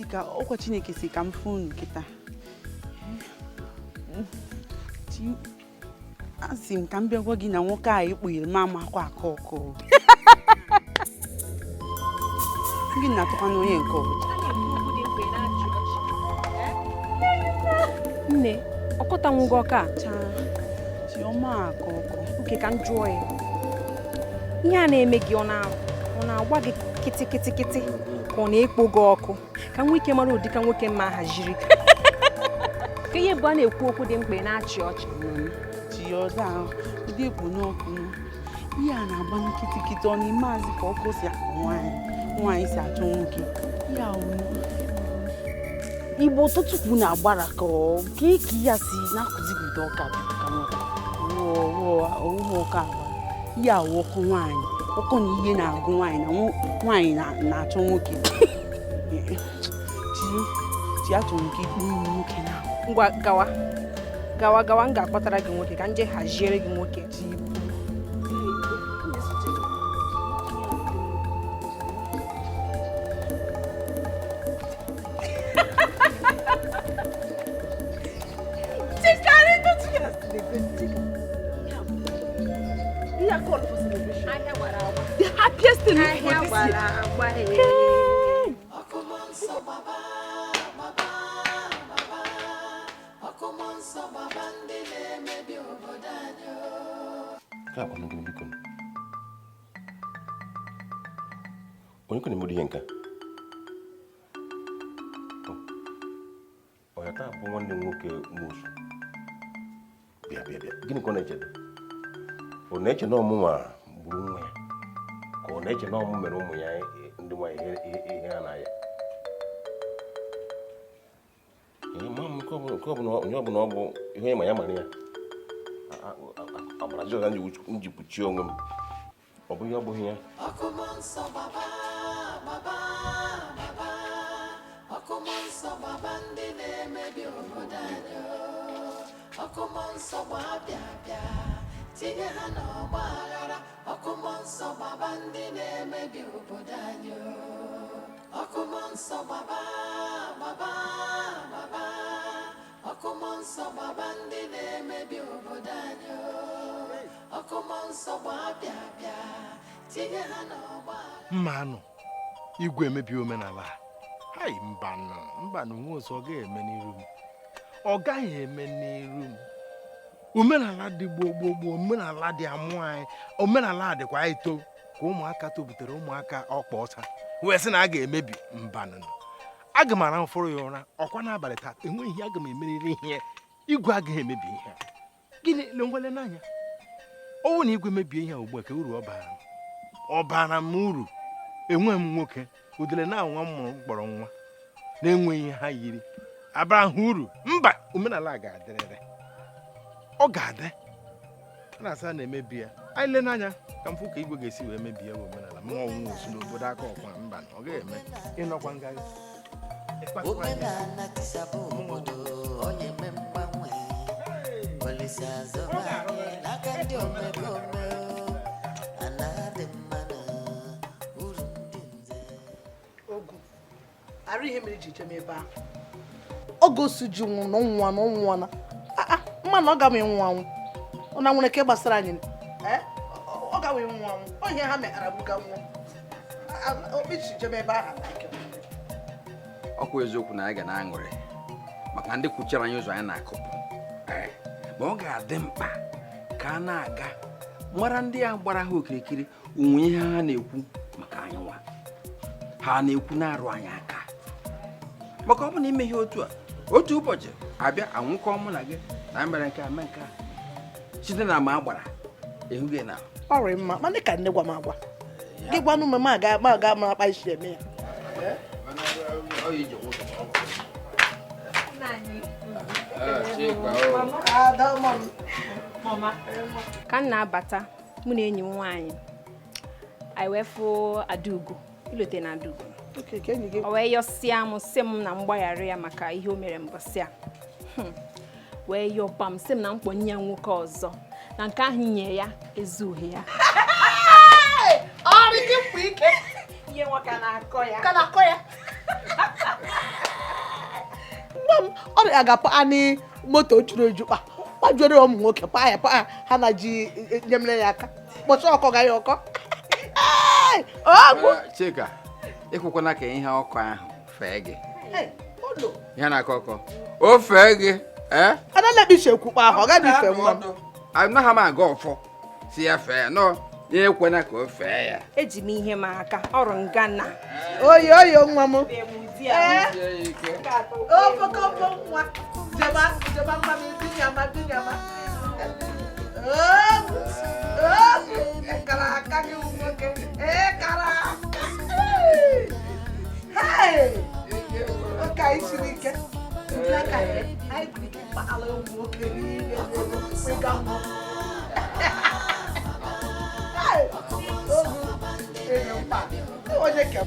Chika, ọkwa Chineke si ka m fụ unu kịta. Chi, asị m ka m bịa gwa gị na nwoke a ekpughere m amakwa akọ ọkọ. Gị na-atụkwa n'onye nke ọbụla. Nne, ọkọtanwugo ọka a? Chaa, Chiọma akọ ọkọ. Oke ka m jụọ ya. Ihe a na-eme gị ọ na-agba gị kịtịkịtịkịtị ka ọ na-ekpo gị ọkụ ka m nwee ike mara ụdị ka nwoke mma haziri ka ihe bụ a na-ekwu okwu dị mkpa ị na-achị ọchị. Chiọda, ụdị ekpo n'ọkụ ihe a na-agba nkịtịkịtị ọ na-ime azị ka ọkụ si akpọ nwaanyị nwaanyị si achọ nwoke ya Igbo ụtụtụ kwu na-agbara ka ọ ka ike ya si na-akụzigide ọka ka nwoke owuwe ọka agba ihe awụ ọkụ nwaanyị ọkụ na ihe na-agụ nwaanyị na nwaanyị na-achọ nwoke. Chi chi achọrọ nke ikpu nwoke na ngwa gawa gawa gawa m ga-akpọtara gị nwoke ka m jee haziere gị nwoke. Chi. The happiest thing for this year. Onye ka na-emerụ ihe nke a? Ọ ya taa bụ nwanne m nwoke Musu. Bịa bịa bịa, gịnị ka ọ na-echedo? Ọ na-eche na ọmụnwa gburu nwa ya, ka ọ na-eche na ọmụ mere ụmụ ya ndị nwaanyị ihe ha na-aya. Ihe ma m nke ọbụla onye ọbụla ọ bụ ihe onye ma ya mara ya. Agbara Jizọs m ji kpuchie onwe m. Ọ bụghị ọ bụghị ya. Mmanụ igwe emebi omenala hai mbanụ mbanụ nwe ọzọ ọ gaghị eme n'iru m, ọ gaghị eme n'iru m. Omenala dị gboo gboo gboo, omenala dị amụ anyị, omenala dịkwa anyị too ka ụmụaka tobutere ụmụaka ọkpa ọcha wee sị na a ga-emebi mbanụ. Aga m arahụfụrụ ya ụra ọkwa n'abalị taa, enweghị ihe aga m emeriri ihe igwe agaghị emebi ihe a. Gịnị lengwele n'anya ọ wụ na igwe mebie ihe ugbu a ka uru ọ bara m, ọ bara m uru. Enweghị m nwoke udele na nwa m mụrụ kpọrọ nwa na-enweghị ihe ha yiri abara ha uru. Mba, omenala ga-adịrịrị, ọ ga-adị. A na-asa na-emebi ya anyị lee n'anya ka m fụ ka igwe ga-esi wee mebie ya omenala ma ọnwụ osu n'obodo aka ọkwa. Mba, ọ gaghị eme. Ịnọkwa ngaghị omenala tisabụ obodo onye eme mgbanwe Olise azọba anyị n'aka ndị omekome ana dị mma na uru ndị nze. Ogu arụ ihe mere ji jem ebe ahụ oge osu ji nwụrụ na ọnwụnwa na ọnwụnwa na mma na ọ ga nwụ anwụ ọ na nwere ke gbasara anyị ọ ga nwụ anwụ ọ ihe ha meghara buga nwụọ okpichi jem ebe ahụ. Ọkwa eziokwu na anyị ga na-aṅụrị maka ndị kwuchara anyị ụzọ anyị na-akụpụ, ma ọ ga-adị mkpa ka a na-aga mara ndị a gbara ha okirikiri onwe ihe ha na-ekwu maka anyị nwa ha na-ekwu na-arụ anyị aka, maka ọ bụ na ime ihe otu a otu ụbọchị abịa anwụkọ mụ na gị na mere nke a mee nke a site na ma a gbara ịhụ gị na ọrị mma mana ka nne gwa m agwa gị gwanụ m ma aga ma aga ma akpa isi eme ya. Ka m na-abata mụ na enyi m nwaanyị anyị wee fụ Adaugo ilote na Adaugo o wee yọsịa m sị m na mgbaghara ya maka ihe o mere mbọsị a wee yọba m sị m na mkpọnye ya nwoke ọzọ na nke ahụ nye ya ezughị ya. Ihe nwoke na-akọ ya ka na-akọ ya. Ọrịa ga-apa anị moto juru eju kpa kpajuoro ụmụ nwoke pa ya pa ya ha na ji nyemere ya aka kpọcha ọkọ ga ya ọkọ. Ọgwụ. Chika, ekwekwana ka ihe ọkụ ahụ fee gị. Ihe na-akọ ọkọ o fee gị. Anala isi ekwukpa ahụ ọ gaghị ife nwa m. Anaghị m aga ọfọ si ya fee nọ ya, ekwena ka o fee ya. Eji m ihe m aka ọrụ ngana. Oyi oyi nwa m. Ofokomfo nwa jeba jeba nwa m dinyama dinyama. Kara aka gị nwoke kara aka. Oke anyị siri ike ndị aka anyị anyị ike kpala ụmụ nwoke niile ịga mmụọ. Onye ke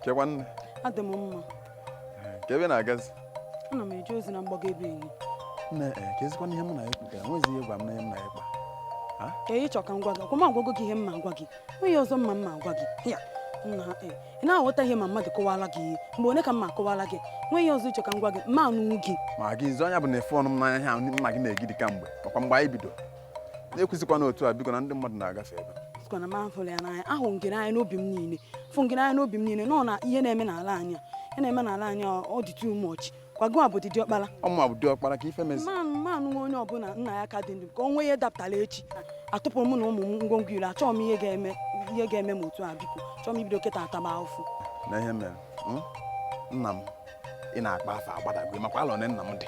Kekwa nne. Adị m mma. Ka ebe na-agazi? Ana m eje ozi na mgbago ebe enyi. Nne, ka ezikwana ihe mụ na ya kwutere, nwezi ihe gwa m na ihe m na ya kpa. Ka ị chọ ka m gwa gị, ọkwa m agwago gị ihe m ma agwa gị. Onye ọzọ mma mma agwa gị. Ya, nna ị na-aghọta ihe ma mmadụ kọwala gị ihe. Mgbe one ka m ma akọwala gị, nwee ihe ọzọ ịchọ ka m gwa gị, mma anụnwụ gị. Ma gị izu anya bụ na efe ọnụ m n'anya ihe ahụ nna gị na-egidi kamgbe, ọkwa mgbe anyị bido. Na-ekwuzikwana otu a biko na ndị mmadụ na-agafe ebe. Sịkwa na m afụrụ ya n'anya, ahụ nke n'anya n'obi m niile. Fụ nke n'anya n'obi m niile, nọ na ihe na-eme n'ala anyị. Ihe na-eme n'ala anyị ọ dị too much. Kwago a bụ diọkpara. Ọmụ bụ diọkpara ka ife mezi. Mmanụ nwe onye ọbụla nna ya ka dị ndụ ka o nwee ihe dapụtara echi. Atụpụrụ m na ụmụ m ngwongwo ilu, achọghị m ihe ga-eme m otu a biko. Chọọ m ibido kịta ataba ahụfụ. Na ihe mere, nna m ị na-akpa afọ agbadago makwa alọ na nna m dị.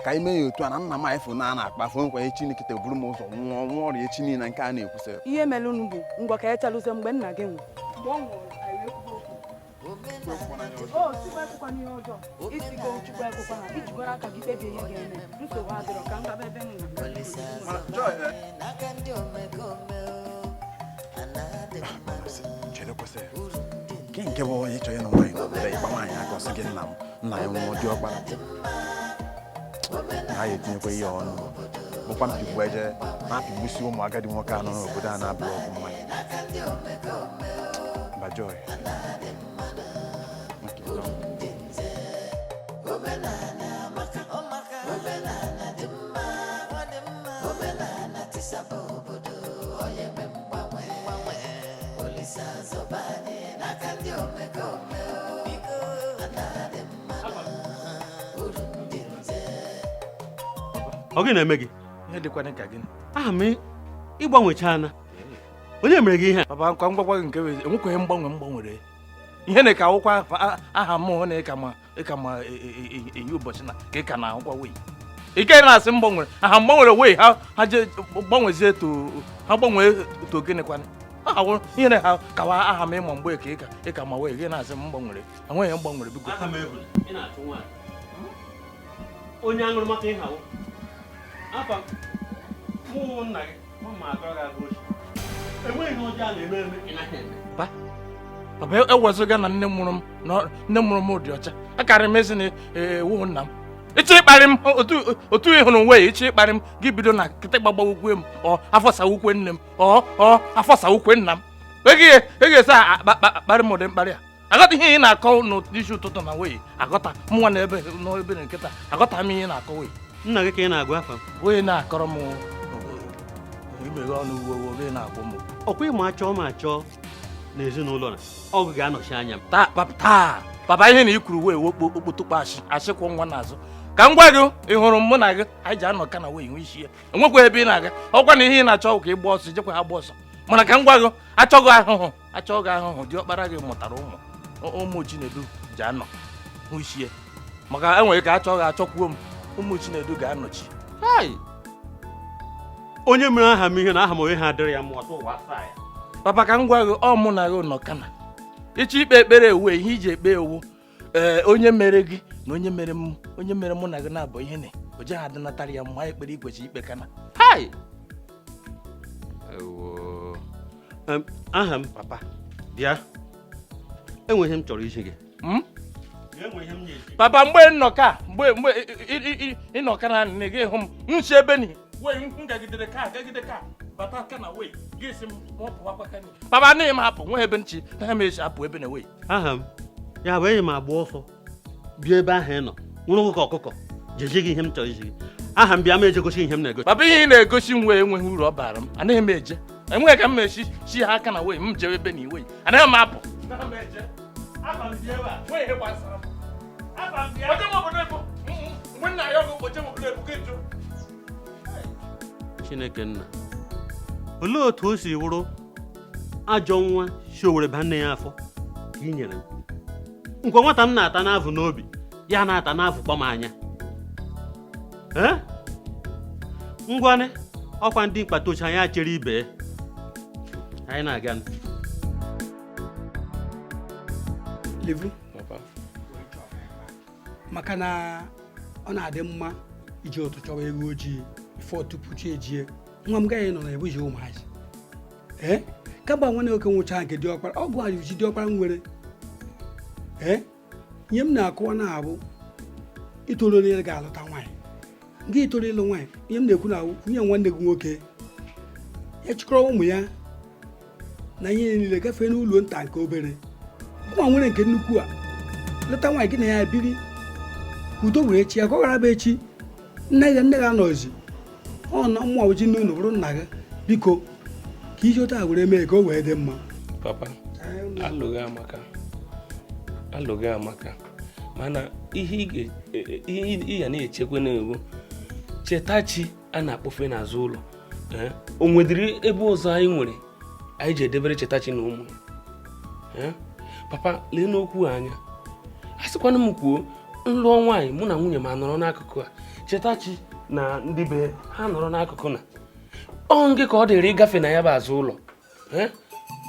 Ka anyị mee ya otu a na nna m anyị fụ na a na-akpa afọ nkwa echi nkịta buru m ụzọ nwụọ nwụọ ọrịa echi niile nke a na-ekwusị. Ihe mere unu bụ ngwa ka echelụzie mgbe nna gị nwụrụ. Mgbe ọ nwụrụ, anyị wee kwuo okwu. Nke nke bụ onye chọrọ ịnụ nwaanyị n'obodo ịgba nwaanyị aka ọsọ gị nna m nna ya nwụọ diọkpara na ya etinyekwa ihe ọnụ bụkwa mpigbu eje na-apịgbusi ụmụ agadi nwoke anọ n'obodo a na-abụghị ọkụ mmanya. Mba Joy. Ọ gị na-eme gị? Ihe dịkwana ka gịnị? Aha m ịgbanwechana. Onye mere gị ihe a? Papa, nkwa ngwakwa gị nke enwekwaghị mgbanwe m gbanwere. Ihe na ka akwụkwọ aha m hụ na ịka ma eyi ụbọchị na ka ị ka na-ahụkwa wee. Ike na-asị m gbanwere, aha m gbanwere wee ha je gbanwezie to ha gbanwee to gịnịkwanị? Aha ihe na ha kawa aha m ịma mgbe ka ịka ma wee gị na-asị m gbanwere. Enweghị m gbanwere biko. Aha m ebule, ị na-achụ nwaanyị. Onye aṅụrụma ka ị hawo. Afa mụ nna gị ma agọrọ gị agụ ochie. Enweghị ihe ọjọọ a na-eme eme ị naghị eme. Papa, ewezụga na nne mụrụ m nne mụrụ m dị ọcha. Akarị m ezi na ewu nna m. Ịchọ ịkparị m otu ị hụrụ nwe ịchọ ịkparị m gị bido na kịtịkpa gbawukwe m ọ afọsawukwe nne m ọ afọsawukwe nna m. Ị ga-esi akparị m ụdị mkparị a. Aghọta ihe ị na-akọ n'isi ụtụtụ na wee aghọta mụnwa na ebe n'ebe na nkịta aghọta m ihe ị na-akọ wee. Nna gị ka ị na-agụ afa m? Onye na-akọrọ m imeghe ọnụ uwe uwe na-agwụ m. Ọkwa ịma achọọ m achọọ n'ezinụlọ na ọgụ ga-anọchi anya m. Taa papa ihe na i kwuru wee wokpo okpotokpo ashị ashịkwọ nwa n'azụ. Ka m gwa gị ị hụrụ mụ na gị anyị ji anọ ka na wee nwe isi ya. Enwekwa ebe ị na-aga ọkwa na ihe ị na-achọ ka ị gba ọsọ jekwa ha gba ọsọ. Mana ka m gwa gị achọghị ahụhụ achọghị ahụhụ diọkpara gị mụtara ụmụ ụmụ Chinedu ji anọ hụ isi ya. Maka enwere ka achọghị achọkwuo m ụmụ Chinedu ga-anọchi. Onye mere aha m ihe na aha m onye ha adịrị ya mma ọtụ ụwa asaa ya. Papa ka m gwa gị ọ mụ na gị nọ kana. Ịchọ ikpe ekpere ewu ihe iji ekpe ewu ee onye mere gị na onye mere m onye mere mụ na gị na-abụ ihe na o jeghị adịnatara ya mma ekpere ikwechi ikpe kana. Ewo. Aha m papa Bịa, enwe ihe m chọrọ izi gị. Papa, mgbe nnọka mgbe mgbe ịnọka na nne gị hụ m nsi ebe ni wee m gagidere ka gagide ka bata aka na wee gị si m ma ọ pụwakwa ka ni. Papa, anaghị m hapụ nwe ebe nchi na m esi apụ ebe na wee. Aha m ya bụ enyi m agba ọsọ bịa ebe ahụ ị nọ nwụrụ ka ọkụkọ jeje gị ihe m chọrọ izi gị. Aha m bịa m ejegosi ihe m na-egosi. Papa, ihe ị na-egosi m wee enweghị uru ọ bara m. Anaghị m eje, enweghị ka m esi si ha aka na wee m jewe ebe na iwe. Anaghị m apụ. Anaghị m eje. Aba m bịa ebe a nwee ihe gbasara m. Aba m bịa oje m obodo ebu mgbe nna ya ọgụ oje m obodo ebu gị jụ. Chineke nna, olee otu o si wụrụ ajọ nwa si Owere ba nne ya afọ ka ị nyere m? Nkwa nwata m na-ata n'avụ n'obi ya na-ata n'avụ kpọm anya. Ee, ngwanị ọkwa ndị mkpatochi anyị chere ibe anyị na-aga. Levu, maka na ọ na-adị mma iji ụtụ chọwa ego ojii ifo tupu chi ejie. Nwa m gaghị nọ na ebuji ụmụazị. Ee, kaba nwanne nwoke nwụcha nke diọkpara ọgwụ a ji diọkpara m nwere. Ee, ihe m na-akọwa na-abụ itoru onye ga-alụta nwaanyị gị itoru ịlụ nwaanyị. Ihe m na-ekwu na nwunye nwanne gị nwoke ya chịkọrọ ụmụ ya na ihe niile gafee n'ụlọ nta nke obere ụmụ nwere nke nnukwu a lụta nwaanyị gị na ya biri ka udo were echi ya ka ọ gara bụ echi nne gị nne gị anọzi ọ na mmụọ ji n'ụlọ bụrụ nna gị. Biko ka iji otu a were mee ka o wee dị mma. Papa, alụghị amaka, alụghị amaka, mana ihe ị ga na-echekwa na-ewu Chetachi a na-akpọfe n'azụ ụlọ. O nwedịrị ebe ọzọ anyị nwere anyị ji edebere Chetachi na ụmụ ya? Papa, lee n'okwu anya. A sịkwana m kwuo, nlụọ nwaanyị mụ na nwunye m anọrọ n'akụkụ a, Chetachi na ndị be ha nọrọ n'akụkụ na ọ ngị ka ọ dịrị ịgafe na ya bụ azụ ụlọ.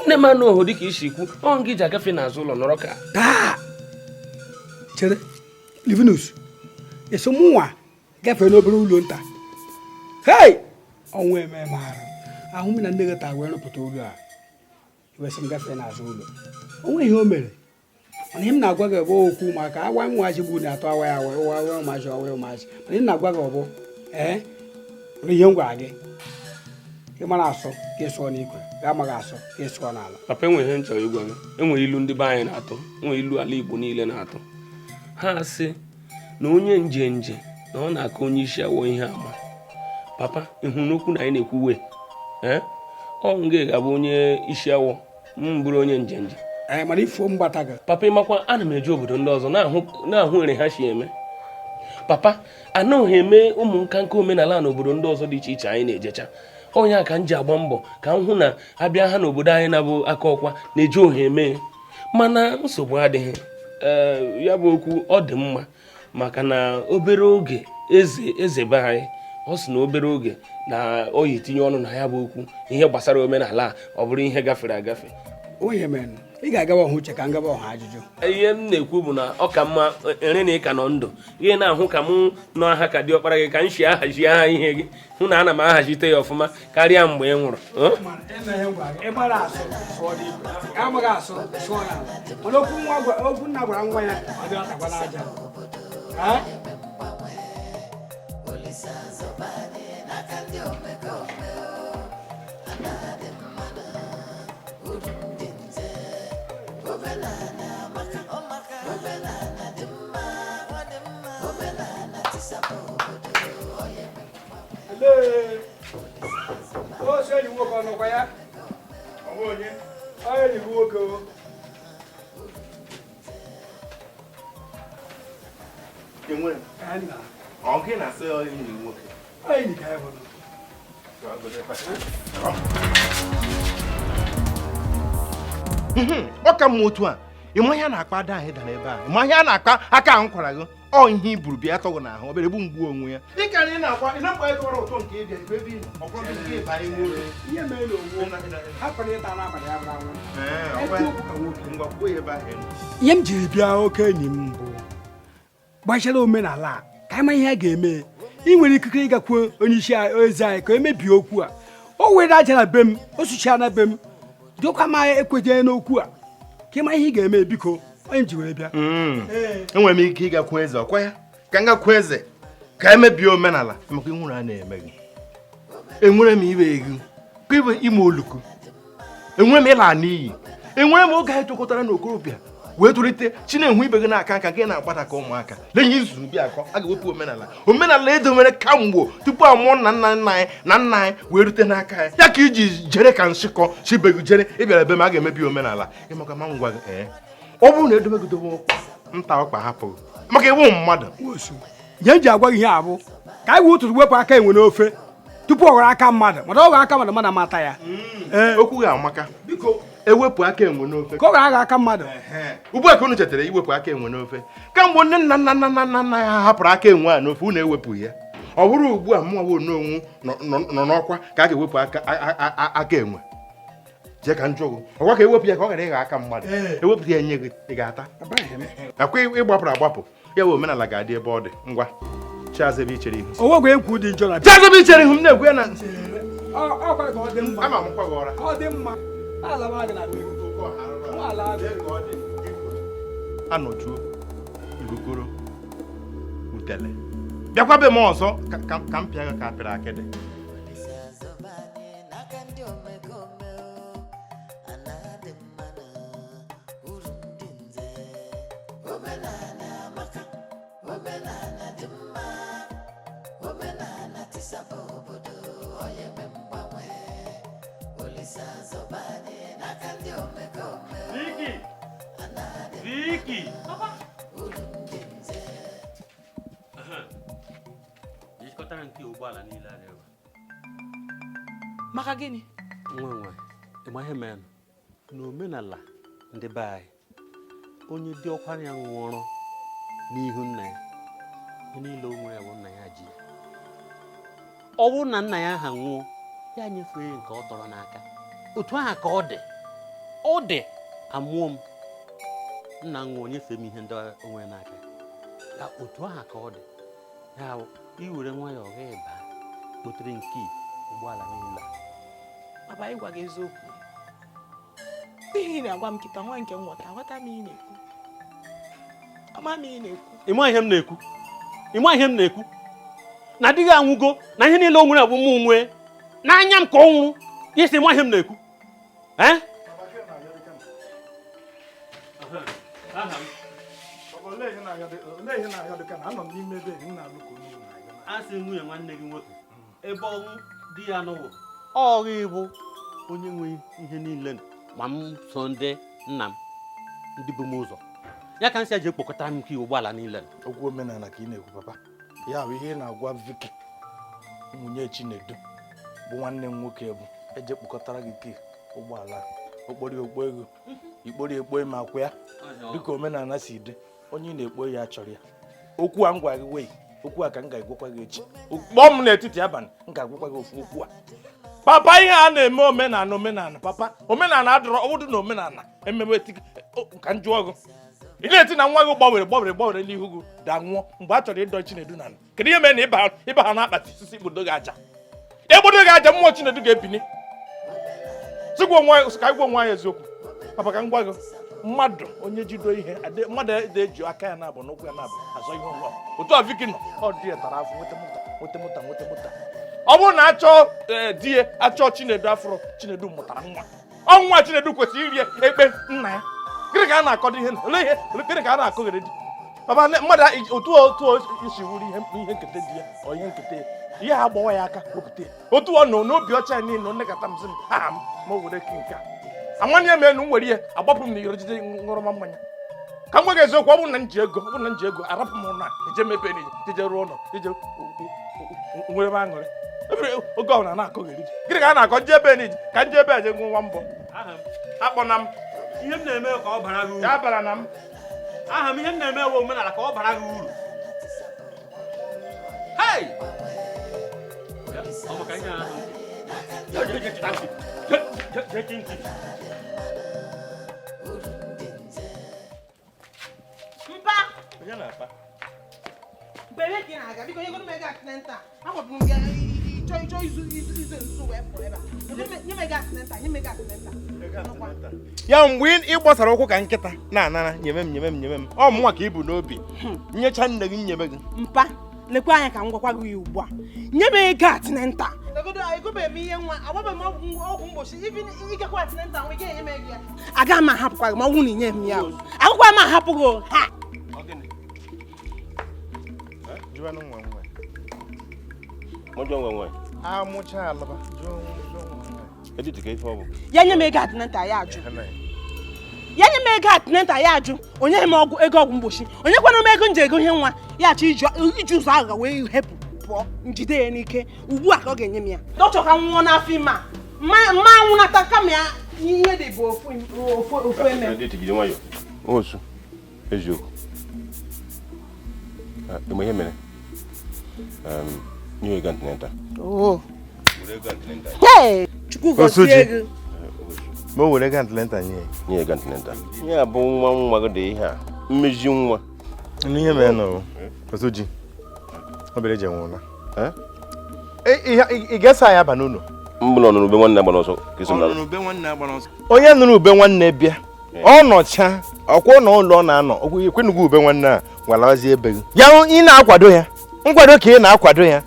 Nne m anụ oho dịka isi kwu ọ ngị ji agafe n'azụ ụlọ nọrọ ka taa. Chere, Livinus, eso mụnwa gafee n'obere ụlọ nta. Hei, ọnwụ eme m arụ ahụ m na nne gị taa wee rụpụta ụlọ a wesị m gafee n'azụ ụlọ. O nweghị ihe o mere, mana ihe m na-agwa gị bụ okwu maka awa ụmụazị gbu na-atụ awa ya awa awa ụmụazị awa ụmụazị. Mana ihe m na-agwa gị ọ bụ ee ihe m gwara gị, ị mara asụ ka ị sụọ n'ikwe, gị amaghị asụ ka ị sụọ n'ala. Papa, enwe ihe m chọrọ ịgwa gị. Enwe ilu ndị be anyị na-atụ, enwe ilu ala Igbo niile na-atụ. Ha sị na onye nje nje na ọ na-aka onye isi awọ ihe ama. Papa, ị hụrụ n'okwu na anyị na-ekwu wee ee ọ nga ga-abụ onye isi awọ m bụrụ onye nje nje. Ee, mana ifuo mgbata gị. Papa, ịmakwa ana m eje obodo ndị ọzọ na-ahụ ere ha si eme. Papa, anaghị eme ụmụ nka nka omenala n'obodo ndị ọzọ dị iche iche anyị na-ejecha. Onye a ka m ji agba mbọ ka m hụ na abịa ha n'obodo anyị na-abụ aka ọkwa na-eji ohe eme, mana nsogbu adịghị. Ee, ya bụ okwu ọ dị mma maka na obere oge eze eze be anyị ọ sị na obere oge na ọ yi tinye ọnụ na ya bụ okwu ihe gbasara omenala a, ọ bụrụ ihe gafere agafe. Onye mere ị ga-agaba ọha uche ka m gaba ọha ajụjụ. Ihe m na-ekwu bụ na ọ ka mma ere na ị ka nọ ndụ ihe na-ahụ ka mụ nọ aha ka diọkpara gị ka m si ahazi aha ihe gị hụ na ana m ahazite ya ọfụma karịa mgbe ị nwụrụ. Ị mara asụ sụọ n'ikwe, amaghị asụ sụọ n'ala. Mana okwu nna gwara nwa ya ọ dị atakwa n'aja. O si enyi nwoke ọ nọkwa ya? Ọ bụ onye? Ọ enyi gị nwoke o. Enwere. Ọ gị na-asị enyi nwoke? Ọ enyi ka ya bụ. Ọ ka mma otu a. Ị ma ihe a na-akpa ada ahụ dara ebe a? Ị ma ihe a na-akpa aka ahụ kwara gị? Ọ ihe i buru bịa tọgụ n'ahụ obere egbu mgbu onwe ya. Dịka na ị na-akwa ị na-akpa ịtọrọ ụtọ nke ịbịa ebe ebe ị nọ, ọ bụrụ gị ịba ime ụlọ. Ihe mere na onwe hapụrụ ịta n'abalị ya bụrụ anwụ. Eziokwu ka nwoke. Ngwa kwuo ya ebe ahụ ị nọ. Ihe m jiri bịa oke enyi m bụ gbachara omenala a ka anyị ma ihe a ga-eme. Ị nwere ikikere ịgakwuo onye isi eze anyị ka emebie okwu a. O were aja na be m, o suchara na be m, dịkwa m ekwenye n'okwu a. Ka ị ma ihe ị ga-eme biko, onye m ji were bịa. Enwere m ike ịgakwu eze ọkwa ya ka m gakwu eze ka emebie omenala maka nwere a na-eme gị. Enwere m iwe ego ka iwe ime oluku, enwere m ịla n'iyi, enwere m oge anyị tụkọtara n'okorobịa wee tolite chi na-ehu ibe gị na-aka nka gị na-agbada ka ụmụaka lenye izu bịa akọ a ga-ewepụ omenala omenala edowere kamgbe tupu a mụọ nna nna nna anyị na nna anyị wee rute n'aka anyị ya ka iji jere ka nsịkọ si be gị jere ịbịara ebe m a ga-emebi omenala ịmaka ma ngwa gị ee ọ bụrụ na edobe gị dobe nta ọkpa hapụghị maka iwu mmadụ. Ihe m ji agwa gị ihe abụ ka anyị wee ụtụtụ wepụ aka enwe n'ofe tupu ọ ghọrọ aka mmadụ, mana ọ ghọrọ aka mmadụ mmadụ amata ya. Okwu gị amaka, biko ewepụ aka enwe n'ofe ka ọ ghara aka mmadụ. Ugbu a ka unu chetara iwepụ aka enwe n'ofe kamgbe nne nna nna nna nna nna ya hapụrụ aka enwe a n'ofe unu ewepụghị ya. Ọ bụrụ ugbu a mụnwa bụ ononwu nọ n'ọkwa ka a ga-ewepụ aka enwe jee ka njụ gị ọkwa ka ewepụ ya ka ọ ghara ịgha aka mmadụ ewepụta ya nye gị ị ga-ata akwa ịgbapụrụ agbapụ ya bụ omenala ga-adị ebe ọ dị. Ngwa chiazụ ebe ichere ihu onwegwe ekwu dị njọ na chiazụ ebe ichere ihu m na-ekwu ya na ama m kwa gị ụra ọ dị mma anọjuo irukoro utele bịakwa be m ọzọ ka m pịa gị ka apịrị akịdị. Viki! Jikọtara nke ụgbọala niile a ebe. Maka gịnị? Nwa nwa, ịma ihe mere n'omenala ndị be anyị, onye dị ọkwara ya nwụrụ n'ihu nna ya, ihe niile o nwere bụ nna ya ji ya. Ọ bụrụ na nna ya aha nwụọ, ya nyefee nke ọ tọrọ n'aka. Otu ahụ ka ọ dị, ọ dị amụọ m nna m nwụọ nyefee m ihe ndị o nwere n'aka ya. Otu ahụ ka ọ dị, ya iwere nwayọọ gị baa kpotere nke ụgbọala niile. Papa, ịgwa gị eziokwu, ihe ị na-agwa m kịta nwa nke m ghọta, aghọta m ihe na-ekwu, ama m ihe na-ekwu. Ịma ihe m na-ekwu, ịma ihe m na-ekwu na adịghị anwụgo na ihe niile o nwere bụ mụ nwee n'anya m ka ọ nwụrụ ya si ịma ihe m na-ekwu. A sị nwunye nwanne gị nwoke ebe ọnwụ di ya nọwụ ọghị bụ onye nwe ihe niile ma m so ndị nna m ndị bụ m ụzọ ya ka m si eji ekpokọta m nke ụgbọala niile. Okwu omenala ka ị na-ekwu papa, ya bụ ihe ị na-agwa Viki nwunye Chinedu bụ nwanne m nwoke bụ eje kpokọtara gị ke ụgbọala okpori okpo ego ikpori ekpo ma akwa ya dịka omenala si dị onye ị na-ekpo ya chọrọ ya. Okwu a m gwa gị wee okwu a ka m ga-agwakwa gị echi, kpọọ m n'etiti abalị m ga-agwakwa gị ofu okwu a. Papa, ihe a na-eme omenala omenala papa omenala adịrọ ọwụdụ na omenala ememe ka m jụọ gị ị na-eti na nwa gị gbanwere gbanwere gbanwere n'ihu gị daa nwụọ mgbe a chọrọ ịdọ Chinedu n'ala. Kedu ihe mere na ịba ha n'akpati sisi igbodo gị aja egbodo gị aja mmụọ Chinedu ga-ebini ka anyị gwa onwe anyị eziokwu. Papa, ka m gwa gị mmadụ onye jido ihe mmadụ eji aka ya na-abụ n'ụkwụ ya na-abụ azọ ihe onwe otu a Viki nọ ọ dị ya tara afọ nweta mụta nweta mụta nweta mụta. Ọ bụrụ na achọọ di ya achọọ Chinedu afụrụ Chinedu mụtara nwa ọnwa Chinedu kwesịrị iri ekpe nna ya. Gịnị ka a na-akọdo ihe ihe gịnị ka a na-akọghere di papa mmadụ otu otu isi wuru ihe nketa di ya ọ ihe nketa ya ihe ha gbawa ya aka wepụta ya otu ọ nọ n'obi ọcha ya niile nnekọta m sị m aha m ma o were nke a amanye m enu m were ihe agbapụ m n'iro jide ṅụrụma mmanya ka m gwa gị eziokwu. Ọ bụrụ na m ji ego ọ bụrụ na m ji ego arapụ m ụlọ a eje mepe na jeje rụọ ụlọ jeje nwere m aṅụrị ebere oge ọbụla na-akọgheri ji gịnị ka a na-akọ nje ebe n'iji ka nje ebe eje ṅụwa mbọ akpọ na m ihe m na-eme ka ọ bara gị uru ya bara na m aha m ihe m na-eme bụ omenala ka ọ bara gị uru. Hey! Ọ maka ihe ahụ. Mpa! Onye na-apa? Mgbe ebe ka ị na-aga biko nyegoro m ego accident a agbapụrụ m gị Ịchọ izu izu nzu wee pụọ ebe a. Nye m ego antinental, nye m ego antinental. Ya mgbe ị gbasara ụkwụ ka nkịta na-anara nyeme m nyeme m nyeme m ọ mụnwa ka ị bụ n'obi nyecha nne gị nyeme gị mpa lekwa anya ka m gwakwa gị ya ugbu a nye m ego antinental egobeghị m ihe nwa agbabeghị m ọgwụ mgbochi ikekwa antinental nwa ị ga-enye m ego ya agaghị m ahapụkwa gị ma ọ bụrụ na ị nye m ya akwụkwọ m ahapụ gị ha. Ya nye m ego antinental ya ajụ. Ya nye m ego antinental ya ajụ. Onye m ọgwụ ego ọgwụ mgbochi. Onye kwana m ego nje ego ihe nwa ya achọ iji ụzọ aghụghọ wee hepụ pụọ njide ya n'ike ugbu a ka ọ ga-enye m ya. Dọkịta ka nwụọ n'afọ ime a mma anwụnata kama ya ihe dị bụ ofu eme. Osu eziokwu. Ịma ihe mere? Nye ego antinental. Oh. Hey! Chukwu gozie gị. Ma o were ego antinental nye. Nye ego antinental. Ya bụ nwa nwa gị dị ihe a. Mmezi nwa. N'ihe mere nọ. Osuji. Obere eji nwụna. Ị ga-esa ya aba n'ụlọ? Mbụ na ọnụnụ ube nwanne agba n'ọsọ. Onye nụrụ ube nwanne bịa. Ọ nọcha ọkwụ na ụlọ ọ na-anọ ekwenugwu ube nwanne a gwalawazie ebe gị. Ya ị na-akwado ya. Nkwado ka ị na-akwado ya.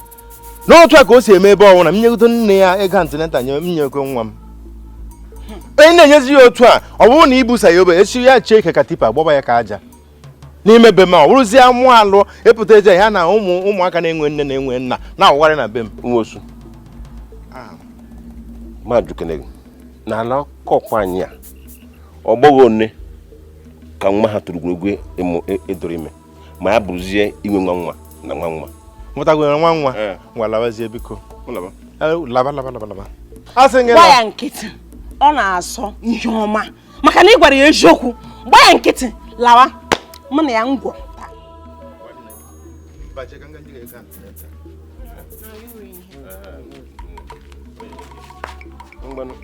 N'otu a ka o si eme ebe ọnwụna m nyegodo nne ya ego antinental nye m nyekwe nwa m. Onye na-enyezi ya otu a ọ bụrụ na ibusa ya obe esi ya chee ike ka tipa gbọba ya ka aja n'ime be m ọ bụrụzie mụ alụ epụta eje ya na ụmụaka na-enwe nne na-enwe nna na-awụgharị na be m. Nwosu majụ n'ala ọkọkwa anyị a ọgbọghọ one ka nwa ha tụrụ ogologo ịdụrụ ime ma ya bụrụzie inwe nwa nwa na nwa nwa mụtagwere nwa nwa ngwa labazie biko laba laba laba laba gba ya nkịtị ọ na-asọ ihe ọma maka na ị gwara ya eziokwu gba ya nkịtị lawa mụ na ya ngwọ nwa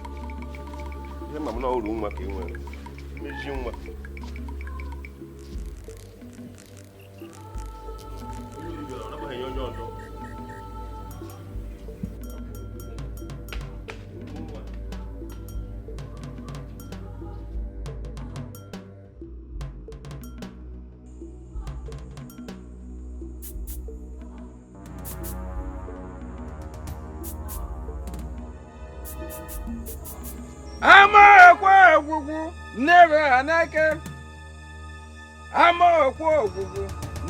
Ama ekwe ogwugwu n'ebe ha n'eke. Ama ekwe ogwugwu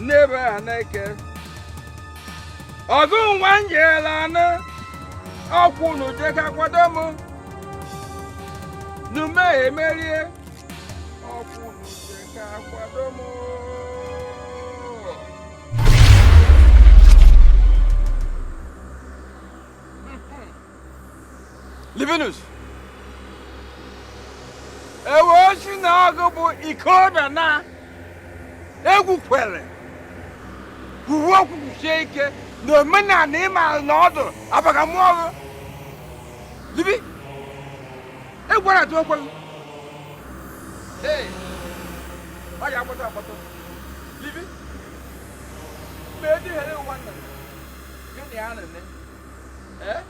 n'ebe ha n'eke. Ọgụ nwa njela anụ ọkwụ n'uje ka kwado m. Nume emerie ọkwụ n'uje ka kwado m. Livinus. Ewe osi na ọgụ bụ ikorobịa na egwu kwere kwuwe okwu kwusie ike na omenala ịma na ọdụ abaga mụọ gị libi egwu na-atụ okwe gị ee ọ ga-akpọtụ akpọtụ libi mgbe edihere ụwa nna gị na ya nene ee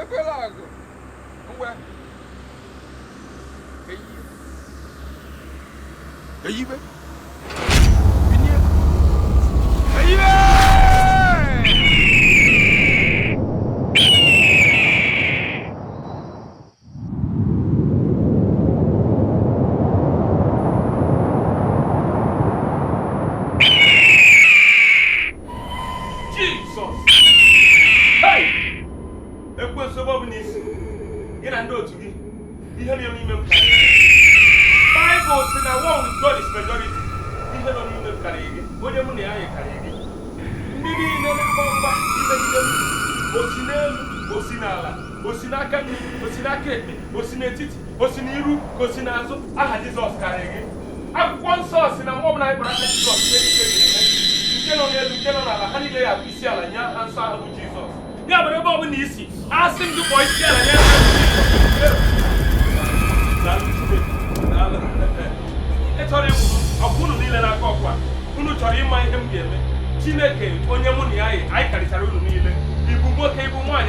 ekwela ọgụ ngwa Eyibe. Binye. Eyibe! Jesus! Hey! Ekwensu ebe ọ bụ n'isi. Gị na ndị otu gị. Ihe na-eme ime m Bible says that one with God is majority. Ihe nọ n'ime m karịrị gị. Onye mụ na ya yi karịrị gị. Ndị niile na-agba mgba imegide m. Osi n'elu, osi n'ala, osi n'aka nri, osi n'aka ekpe, osi n'etiti, osi n'iru, ka osi n'azụ. Aha Jizọs karịrị gị. Akwụkwọ nsọ si na mgbe ọbụla anyị kpọrọ aka Jizọs ihe niile ga-eme. Nke nọ n'elu, nke nọ n'ala, ha niile ya bụ isi ala nye aha nsọ ahụ bụ Jizọs. Ya mere ebe ọ bụla isi, asị m gị kpọọ isi ala nye aha Jizọs. Ị chọrọ ịnwụ ọkwa unu niile n'aka ọkwa unu chọrọ ịma ihe m ga-eme Chineke onye mụ na ya yi anyị karịchara unu niile ịbụ nwoke ịbụ nwaanyị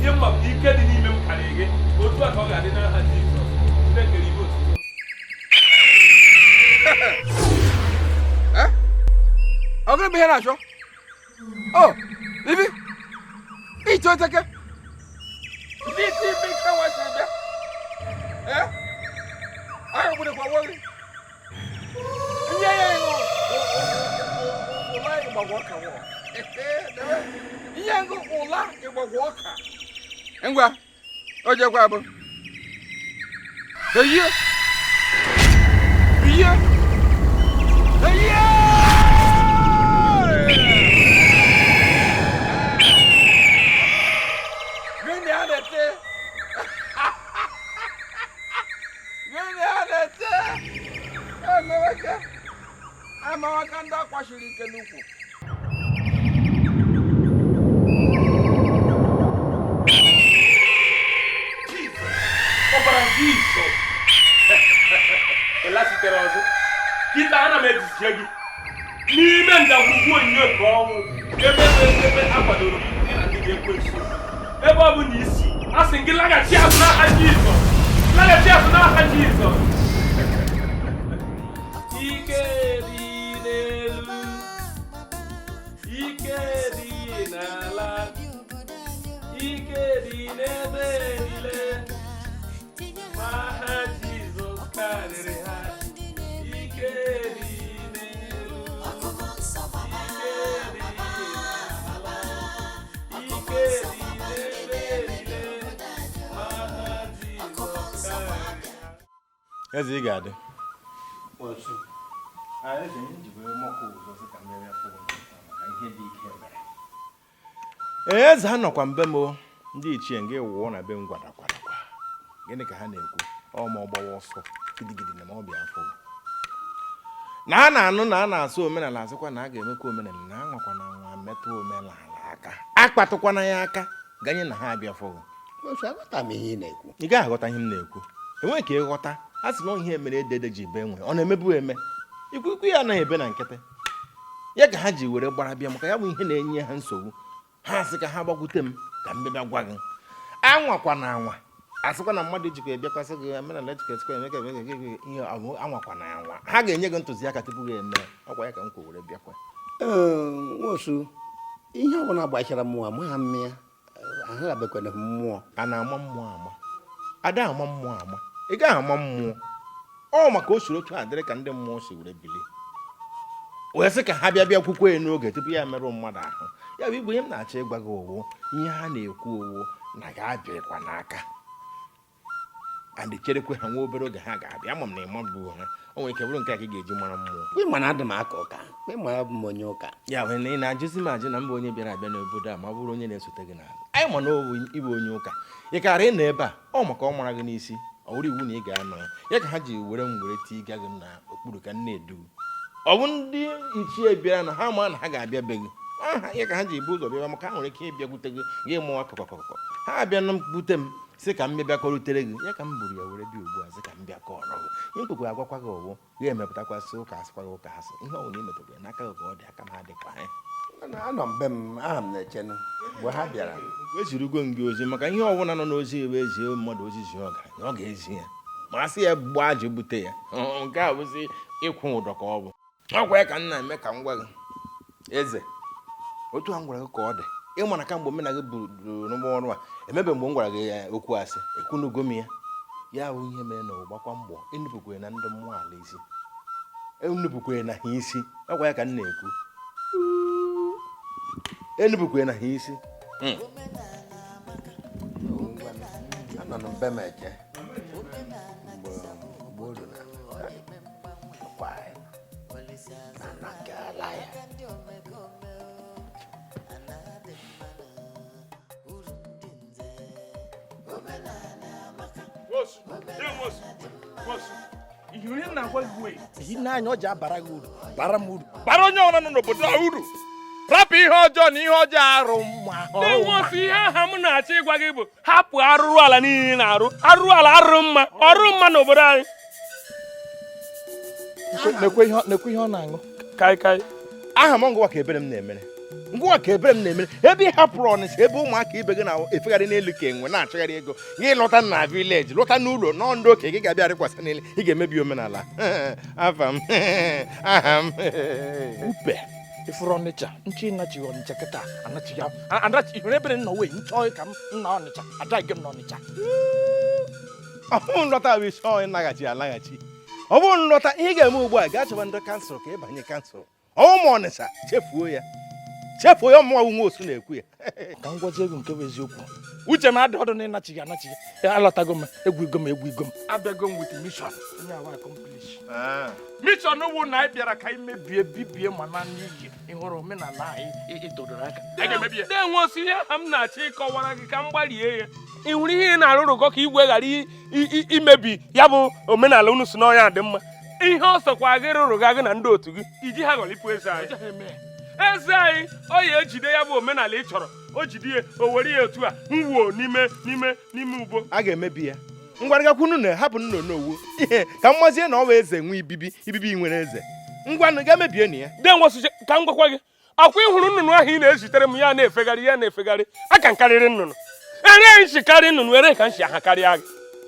Ihe mma bụ na ike dị n'ime m karịrị gị. Otu a ka ọ ga-adị n'aha Jizọs. Chineke ribe otuto. Ọ gịnị bụ ihe na-achọ? O, ibi ite oteke ndị isi ibe ike nwachiri bịa. Ee, ahụ gbudekwa nwa gị. Nye ya ịṅụ ụla ịgbagwa ọka wọ. Ihe ṅụ ụla ịgbagwa ọka. Ngwa, o jekwa abụ. Eyie! Eyie! Eyie! Gịnị a na-ete? Gịnị a na-ete? Emeweke! Amawaka ndị akwashiri ike n'ukwu. Ọbara Jizọs ịlasitere ọzọ kịta, ana m ejije gị n'ime ndagwurugwu onyinyo nke ọnwụ, ebe ebe a kwadoro gị na ndị ga-ekwensu, ebe ọ bụ na isi a sị gị laghachi azụ n'aha Jizọs, laghachi azụ n'aha Jizọs. Ike dị n'elu, ike dị n'ala, ike dị n'ebe niile, ma aha Jizọs karịrị ha. Ike dị n'elu, ike dị n'ala, ike dị n'ebe niile, ma aha Jizọs karịrị ha. Eze, ị ga-adị. Eze, ihe ji wee mọkụ ụzọ sị ka m bịa fụ gị maka ihe dị ike mere. Ee, eze, ha nọkwa mbe m o. Ndị ichie nga wụọ na be m gwada gwada gwa. Gịnị ka ha na-ekwu? Ọ ma ọ gbawa ọsọ gidigidi na ma ọ bịa afọ na a na-anụ na a na-asụ omenala, asịkwa na a ga-emekwa omenala, na anwakwa na nwa metụ omenala aka, akpatụkwana ya aka, ganye na ha abịa fọgụ. Osu, aghọta m ihe ị na-ekwu. Ị gaghị aghọta ihe m na-ekwu. Enweghị ka ịghọta. A sị na ọ ihe mere ede ede ji bee nwe, ọ na-emebu eme, ikwukwu ya anaghị ebe na nkịtị. Ya ka ha ji were gbara bịa maka ya bụ ihe na-enye ha nsogbu. Ha sị ka ha gbakwute m ka m bịa gwa gị anwakwa na anwa, asịkwa na mmadụ jikwa ebiakwasị gị omenala ejikwa esikwa eme ka eme ka eme ihe anwakwa na anwa. Ha ga-enye gị ntụziaka tupu gị eme. Ọkwa ya ka m kwo were bịakwa. Ee, Nwosu, ihe ọbụla gbachara mmụọ amaghị m ya, ahụgabekwana m mmụọ. A na-ama mmụọ ama? Ada ama mmụọ ama? Ị gaghị ama mmụọ. Ọ maka o siri otu a dịrị ka ndị mmụọ si were bilie wee sị ka ha bịa bịa kwukwe ya n'oge tupu ya merụ mmadụ ahụ. Ya bụ igwe, ihe m na-achọ ịgwa gị owo, ihe ha na-ekwu owo na ga-abịakwa n'aka and cherekwe ha nwa obere oge, ha ga-abịa. Ama m na ịma bụ ha, o nwere ike bụrụ nke a ka ị ga-eji mara mmụọ. Ị ma na adị m aka ụka, ị ma abụ m onye ụka. Ya bụ na ị na-ajụzi m ajụ na mba onye bịara abịa n'obodo a ma ọ bụrụ onye na-esote gị n'azụ. Anyị ma na ọ bụ ịbụ onye ụka, ị kara ịnọ ebe a. Ọ maka ọ mara gị n'isi, ọ bụrụ iwu na ị ga-anọ ya. Ya ka ha ji were m were tiga gị n'okpuru ka m na-edu. Ọ bụ ndị ichie bịara na ha ma na ha ga-abịa be gị aha ya ka ha ji ebu ụzọ bịa, maka ha nwere ike ịbịakwute gị, gị mụọ kọkọkọkọ. Ha abịa na bute m sị ka m bịakọrutere gị. Ya ka m buru ya were bịa ugbu a, sị ka m bịa kọrọ gị ihe mkpekwe agwakwa gị ọwụ gị emepụtakwasị ụka, asịkwa gị ụka asị, ihe ọ bụla imetụrụ n'aka gị ka ọ dị, aka m adịkwa ya. Anọ m be m, aha m na-echenụ mgbe ha bịara. Ezirugo m gị ozi, maka ihe ọbụla nọ n'ozi ebe ezie mmadụ ozi zi ọgaranya, ọ ga-ezi ya ma a sị ya gbaa ji bute ya. Nke a bụzi ịkwụ ụdọ ka ọ bụ ọkwa ya ka m na-eme ka m gwa gị, eze. Otu a m gwara gị ka ọ dị. Ịma na kamgbe omenala gị buru n'ụgbọ ọrụ a emebe, mgbe m gwara gị ya okwu asị, ekwunugo m ya. Ya bụ ihe mere na ụgbakwa mbọ enupụkwere na ndị mmụọ ala isi, enupụkwere na ha isi. Ọkwa ya ka m na-ekwu, enupụkwere na ha isi. Anọ m be m eche mgbe mgbe o ruru na kwa na nke ala ya. Nwosu, Nwosu, Nwosu, ihe onye na-agwa gị wee Ihe n'anya ọ ji abara gị uru, bara m uru, bara onye ọbụla nọ n'obodo a uru. Rapụ ihe ọjọọ na ihe ọjọọ arụ mma. Ndị Nwosu, ihe aha m na-achọ ịgwa gị bụ hapụ arụrụ ala niile na-arụ arụrụ ala, arụrụ mma, ọrụ mma n'obodo anyị. Nekwe ihe ọ na-aṅụ. Kai kai. Aha m ngwa ka ebere m na-emere. Ngwa ka ebere m na-emere ebe ị hapụrụ Ọnịcha, ebe ụmụaka ibe gị na-efegharị n'elu ka enwe na-achọgharị ego, gị lọta na village, lọta n'ụlọ nọ ndị okenye gị ga-abịa rịkwasị n'elu, ị ga-emebi omenala. Afa m, aha m. Upe ifuru Ọnịcha nchi ịnachighị Ọnịcha kịta anachighị anachi ihụrụ ebere nna wee nchọ ka m nna Ọnịcha adaghị m n'Ọnịcha. Ọ bụrụ nlọta bụ isi ọ naghachi alaghachi, ọ bụrụ nlọta ihe ị ga-eme ugbu a, gaa chọba ndị council ka ị banye council. Ọnwụ ma Ọnịcha, chefuo ya, chefuo ya. Ọmụnwa nwa osu na-ekwu ya. Ka m gwazie gị nke bụ eziokwu, uche m adị ọdụ na ịnachighị anachighị. Alọtago m, egwu igo m, egwu igo m, abịago m with mission. Onye awa accomplish mission wụ na anyị bịara ka anyị mebie, bibie ma na n'iyi ịhụrụ omenala anyị ịtọdoro aka. Anyị ga-emebi ya. Na-enwe osi ihe aha m na-achọ ịkọwara gị ka m gbarie ya. Ị hụrụ ihe ị na-arụrụgọ ka igwe ghara imebi ya bụ omenala unu si n'ọnya dị mma. Ihe ọ sọkwa gị rụrụga gị na ndị otu gị iji ha ghọlipụ eze anyị, eze anyị ọ ya ejide ya bụ omenala ị chọrọ o jide ya, o were ya otu a mwuo n'ime n'ime n'ime ugbo. A ga-emebi ya. Ngwarịgakwunu na hapụ nna onowu ihe ka mmazie na ọ bụ eze nwe ibibi ibibi nwere eze. Ngwanụ, gaa mebie na ya. Denwosụche, ka m gwakwa gị, akwa ị hụrụ nnụnụ ahụ ị na-ezitere m ya na-efegharị, ya na-efegharị aka nkarịrị nnụnụ ere nshi karị nnụnụ ere ka nshi aha karịa gị.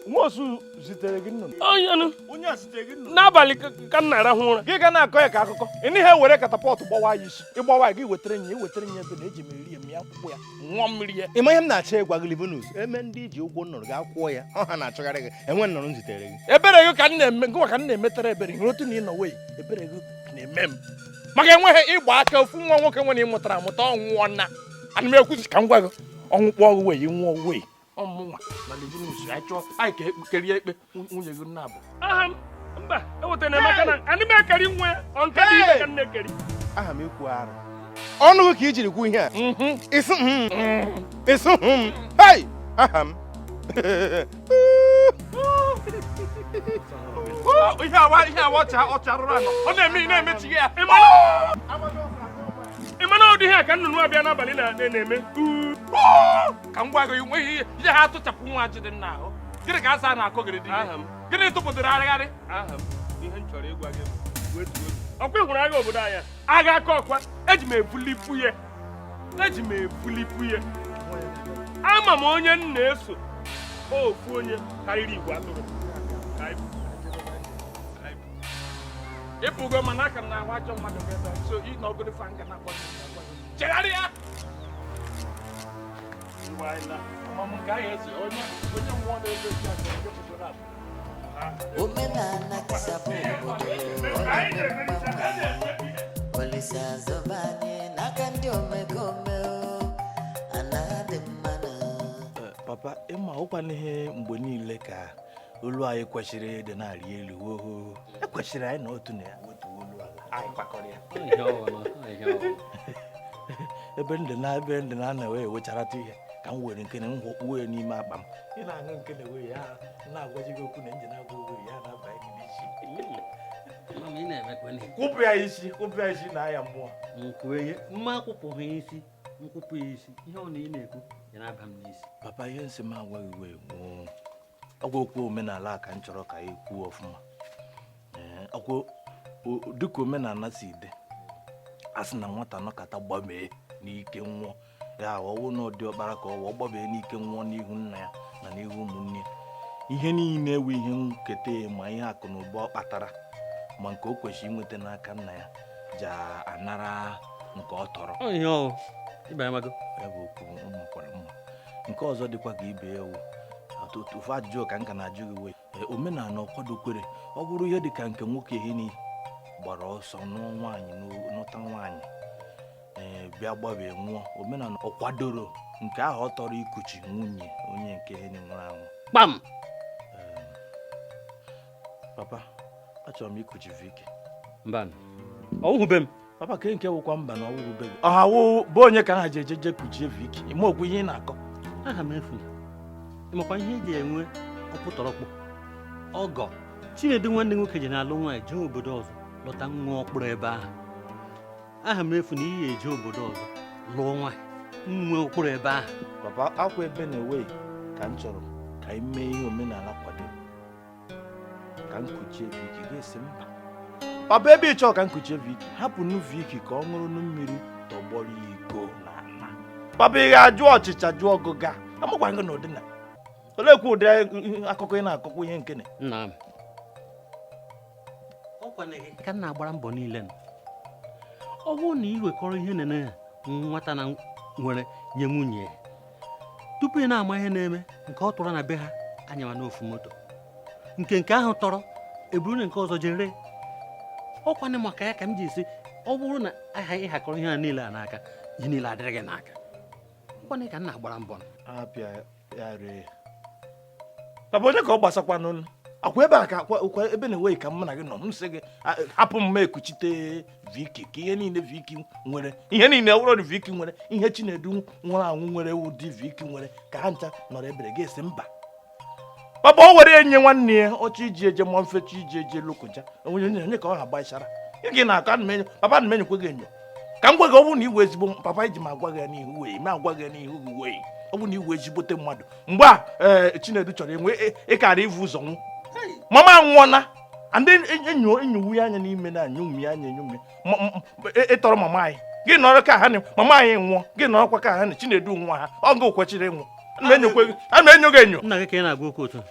Nwosu zitere gị nnụnụ? Onye Onye a zitere gị nnụnụ? N'abalị ka m na-arahụ ụra. Gị ga na-akọ ya ka akụkọ ị n'ihe were catapult gbawa ya isi, ịgbawa ya gị wetara nye, iwetara nye ebe na eji m eri ya m ya mkpụkpụ ya ṅụọ mmiri ya. Ị ma ihe m na-achọ ịgwa gị, Livinus? Eme ndị ji ụgwọ nnụnụ ga-akwụọ ya ọ ha na-achọgharị gị. Enwe nnụnụ m zitere gị. Ebere gị ka m na-eme, gịnwa ka m na-emetara ebere. Hụrụ otu na ị nọ wee ebere gị na-eme m maka enweghị ịgba aka ofu nwa nwoke nwere ịmụtara amụta ọnwụọ na ana m ekwuzi ka m gwa gị ọnwụ kpọọ gị wee nwụọ wee ọmụnwa na Livinus anyị chọọ anyị ka ekpekerie ikpe nwunye gị nna abụ. Aha m mba ewetara na Emeka na anyị m ekeri nwe ọ nke dị ime ka m na-ekeri. Aha m ikwu arụ ọnụ gị ka i jiri kwu ihe a, ịsụ ịsụ m hei aha m. Ihe awa ihe awa ọcha ọcha rụrụ anọ ọ na-eme ị na-emechighị ya. Ị mana ụdị ihe a ka nnụnụ abịa n'abalị na-eme. Ka m gwa gị, nweghị ihe ihe ha atụchapụ nwa ji dị nna ahụ. Gịnị ka asa na-akọ gịrị dị? Gịnị tụpụtara arịgharị? Aha m, ihe m chọrọ ịgwa gị bụ wetuo ọkwa ị hụrụ agha obodo anyị, agha aka ọkwa eji m ebulipu ya, eji m ebulipu ya. Ama m onye m na-eso, ofu onye karịrị igwe atụrụ. Ịpụgo mana aka m na-ahụ ajọ mmadụ gị ebe so ị nọgoro fa nga na-agwa gị chegharịa. Omenala tisapụ obodo, ọ na-eme mgbanwe. Olise azọba anyị n'aka ndị omekome o, ana dị mma na Papa, ịma ụkwana ihe mgbe niile ka olu anyị kwesịrị ịdị na-arị elu hoo. Ekwesịrị anyị na otu na ya wetuo olu ala anyị gbakọrọ ya ebe ndị na ebe ndị na na wee wecharata ihe ka m were nke na m hụkpuo ya n'ime akpa m. Ị na-aṅụ nke na ewe ya na-agwaji gị okwu na njin agwa okwu ya na-abanye gị n'isi. Kwụpụ ya isi, kwụpụ ya isi na aya mmụọ. Mma akwụpụghị isi, nkwụpụ ya isi, ihe ọ na ị na-ekwu ya na-aba m n'isi. Papa, ihe nsị m agwaghị wee nwụọ ọgwa okwu omenala ka m chọrọ ka anyị kwuo ọfụma. Ọkwa dịka omenala si dị, a sị na nwata nọkata gbamee n'ike nwụọ ya ọwụ na ụdị ọkpara ka ọwụ ọ gbamee n'ike nwụọ n'ihu nna ya na n'ihu ụmụnne ya, ihe niile ewu ihe nketa ma ihe akụ na ụba ọ kpatara ma nke o kwesịrị inweta n'aka nna ya ja anara nke ọ tọrọ. Ya bụ okwu makwara mma. Nke ọzọ dịkwa ka ibe ya ewu ofu ajụjụ ka m ka na-ajụ gị wee omenala ọ kwadokwere ọ bụrụ ihe dị ka nke nwoke hini gbara ọsọ nụọ nwaanyị nụta nwaanyị bịa gbabie nwụọ, omenala ọ kwadoro nke ahụ ọ tọrọ ikuchi nwunye onye nke hini nwụrụ anwụ? Kpam. Papa, achọrọ m ikuchi Viki. Mba, ọwụhụbe m. Papa, ke nke wụkwa mba na ọwụhụbe gị. Ọha wụ bụ onye ka ha ji eje je kuchie Viki. Ime okwu ihe ị na-akọ. Aha m efuna. Ịmakwa ihe eji enwe ọkpụtọrọkpụ ọgọ Chinedu nwanne nwoke ji na-alụ nwaanyị jee obodo ọzọ lọta nwa ọkpụrụ ebe ahụ. Aha m efu na iyi eje obodo ọzọ lụọ nwaanyị nwe ọkpụrụ ebe ahụ. Papa, akwa ebe na-ewe ka m chọrọ ka anyị mee ihe omenala kwado ka m kuchie Viki, ga-esi mba. Papa, ebe ị chọrọ ka m kuchie Viki, hapụ nụ Viki ka ọ ṅụrụ nụ mmiri Tọgbọrọ iko na ana. Papa, ị ga-ajụ ọchịcha jụọ ọgụga. Amakwa gị na ụdị na olekwa ụdị akụkọ ị na-akọkwa ihe nke na Nna m, ọkwa na gị ka m na-agbara mbọ niile nọ. Ọ bụrụ na ị wekọrọ ihe nene nwata na nwere nye nwunye ya, tupu ị na-ama ihe na-eme, nke ọ tụrụ na be ha anyawa n'ofu moto, nke ahụ tọrọ eburu na nke ọzọ jere. Ọkwanị maka ya ka m ji esi, ọ bụrụ na aha ịhakọrọ ihe a niile a n'aka, ihe niile adịrị gị n'aka. Ọkwanị ka m na-agbara mbọ. Apịa ya ree. Papa, onye ka ọ gbasakwanụ? Akwa ebe a ka akwa ebe na-enweghị ka mụ na gị nọ, m sị gị hapụ m ma ekuchite Viki ka ihe niile Viki nwere, ihe niile ọbụrụ na Viki nwere ihe Chinedu nwụrụ anwụ nwere, ụdị Viki nwere ka ha ncha nọrọ ebere gị esi mba. Papa, o were enye nwanne ya ọchọ iji eje mụọ mfecha iji eje Lokoja, onye onye ka ọ ha gbachara gị na-akọ. Ana m enyo, papa, ana m enyokwe gị enyo ka m gwa gị. Ọ bụrụ na iwe ezigbo papa iji m agwa gị ya n'ihu wee ma agwa gị ya n'ihu gị wee ọ bụrụ na iwe ezigbote mmadụ, mgbe a ee Chinedu chọrọ enwe ịkara ivu ụzọ nwụ, mama anwụọna ndị enyo enyowu ya anya n'ime na enyomi anya enyomi ịtọrọ mama anyị. Gị nọrọ ka ha na mama anyị nwụọ, gị nọrọkwa ka ha na Chinedu nwa ha ọ ga kwechiri ịnwụ. Ana m enyokwe gị, ana m enyo gị enyo. Nna gị ka ị na-agwa okwu otu?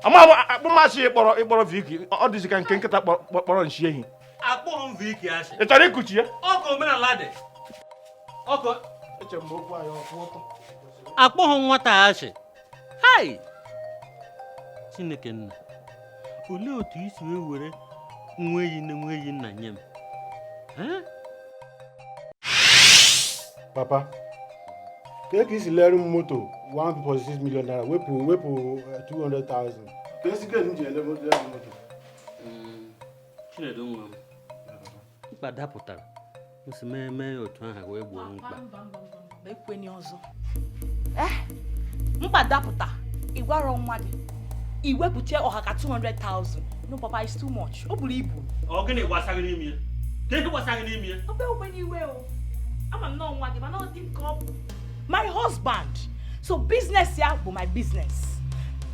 Ama m akpọmasị ịkpọrọ Viki, ọ dịzị ka nke nkịta kpọrọ nshi ehi. Akpọghị m Viki asị. Ị chọrọ ikuchi ya? Ọkụ omenala dị ọkụ. Eche m okwu anyị ọkwụ ọtọ. Akpọghị nwata asị. Hai, Chineke nna, olee otu i si wee were nwa eyi na nwa eyi nna nye m? Eh? Papa, ka ka isi lere m moto 1.6 million naira, wepụ 200,000, ka esi ga m ji ele moto ya moto? Chinedu nwa m, mkpa dapụtara m si mee ya otu ahụ wee gboo mkpa. Ekweni ọzọ, eh, mkpa dapụta, ịgwarọ nwa gị, iwepụta ọha ka 200,000? No, papa, it's too much, o buru ibu. Ọ gịnị gbasa gị n'ime ya? Ka ihe gbasa gị n'ime ya? Obe ogbe n'iwe o, ama m nọọ nwa gị, mana ọ dị m ka ọ bụ my husband, so business ya bụ my business.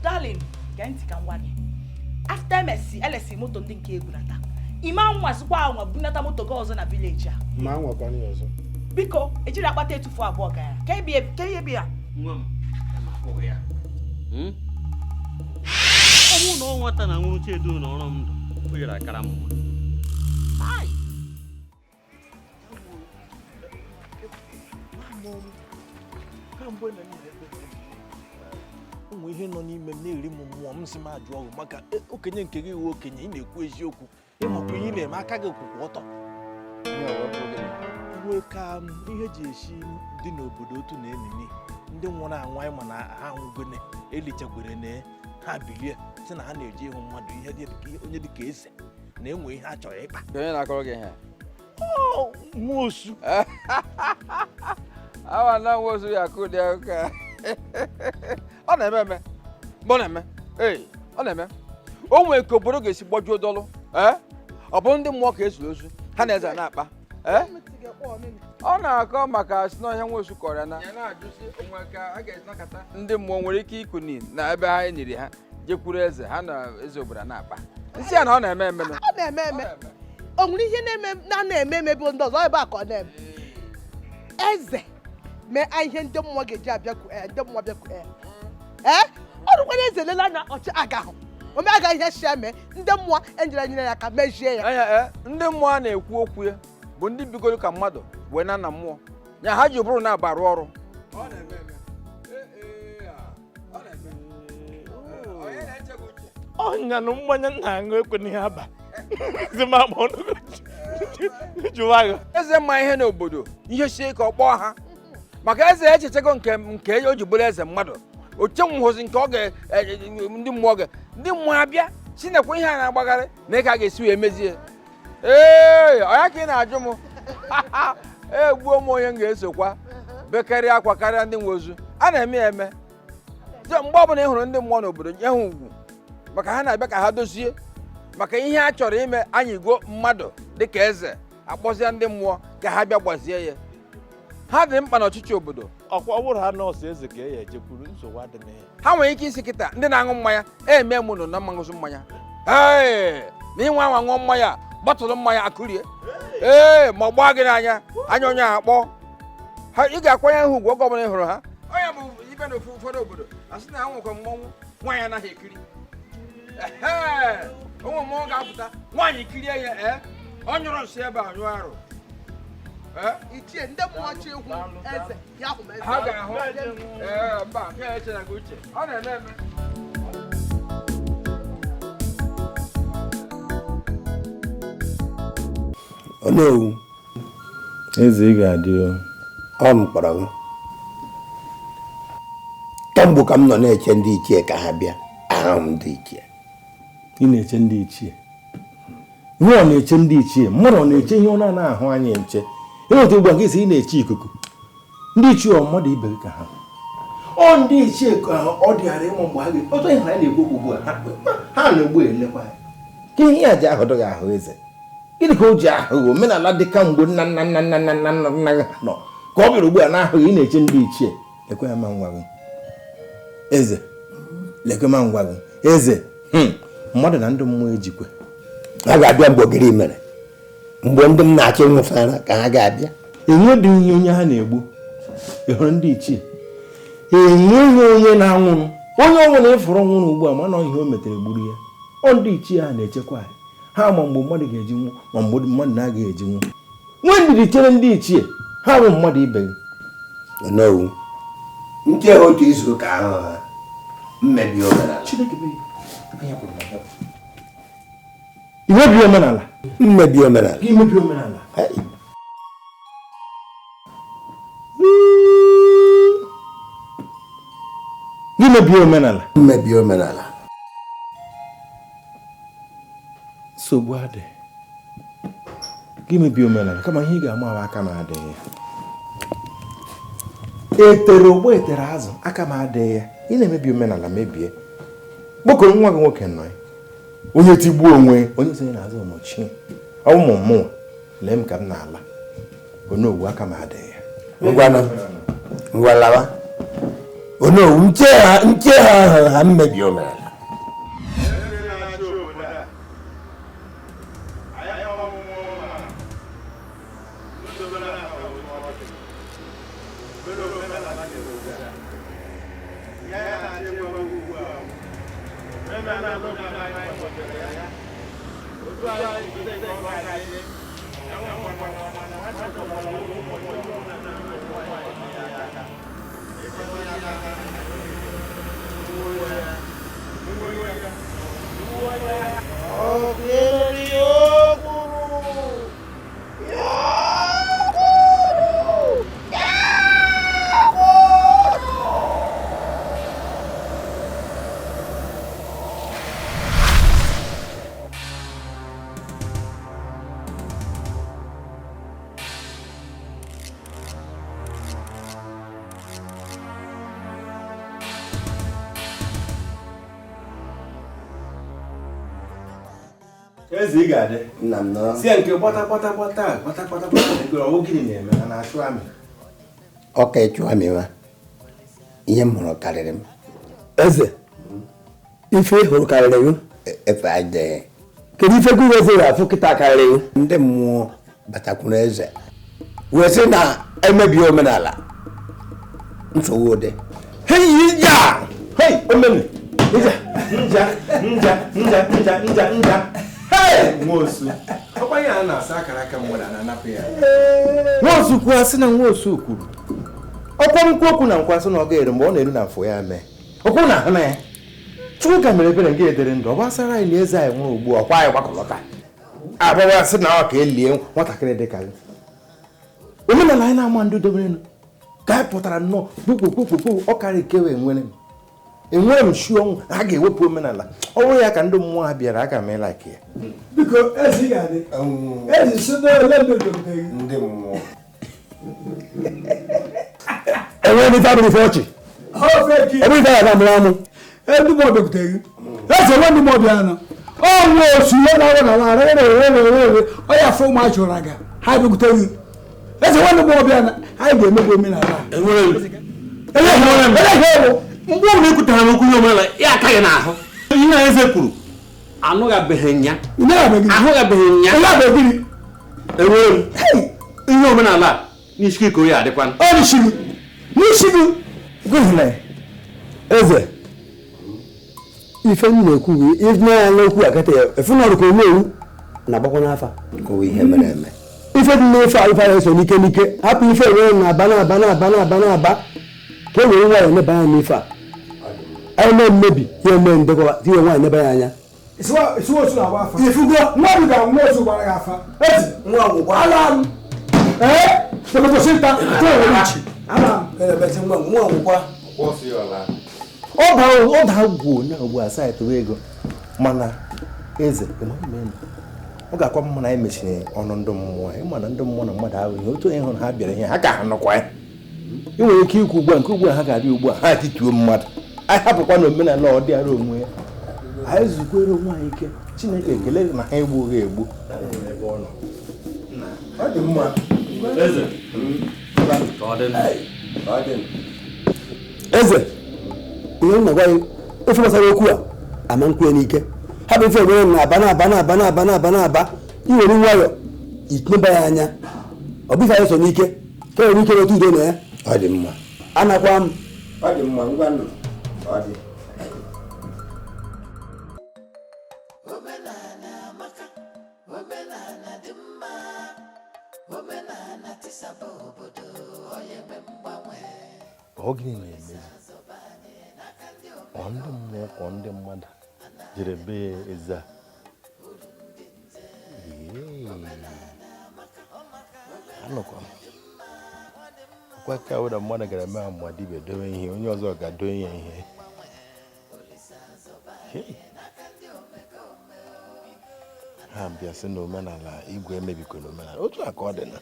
Darling, gee ntị ka m gwa gị. After emesi elesi moto ndị nke ebunata, ime anwazikwa anwa bunata moto gị ọzọ na village a. Ma anwakwana ya ọzọ. Biko, ejiri akpata etufu abụọ gara ka ebie ka ihe bịa. Nwa m, ama ya. Ọ bụrụ na ọ nwata na nwụrụ Chiedu na ọrụ m ndụ o yere akara mma. Ai! Kamgbe na m na-ekpe, ụmụ ihe nọ n'ime m na-eri m mmụọ m sị m ajụ ọgụ maka okenye nke gị iwe okenye. Ị na-ekwu eziokwu, ịmakwa ihe ị na-eme, aka gị kwụkwụ ọtọ. Nwee ka ihe ji esi dị n'obodo otu na enini ndị nwụrụ anwụ, anyị ma na ha anwụgone, elichagwere na ha bilie sị na ha na-eji ịhụ mmadụ ihe dị onye dị ka eze na-enwe ihe a chọrọ ịkpa. Onye na-akọrọ gị ihe? Nwosu. Awa na nwosu ya akụ dị ụka. Ọ na-eme eme mgbe ọ na-eme, ee, ọ na-eme. O nwere ka obodo ga-esi gbajuo dọlụ. Ee, ọ bụrụ ndị mmụọ ka esuru ozu ha na eze na-akpa. Ee, ọ na-akọ maka si n'ọhịa nwosu kọrọ ya na ndị mmụọ nwere ike ikuni na ebe ha enyiri ha jekwuru eze ha na eze obodo na-akpa nsị ya na ọ na-eme eme. Ọ na-eme eme. O nwere ihe na-eme na na-eme eme bụ ndị ọzọ ebe a ka ọ na-eme. Eze mee ihe ndị mmụọ ga-eji abịakwu, ee, ndị mmụọ bịakwu, ee, ọ rụkwara eze lele anya ọchị agahụ ome aga ihe si eme, ndị mmụọ enyere nyere ya aka mejie ya. Anya, ee, ndị mmụọ a na-ekwu okwu ya bụ ndị bigoro ka mmadụ wee na na mmụọ ya ha ji ụbụrụ na-aba arụ ọrụ. Ọnya na mmanya nna aṅụ ekwe ihe aba si m akpọ ọnụ jụwa gị. Eze ma ihe n'obodo ihe sie ka ọ kpọọ ha maka eze echechego nke o ji bụrụ eze mmadụ ochenwụhụzi nke ọ ga ndị mmụọ ga ndị mmụọ abịa si nekwa ihe a na-agbagharị na ka a ga-esi wee mezie. Ee, ọ ya ka ị na-ajụ m, egbuo m onye m ga-esokwa bekarịa akwa karịa ndị nwe ozu a na-eme ya eme. Mgbe ọbụla ị hụrụ ndị mmụọ n'obodo, nye ha ugwu maka ha na-abịa ka ha dozie maka ihe a chọrọ ime. Anyị go mmadụ dịka eze akpọzie ndị mmụọ ka ha bịa gbazie ya, ha dị mkpa n'ọchịchị obodo. Ọkwa ọ bụrụ ha nọọsụ eze ka e ya ejekwuru, nsogbu adịghị ya. Ha nwere ike isi kịta ndị na-aṅụ mmanya eme m nụ na mma ṅụzụ mmanya, ee, na ịnwe anwa ṅụọ mmanya bọtụlụ mmanya akụrie. Ee, ma gbaa gị n'anya anya onye akpọ ha, ị ga-akwanye ha ugwu oge ọbụla ị hụrụ ha. Onye bụ ibe na ofu ụfọdụ obodo a sị na ha nwekwa mmọnwụ nwaanyị anaghị ekiri. Ehe, onwe mmọnwụ ga-apụta nwaanyị kirie ya. Ee, ọ nyụrụ nsị ebe a nyụọ arụ. Ichie ndị mmụọ chi egwu eze ya hụ m eze. Ha ga-ahụ. Ee, mba, nke a echela gị uche, ọ na-eme eme. Onowu. Eze, ị ga-adị o. Ọ m kpọrọ gị kemgbe ka m nọ na-eche ndị ichie ka ha bịa, ahụ m ndị ichie. Ị na-eche ndị ichie? Ihe ọ na-eche ndị ichie, mmadụ ọ na-eche ihe ọ na-anaghị ahụ anya nche. Ịnweta ugbu a nke isi ị na-eche ikuku. Ndị ichie ọ mmadụ ibe gị ka ha. Ọ ndị ichie ka ọ dịghara ịnwe mgbe ha ga- otu ihe anyị na-ekwu okwu ugbu a, ha na-egbu elekwa ya. Ka ihe ya ji ahụdụ gị ahụ eze. Gịnị ka o ji ahụghị omenala dị ka mgbe nna nna nna nna nna nna nna nna gị nọ ka ọ bịara ugbu a na-ahụghị ị na-eche ndị ichie. Lekwe ya ma ngwa gị eze, lekwe ma ngwa gị eze. Mmadụ na ndị mmụọ ejikwe. Ha ga-abịa mgbe ogiri mere, mgbe ndị m na-achọ ịnwụfara ka ha ga-abịa. Enweghị ihe onye ha na-egbu. Ị hụrụ ndị ichie, enweghị onye na-anwụrụ. Onye ọbụla ịfụrụ nwụrụ ugbu a mana ihe o metere gburu ya. Ọ ndị ichie ha na-echekwa anyị. Ha ma mgbe mmadụ ga-eji nwụ ma mgbe mmadụ na-agaghị eji nwụ. Nwee ndidi chere ndị ichie, ha bụ mmadụ ibe gị. Onowu, nche ha otu izu ụka ahụ ha mmebi omenala. Imebi omenala. Mmebi omenala. Imebi omenala. Imebi omenala. Mmebi omenala. Nsogbu adị. Gị mebie omenala kama ihe ị ga-ama ahụ aka m adịghị ya. Etere ogbo etere azụ aka m adịghị ya. Ị na-emebi omenala mebie. Kpọkọrọ nwa gị nwoke nọ ya. Onye tigbuo onwe onye sonye n'azụ nọchie. Ọ ụmụ mmụọ lee m ka m na-ala. Onowu aka m adịghị ya. Ngwanụ, ngwa lawa. Onowu, nche ha ahụ ha mmebi omenala. Eze, ị ga-adị. Nna m nọ. Si ya nke gbata gbata gbata gbata gbata gbata nke ọwụ gịnị na-eme ha na-achụ amị. Ọka ịchụ amị wa. Ihe m hụrụ karịrị m. Eze, ife ị hụrụ karịrị gị? Efe adịghị. Kedu ife gị eze ga-afụ kịta karịrị gị? Ndị mmụọ batakwuru eze wee sị na emebi omenala nsogbu dị. Hei ya! Hei omeme! Nja nja nja nja nja nja nja. Hey! Nwosu. Ọkwa ya a na-asa akara aka mmadụ a na-anapụ ya. Nwosu kwuo asị na nwosu kwuru. Ọkwa nkwu okwu na nkwa asị na ọ ga-eru mgbe ọ na-eru na mfụ ya mee. Ọkwa na ahụ na ya. Chukwu ka mere ebere nke edere ndụ ọ gbasara anyị na eze anyị nwụrụ ugbu a ọkwa anyị gbakọlọta. Agbawa asị na ọ ka elie nwatakịrị dị ka gị. Omenala anyị na-ama ndụ dobere ka anyị pụtara nnọọ kpukpukpukpukpu ọ karịa kewe enwere m. Enwere m shi ọnwụ na a ga-ewepụ omenala ọ bụrụ ya ka ndị mmụọ ha bịara aga m ịla ya. Biko eze ị ga-adị. Eze si n'ole ndị obodo gị. Ndị mmụọ. Enwere m ife abụrụ ife ọchị. Ebe ife ya ga-amụrụ amụ. Ndị mmụọ bịakwutere gị. Eze nwe ndị mmụọ bịa nọ. Ọ nwe osu ihe na-arụ na ara ere ere ere ere ọ ya afọ ụmụ achụrụ aga ha bịakwutere gị. Eze nwe ndị mmụọ bịa nọ anyị ga-emebi omenala. Mgbe ọbụla ekwutara m okwu ihe omenala ya akaghị n'ahụ. Ihe a eze kwuru anụghabeghị ya. Ahụghabeghị ya. Enwere m ihe omenala a n'isi ka oyi adịkwa. Ọ n'isi gị. N'isi gị. Gụzina eze. Ife m na-ekwu gị ife ya n'okwu akata ya efu na ọrụka omewu na-agbakwa n'afa. Kọwa ihe mere eme. Ife dị n'efe a ife a eso n'ike n'ike hapụ ife enwere na-aba na-aba na-aba na-aba na-aba ka e were nwayọọ neba anya n'ife a. Anyị mee mmebi ya eme ndekọba tinye nwaanyị neba ya anya. Ifugo mmadụ ga-anwụ otu gbara gị afa. Ezi nwa ngwụkwa. Ala m. Ee, tọkọtọsịnta tọọ ichi. Ala m. Emezi nwa nwa ngwụkwa. Ọ daa gwuo na ugbu a saịtị ego mana eze ọ ga-akwa mma na anyị mechiri ọnụ ndị mmụọ anyị mana ndị mmụọ na mmadụ ahụ ihe otu onye hụrụ ha bịara ihe ha ka ha nọkwa ya. Ị nwere ike ikwu ugbu a nke ugbu a ha ga-abịa ugbu a ha tituo mmadụ anyị hapụkwa na omenala ọ dịara onwe ya anyị zukwere onwe anyị ike Chineke ekele na ha egbughị egbu. Ọ dị mma. Eze. Ka ọ dị. Eze ihe m na-agwa gị ofe gbasara okwu a ama nkwụ n'ike hapụ ife enwere na-aba na-aba na-aba na-aba na-aba na-aba iwere nwayọ itineba ya anya ọ bụ ife anyị so n'ike ka enwere ike nweta udo na ya. Ọ dị mma. Anakwa m. Ọ dị mma ngwa nụ. Ọ dị. Ọ gịnị na-emezi? Ọ ndị mmụọ ka ọ ndị mmadụ jere bee eze a. Anụkwa m ọkwa ka wụ na mmadụ gara mee amụma dibịa dowe ihe onye ọzọ ga-adowe ya ihe. Ha bịa sị na omenala igwe emebikwa n'omenala otu a ka ọ dị na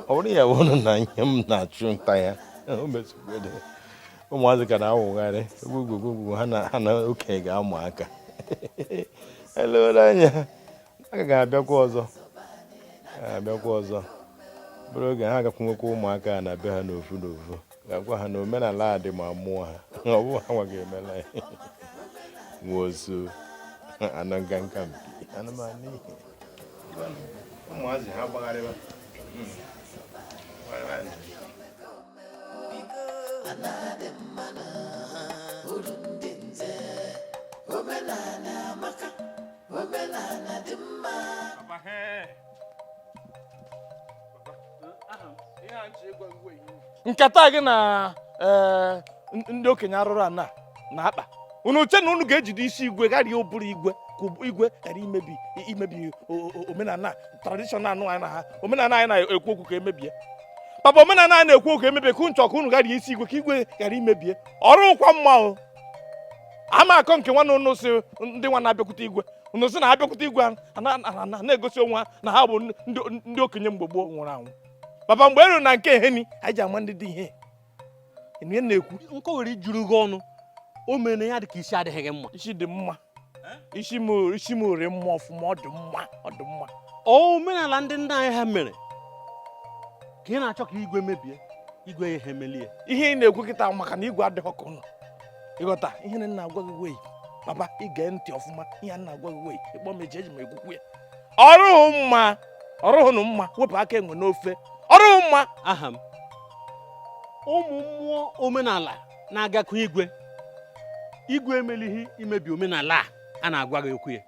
ọ bụrụ ya wụrụ na ihe m na-achụ nta ya o mezukwere ụmụazị ka na-awụgharị gbugbugbugbu ha na okenye ga-amụ aka elewere anya aka ga-abịakwa ọzọ bụrụ oge ha agakwunwekwa ụmụaka na be ha n'ofu n'ofu ga-agwa ha na omenala a dị ma mụọ ha ọ bụ ha nwa ga-emela ya nwosu anọ nganka mpi anụmanụ ihe ụmụazị ha gbagharịba. Nkata gị na ndị okenye arụrụ ana na-akpa unu uche na unu ga-ejide isi igwe ghara ụbụrụ igwe ka igwe ghara imebi omenala tradishọnal anụ anyị na ha omenala anyị na-ekwu okwu ka emebie. Papa omenala anyị na-ekwu okwu emebie ka nchọ ka unu ghara isi igwe ka igwe ghara imebie ọrụ kwa mma o ama akọ nke nwanne unu si ndị nwa na-abịakwute igwe unu si na abịakwute igwe na-egosi onwe ha na ha bụ ndị okenye mgbe gboo nwụrụ anwụ. Papa mgbe eru na nke eheni anyị ji ama ndị dị ihe ihe na-ekwu nkọwere juru gị ọnụ o mere ya dị ka isi adịghị gị mma. Isi dị mma isi m ore mma ọfụma ọ dị mma ọ dị mma. Omenala ndị nna anyị ha mere ka ị na-achọ ka igwe mebie igwe ya ha emelie ihe ị na-ekwu kịta maka na igwe adịghị ka ụnụ ịghọta ihe na nna agwa gị wei papa ige ntị ọfụma ihe nna agwa gị wei ịkpọ m eji eji m ekwukwu ya ọrụhụ mma ọrụhụ mma wepụ aka enwe n'ofe ọrụhụ mma. Aha m ụmụ mmụọ omenala na-agakọ igwe igwe emelighị imebi omenala a na-agwa gị okwu ya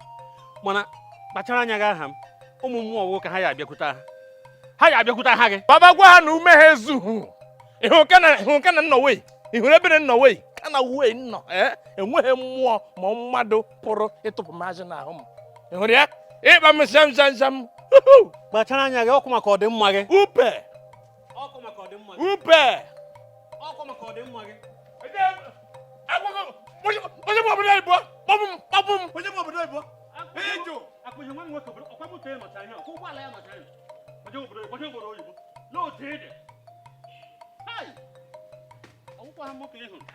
mana kpachara anya gị aha m ụmụ mmụọ ọwụ ka ha ya abịakwute ha ha ya abịakwute ha gị. Baba gwa ha na ume ha ezughị ịhụ ka na nnọ wei ịhụrụ ebere nnọ wei ka na wei nnọ enweghị mmụọ ma mmadụ pụrụ ịtụpụ m ajị n'ahụ m ịhụrụ ya ịkpa m sham sham sham. Kpachara anya gị ọkụ maka ọdịmma gị upe ọkụ maka ọdịmma gị upe ọkụ maka ọdịmma gị. Onye bụ obodo oyibo kpọbụ m kpọbụ m onye bụ obodo oyibo ịjụ akpụghị nwa nwoke ọkwa moto ya nọcha ihe ọkwa ụgbọala ya nọcha ihe onye obodo oyibo n'otu ede ọgwụkwa ha nwoke ịhụrụ.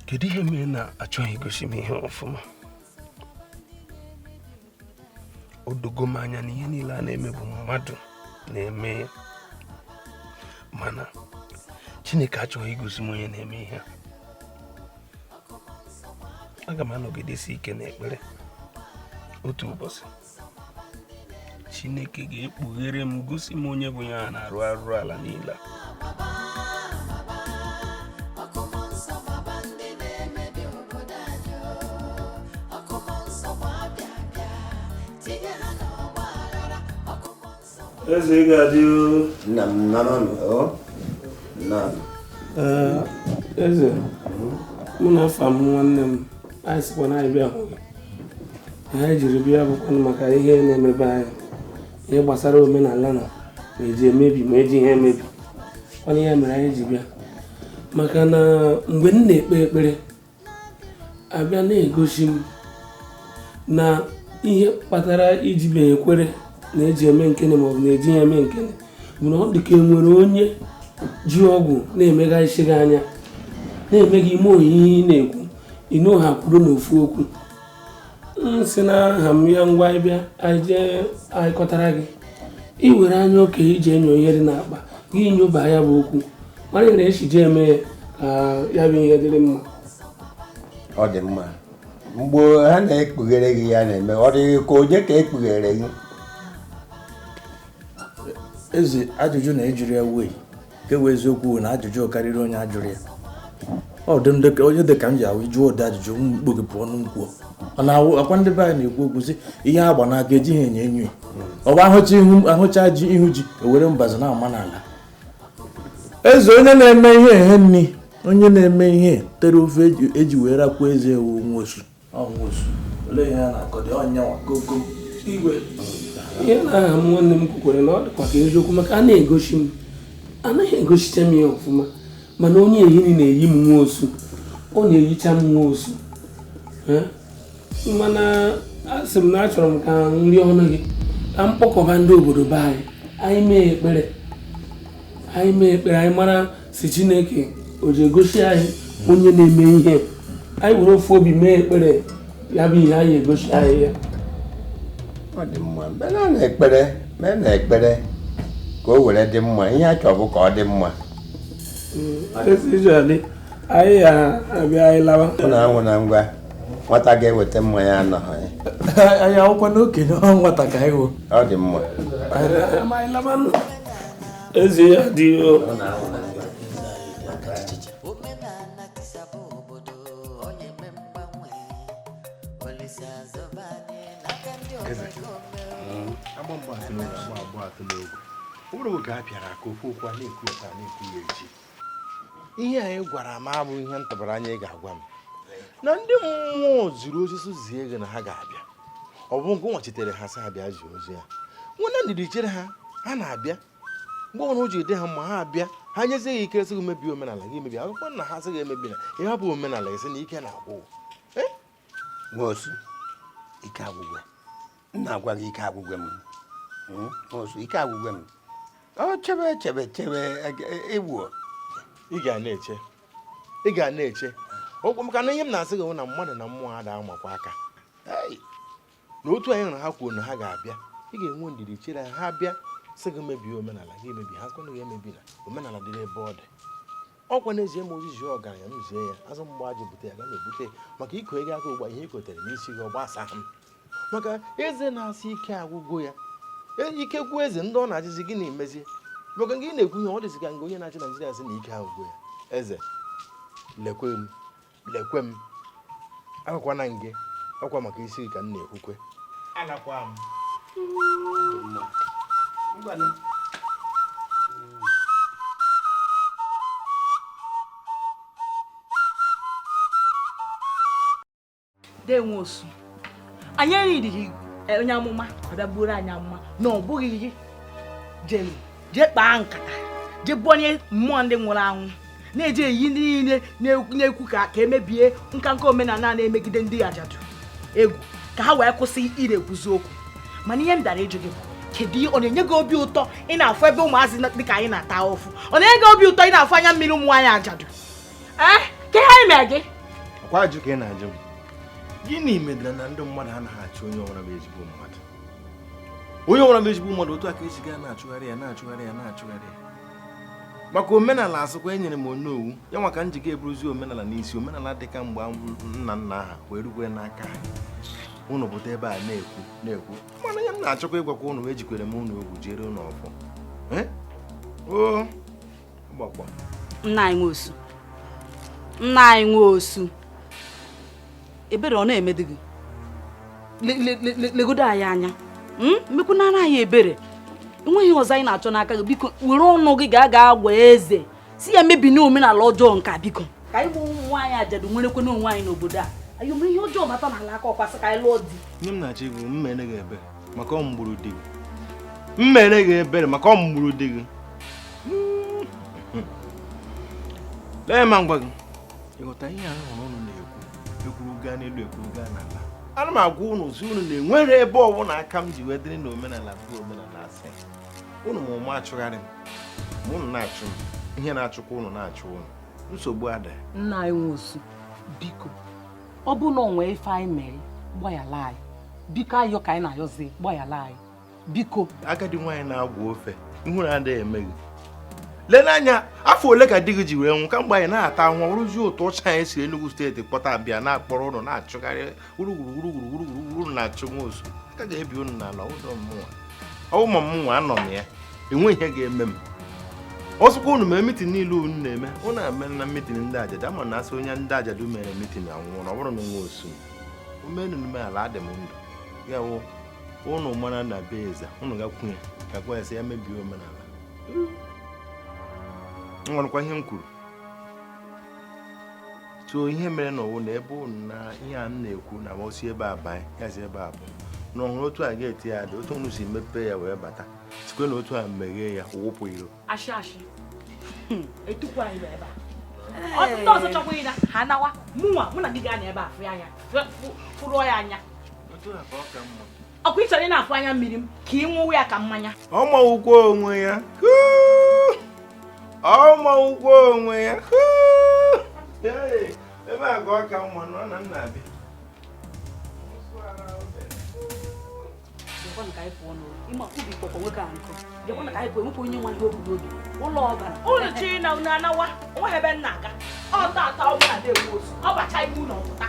Kedu ihe mere na achọghị igosi m ihe ọfụma? O dogo m anya na ihe niile a na-eme bụ mmadụ na-eme ya. Mana Chineke achọghị igosi m onye na-eme ihe a. Aga m anọgidesi ike n'ekpere. Otu ụbọchị, Chineke ga-ekpughere m, gosi m onye bụ ya na-arụ arụrụ ala niile a. Eze, ị ga-adị. Nna m, nọrọ o, nna. Eze, mụ na afa m nwanne m, anyị sịkwa na anyị bịa hụ gị. Ihe anyị jiri bịa bụkwanụ maka ihe na-emebe anyị, ihe gbasara omenala na ma eji emebi ma eji ihe emebi kwana. Ihe mere anyị ji bịa maka na mgbe m na-ekpe ekpere, abịa na-egosi m na ihe kpatara iji bịa ekwere na eji eme nkene maọbụ na eji ya eme nkene bụ na ọ dị ka enwere onye ji ọgwụ na-emegharịsị gị anya, na-eme gị ime oyiyi ị na-ekwu ịnụ ha kwuru n'ofu okwu. M si na aha m ya, ngwa, ịbịa anyị jee, anyị kọtara gị. Ị were anya okenye iji enyo ihe dị n'akpa gị nyoba ya bụ okwu, mara na esi ji eme ya ka ya bụ ihe dịrị mma. Ọ dị mma. Mgbe ha na-ekpughere gị ya na-eme, ọ dịghị ka onye ka ekpughere gị? Eze, ajụjụ na ejuru ya wee nke wee eziokwu na ajụjụ karịrị onye ajụrụ ya. Ọ dị m dịka onye dị ka m ji awụ jụọ ụdị ajụjụ m kpogepụ ọnụ m kwuo. Ọ na-awụ akwa ndị be anyị na-ekwu okwu sị ihe agba n'aka ejighị enyo enyo. Ọ bụ ahụcha ihu, ahụcha ji ihu ji ewere mbazụ na-ama n'ala. Eze, onye na-eme ihe ehe nni, onye na-eme ihe tere ofe eji wee rakwuo eze ewu nwosu. Ọ nwosu, olee ihe a na-akọ dị ọnyanwa komkom? Igwe, ihe na aha m nwanne m kwukwere na ọ dịkwa ka eziokwu, maka a na-egosi m, anaghị egosicha m ya ọfụma, mana onye ehiri na-eyi m nwa osu, ọ na-eyicha m nwa osu. Mana asị m na achọrọ m ka nri ọnụ gị, ka m kpọkọba ndị obodo be anyị, anyị mee ekpere, anyị mee ekpere, anyị mara si Chineke o ji egosi anyị onye na-eme ihe. Anyị were ofu obi mee ekpere, ya bụ ihe anyị egosi anyị ya. Ọ dị mma. Mee na ekpere, mee na ekpere ka o were dị mma. Ihe a chọrọ bụ ka ọ dị mma. Ezi adị, anyị ya abịa, anyị lawa. Hụ na anwụ na ngwa nwata ga-eweta mmanya anọghị. Anyị akwụkwọ n'okenye nwata ka anyị wụ. Ọ dị mma. Anyị lawa. Ezi ya dị o. Omenala tisabụ obodo, onye eme mgbanwe. Olise azọba anyị n'aka ndị Eze. omekome. Agba mgba atụ n'ogwe, agba agba atụ n'ogwe. Ọ bụrụ oge a pịara aka ofu okwu a na-ekwu ya taa, na-ekwu ya echi. Ihe anyị gwara m abụ ihe m tụbara anya ị ga-agwa m na ndị mmụọ ziri ozi zie gị na ha ga-abịa. Ọ bụ nke nwachitere ha sị ha bịa zie ozi ya. Nwanne ndidi chere ha, ha na-abịa mgbe ọbụla o ji dị ha mma, ha abịa, ha nyezie gị ike sị gị mebie omenala gị, emebi akwụkwọ nna ha sị gị emebi na ihe hapụ omenala gị, sị na ike na-agwụ. Nwosu, ike agwụgwe m na-agwa gị, ike agwụgwe m. Nwosu, ike agwụgwe m. Ọ chebe chebe chebe egbuo. Ị ga na-eche, ị ga na-eche okwu, maka na ihe m na-asị gị bụ na mmadụ na mmụọ ada amakwa aka na otu anyị na ha kwuo na ha ga-abịa. Ị ga-enwe ndidi chere ha, ha bịa sị gị mebie omenala gị, emebi ha sịkwa na gị emebi na omenala dịrị ebe ọ dị. Ọkwa n'ezie, ma ozi zie ọgaranya m zie ya azụ mgbe ajị bute ya, ga na-ebute ya maka iko ego aka ugbu a. Ihe i kotere n'isi gị ọgbasa m, maka eze na-asị ike agwụgo ya. Ike gwuo eze, ndị ọ na-achịzi gị na-emezie maka nke ị na-ekwu ihe ọ dịzị ka nga onye na-achị Naijiria sị na ike agwụgo ya. Eze, lekwe m, lekwe m, agwakwana m gị ọkwa maka isi gị ka m na-ekwukwe. Alakwa m. Ngwanụ. Denwe osu, anyị erighị onye amụma ka ọ bịa buoro anyị amụma na ọ bụghị ihe jere jee kpaa nkata, jee bonye mmụọ ndị nwụrụ anwụ na-eji eyi ndị niile na-ekwu ka emebie nka nka omenala na-emegide ndị ajadu egwu, ka ha wee kwụsị ire ekwuzi okwu. Mana ihe m bịara ịjụ gị bụ, kedu ọ na-enye gị obi ụtọ ị na-afụ ebe ụmụazị dịka anyị na-ata ụfụ? Ọ na-enye gị obi ụtọ ị na-afụ anya mmiri ụmụ nwaanyị ajadu? Ee, ka ihe anyị mere gị? Ọkwa ajụ ka ị na-ajụ m, gịnị medara na ndị mmadụ anaghị achụ onye ọbụla bụ ezigbo mmadụ? Onye ọbụla bụ ezigbo mmadụ, otu aka esi gaa na-achụgharị ya, na-achụgharị ya, na-achụgharị ya. Maka omenala asụkwa enyere m onowu ya nwa ka m ji ga-eburuzi omenala n'isi omenala dị ka mgbe nna nna ha wee rukwe n'aka ha. Unu pụta ebe a na-ekwu na-ekwu mana ihe m na-achọkwa ịgwakwa unu ejikwere m unu ogwu jere unu ọfọ. O gbakwa. Nna anyị Nwosu. Nna anyị Nwosu. Ebere ọ na-emedi gị. Legodo anyị anya. Mmekwunara anyị ebere. Enweghị ọzọ anyị na-achọ n'aka gị biko were ọnụ gị gaa gwa eze si ya mebi na omenala ọjọọ nke a biko. Ka anyị bụ ụmụ nwaanyị ajadu nwerekwe n'onwe anyị n'obodo a. Anyị mere ihe ọjọọ bata n'ala aka ọkwa sị ka anyị lụọ di. Nye m na-achọ igbu mmere gị ebere maka ọ mgburu di gị. Mmere gị ebere maka ọ mgburu di gị. Lee ma ngwa gị. Ịghọta ihe a hụrụ unu na-ekwu ekwuru gaa n'elu ekwuru gaa n'ala. Ana m agwa unu si unu na-enwere ebe ọbụla aka m ji wee dịrị n'omenala bụ omenala asị. Unu ma ụmụ achụgharị m ma unu na-achụ m ihe na-achụkwa unu na-achụ unu nsogbu adịghị. Nna anyị Nwosu biko ọ bụ na o nwee ife anyị mere gbaghara anyị biko ayọ ka anyị na-ayọzi gbaghara anyị biko. Agadi nwaanyị na-agwa ofe ihu na-adịghị eme gị. Lee n'anya afọ ole ka di gị ji wee nwụ kamgbe anyị na-ata ahụhụ rụzie ụtọ ọcha anyị si Enugu steeti kpọta bịa na-akpọrọ ụnụ na-achụgharị wuruwuruwuruwuruwuru na-achụ Nwosu aka ga-ebi unu n'ala ụzọ mmụọ ọwụ ma mmụọ anọ m ya enwe ihe ga-eme m ọsụkwa unu mee mitin niile unu na-eme unu eme na mitin ndị ajadu ama na asị onye ndị ajadu mere mitin anwụrụ ọ bụrụ na Nwosu omenu n'ime ala adị m ndụ ya wụ unu mara na be eze unu gakwunye gakwa ya sị ya mebie omenala nwerekwa ihe m kwuru so ihe mere na ọwụ na ebe unu na ihe a m na-ekwu na osi ebe a banye ya si ebe a bụ na ọhụrụ otu a ga-eti ya dị otu unu si mepee ya wee bata sikwe na otu a meghee ya wụpụ iro ashị ashị etukwu anyị ebe a ọtụtụ ọzọ chọkwa ịna ha nawa mụnwa mụ na gị gaa na ebe a fụ anya fụrụọ ya anya ọkwa ị chọrọ ị na-afụ anya mmiri m ka ị nwụwa ya ka mmanya ọ mawụkwa onwe ya ọ mawụkwa onwe ya ebe a ka ọ ka mma nọ na nna abịa. Unu chi na unu anawa nwa ebe m na-aga ọ tata ọ bụla na-egbu ozu ọ bacha ime ụlọ pụta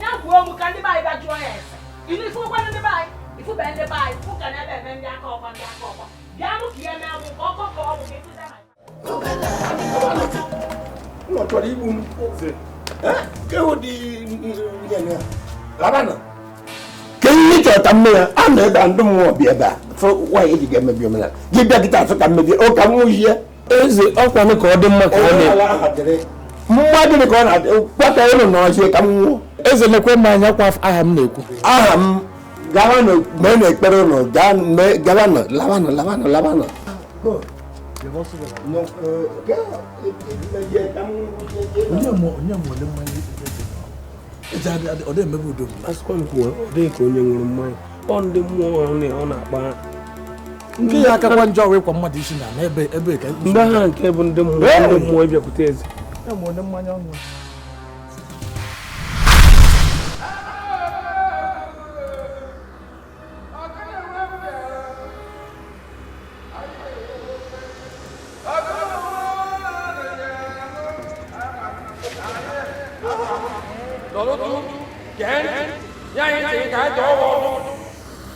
ya gbuo m ka ndị be anyị bịa jụọ ya ese ịnụ ifụkwa ndị be anyị ifụbe ndị be anyị ụka na ebe eme ndị aka ọkwa ndị aka ọkwa bịa nụ ka ihe mee bụ ka ọkọ ka ọ bụ ka ịkụzi ha. Ụlọ chọrọ igbu m ke ihe chọrọ ka mme ya a nọ ebe a ndị mmụọ bi ebe a fụ nwaanyị eji ga-emebi omenala gị bịa kịta asụ ka mmebie ọ ka m nwụhie eze ọkwanụ ka ọ dị mma ka ọ na mma gịnị ka ọ na-adị kwata ụlọ nọzie ka m nwụọ eze lekwe m anya kwa aha m na-ekwu aha m gawanụ mee na ekpere ụlọ gawanụ lawanụ lawanụ lawanụ. Ọ dịghị ka onye ṅụrụ mmanya ọ ndị mmụọ ọ na-akpa nke ya akakwa njọ wee kwa mmadụ isi na ebe ebe ka ndị agha nke bụ ndị mmụọ ịbịakwute eze.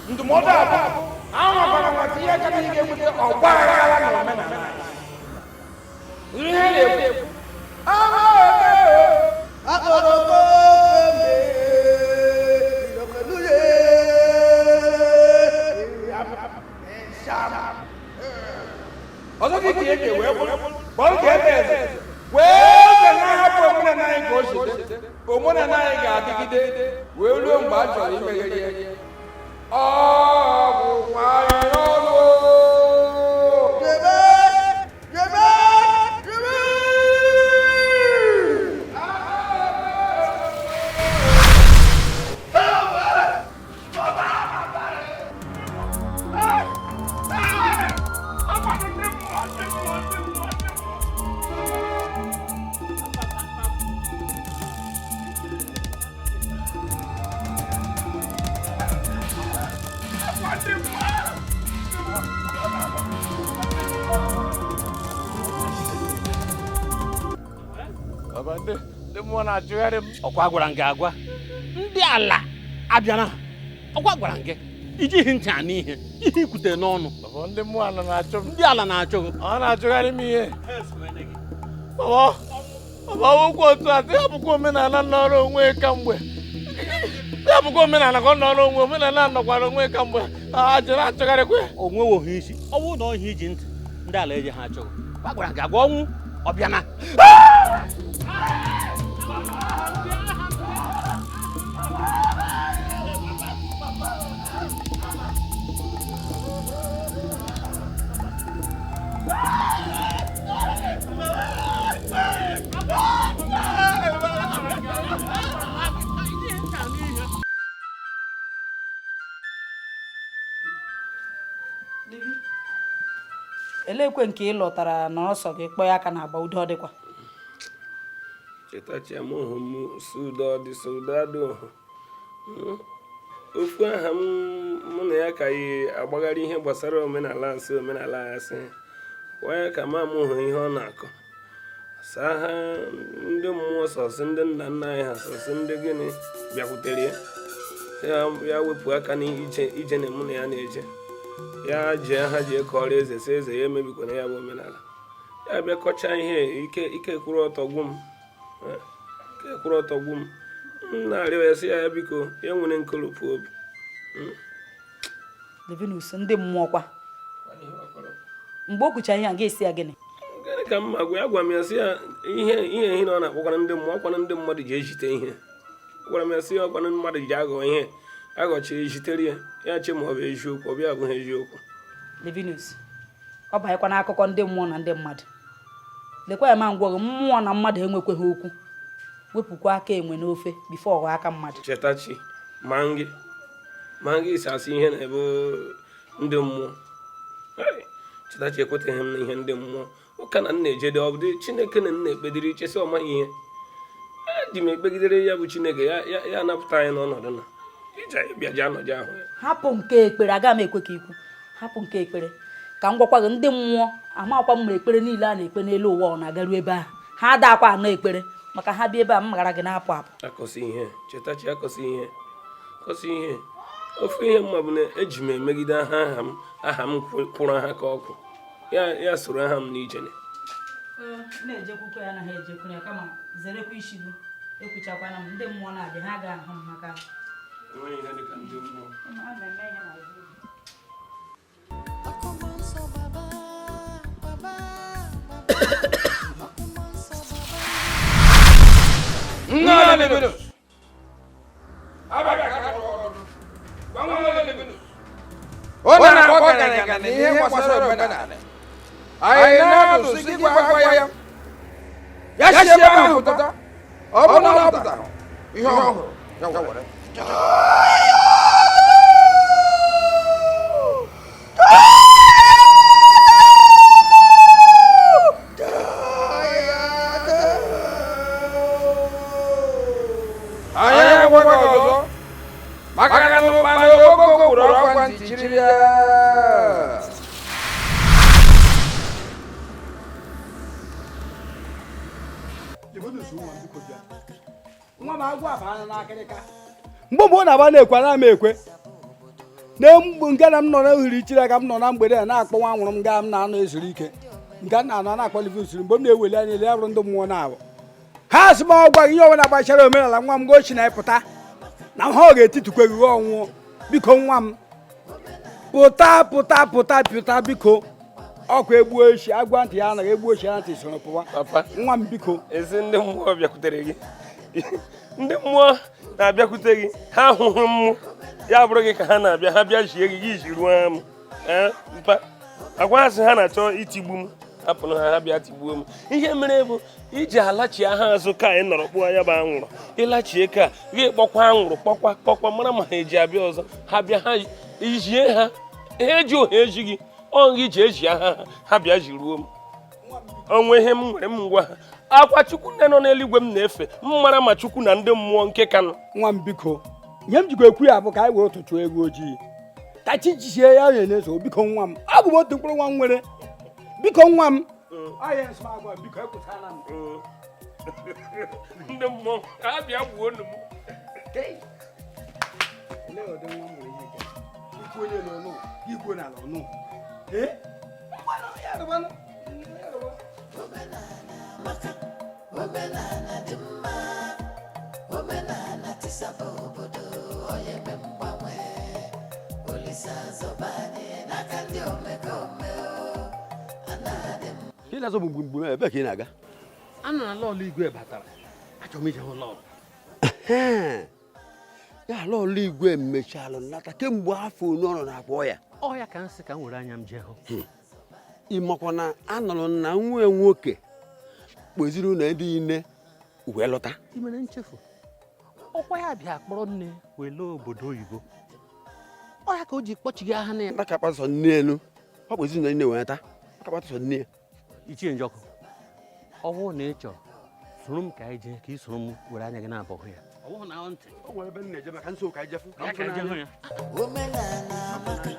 Ndụmọdụ a anwakwara nwata ihe aka n'ihe ga-ebute ọgba aghara na omenala ihe na-ekwu ọzọ dị ka eke wee kpọrọ ka ebe eze wee ze na-ahapụ omenala anyị ka o si dị omenala anyị ga-adịgide wee ruo mgbe a chọrọ imegheri ya. Ọ bụ nwanyị ọlụ. What the fuck? Baba, ndị mmụọ na-achụgharị m. Ọkwa gwara m gị agwa ndị ala abịara, ọkwa gwara m gị ijighị ntị anụ ihe ihe ikwute n'ọnụ. Baba, ndị mmụọ ala na-achụ m. Ndị ala na-achụ gị. Ọ na-achụgharị m ihe. Baba, baba, okwu otu a ya bụkwa omenala nọrọ onwe kamgbe. Ya bụkwa omenala ka ọ nọrọ onwe, omenala nọkwara onwe kamgbe. A jere achụgharịkwa. O nwewoghị isi. Ọ bụrụ na ọhịa iji ntị, ndị ala eji ha achụghị. Kwa gwara gị agwa ọnwụ ọ bịana. Elekwe nke ị lọtara nọrọsọ gị kpọọ ya aka na agba udo dịkwa. Chetachi amụghị m sudo dị sudo adị ofu aha m mụ na ya ka yi agbagharị ihe gbasara omenala nsị omenala ya sị ya ka m amụghị ihe ọ na-akọ saa ha ndị mmụọ sọsị ndị nna nna anyị ha sọsị ndị gịnị bịakwutere ya ya wepụ aka n'ije ije na mụ na ya na-eje ya jee ha jee kọrọ eze sị eze ya emebikwana ya bụ omenala ya bịa kọchaa ihe ike ike kwụrụ ọtọ gwu m ike kwụrụ ọtọ gwu m m na-arịọ ya sị ya ya biko ya nwere nkoropụ obi. Levinus, ndị mmụọ kwa mgbe o kwuchara ihe a ga-esi ya gịnị? Gịnị ka m agwa ya? Gwa m ya sị ya ihe ihe ihe na ọ na-akpọkwara ndị mmụọ ọkwana ndị mmadụ ji ejite ihe. Gwara m ya sị ya ọkwana mmadụ ji aghọ ihe aghọchi ejitere ya ya che ma ọ bụ eziokwu ọ bịa abụghị eziokwu. Levinus, ọ banyekwa n'akụkọ ndị mmụọ na ndị mmadụ. Lekwa ya ma ngwa gị, mmụọ na mmadụ enwekweghị okwu. Wepụkwa aka enwe n'ofe bifo ọghọ aka mmadụ. Chetachi, ma ngị isi asị ihe na-ebe ndị mmụọ. Chetachi ekweteghị m na ihe ndị mmụọ ụka na nna ejede ọ bụ Chineke na nna ekpediri ichesi ọmaghị ihe eji m ekpegidere ya bụ Chineke ya ya anapụta anyị n'ọnọdụ na ije bịa ji anọji ahụ ya. Hapụ nke ekpere, aga m ekwe ka ikwu. Hapụ nke ekpere ka m gwakwa gị ndị mmụọ amakwa m ma ekpere niile a na-ekpe n'elu ụwa ọ na-agaru ebe ahụ. Ha adakwa anọ ekpere maka ha bịa ebe a m maghara gị na-apụ apụ. Akọsị ihe Chetachi, akọsị ihe akọsị ihe. Ofu ihe mma bụ na eji m emegide aha aha m kwụrụ aha ka ọkụ ya soro aha m n'ije na-ejekwukwa ya anaghị ejekwuru ya kama zerekwa isi gị ekwuchakwana m ndị mmụọ na-abịa ha ga-ahụ m maka Nna Levinus. Ọ na-akpọ gara na ihe gbasara omenala. Anyị na-adụsị gị gwakwa ya. Ya si ebe ahụ pụta. Ọ bụrụ na ọ pụtara ihe ọhụrụ ya were. Anyị agwaghị ọzọ maka na okpoko kwuru ọkwa ntị chiri ya. Nwa m agwụ abana n'akịrịka mgbe mgbe ọ na-agba na-ekwe ana m ekwe na mgbe nke na m nọ n'ohiri chiri aka m nọ na mgbede a na-akpọ nwa nwụrụ m gaa m na-anọ ezuru ike nke m na-anọ na-akpọ Levinus mgbe m na-eweli anya ele ya bụrụ ndị mmụọ na-abụ ha sị m ọgwa gị ihe ọbụla gbachara omenala nwa m gochi na ịpụta na ha ọ ga-etitukwe gị ọnwụọ biko nwa m pụta pụta pụta pụta biko ọkwa egbuo echi agwa ntị ya anaghị egbuo echi ya ntị soro pụwa nwa m biko. Ezi ndị mmụọ bịakwutere gị, ndị mmụọ na-abịakwute gị ha ahụhụ mmụ ya bụrụ gị ka ha na-abịa ha bịa jie gị gị ji ruo ha m mpa agwa asị ha na-achọ itigbu m hapụrụ ha ha bịa tigbuo m. Ihe mere bụ iji alachie ha azụ ka anyị nọrọ kpụọ ya bụ anwụrụ ịlachie ka gị kpọkwa anwụrụ kpọkwa kpọkwa mara ma ha eji abịa ọzọ ha bịa ha ijie ha ha eji oha eji gị ọ gị ji eji aha ha bịa ji ruo m onwe ihe m nwere m ngwa ha akwa Chukwu nne nọ n'eluigwe m na-efe m mara ma Chukwu na ndị mmụọ nke kanụ. Nwa m biko ihe m jikwa ekwu ya bụ ka anyị were ụtụtụ egwu ojii ka chi jisie ya na-eneso biko nwa m abụ m otu mkpụrụ nwa m nwere biko nwa m. Ndị mmụọ abịa gbuo unu m. Olee ụdị nwa mụrụ ihe nke a? Ikwu onye n'ọnụ, ikwu n'ala ọnụ. Ee? Ngwanụ, ya dịkwanụ. Ya dịkwa. Omenala dị mma, omenala tisaba obodo, onye eme mgbanwe, Olise azọba anyị n'aka ndị omekome o, anaghị mma. Ka ị na-azọ gburugburu ebe ka ị na-aga? Anụ na lọọlọ igwe batara. Achọrọ m ije hụ lọọlọ. Ya lọọlọ igwe mechalụ nata kemgbe afọ one ọ nọ na-akpọ ya. Ọ ya ka m sị ka m were anya m jee hụ. Ị makwa na anọrọ na nwa ya nwoke kpoziri ụlọ ndị niile wee lọta. I mere nchefu. Ọkwa ya bịa kpọrọ nne wee lọọ obodo oyibo. Ọ ya ka o ji kpọchighi aha na ya. Aka kpatụ nne elu. Ọ kpoziri ụlọ niile wee nata. Aka kpatụ nne ya. Ichie Njọkụ, ọ bụrụ na ị chọrọ, soro m ka anyị jee ka ị soro m were anya gị na-abọ hụ ya. Ọ bụghị na ntị. O nwere ebe m na-eje maka nso ka anyị jefu. Ya ka anyị jee hụ ya. Omenala amaka,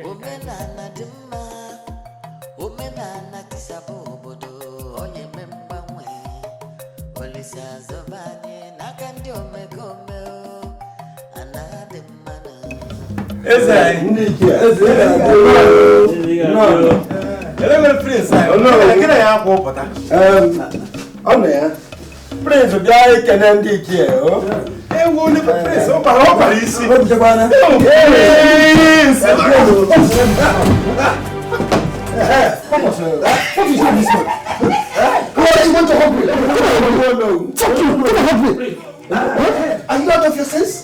omenala dị mma, omenala tisaba obodo, onye eme mgbanwe, Olise azọba anyị n'aka ndị omekome o, anaghị mma na. Eze anyị ndị ichie. Eze anyị. Ele Prince anyị. Gịnị ya akwa ụpụta? Ọ nọ ya. Prince bịa ekene ndị ichie o. Ewu ndị Prince ọ bara isi. Prince! What is this one? What you want to help me? Fuck you! Come and help me! Are you out of your sense?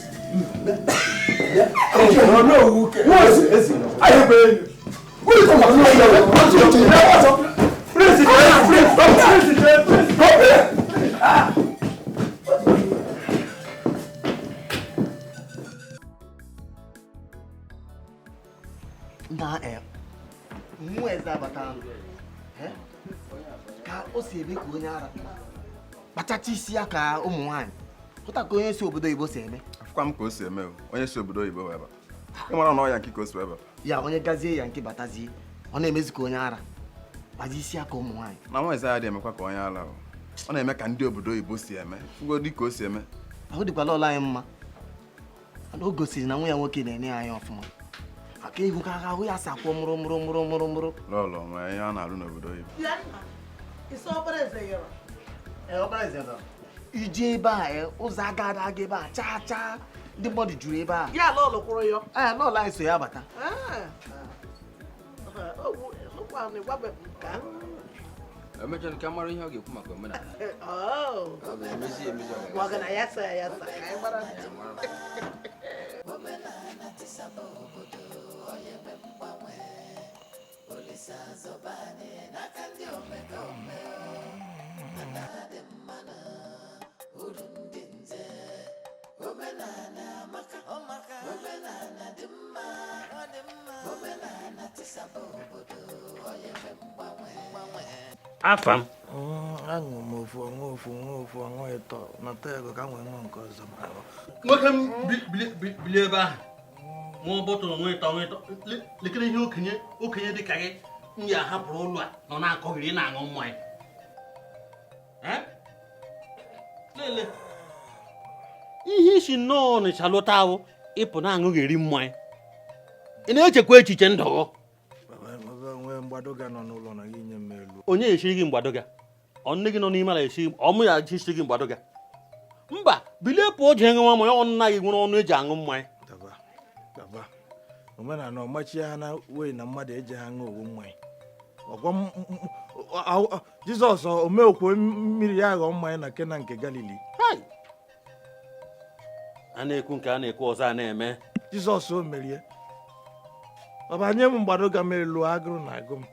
No, no, okay. What? I have a. What are you talking about? Prince, Prince, Prince, Prince, come here. Na mmụọ eze abata ka o si eme ka onye ara kpachacha isi ya ka ụmụ nwaanyị hụta ka onye si obodo oyibo si eme. Afụkwa m ka o si eme o, onye si obodo oyibo wee bata. Ị mara na ọ ya nke ka o si wee bata. Ya onye gazie ya nke batazie, ọ na-emezi ka onye ara kpazi isi ya ka ụmụ nwaanyị. Na nwa eze ya dị emekwa ka onye ara o. Ọ na-eme ka ndị obodo oyibo si eme. Fugo dị ka o si eme. Ahụ dịkwala ọla anyị mma. Mana o gosiri na nwa ya nwoke na-enye ya anya ọfụma. Aka ihu ka ahụ ya si akwọ mụrụ mụrụ mụrụ mụrụ mụrụ. Lọlọ nwere ihe a na-arụ n'obodo oyibo. Ije ebe a ụzọ aga aga ebe a chaa chaa ndị mmadụ juru ebe a. Ya lọlọ kwụrụ ya. Ee, lọlọ anyị so ya bata. Emechara ka mara ihe ọ ga-ekwu maka omenala. Ọ ga-emezi emezi ọ ga-esi. Omenala tisaba obodo, onye eme mgbanwe, Olise azọba anyị n'aka ndị omekome o, anaghị mma na uru ndị nze. Omenala amaka, omenala dị mma, omenala tisaba obodo, onye eme mgbanwe. Afa m. Aṅụ m ofu ọṅụ ofu ọṅụ ofu ọṅụ ịtọ nata ego ka m wee ṅụọ nke ọzọ. Nwoke m bilie ebe ahụ ṅụọ bọtụlụ ṅụọ ịtọ ṅụọ ịtọ lekere ihe okenye okenye dị ka gị m ya ahapụrụ ụlọ a nọ na-akọghịrị ị na-aṅụ mmanya. Lele ihe isi nnọọ Ọnịcha lụta ahụ ịpụ na-aṅụghịrị mmanya ị na-echekwa echiche ndọghọ. Onye esiri gị mgbadoga? Ọ nne gị nọ n'ime ala esiri ọmụ ya esiri gị mgbadoga? Mba, bilie pụọ jee ṅụwa mmanya, ọ nna gị nwere ọnụ eji aṅụ mmanya. Baba, omenala ọmachi ha na wee na mmadụ eji ha ṅụọ owu mmanya. Ọgwọ Jizọs omeokwu mmiri ya aghọ mmanya na Kena nke Galili. A na-ekwu nke a na-ekwu ọzọ a na-eme. Jizọs o merie. Baba, nye m mgbadoga m elu agụrụ na agụ m.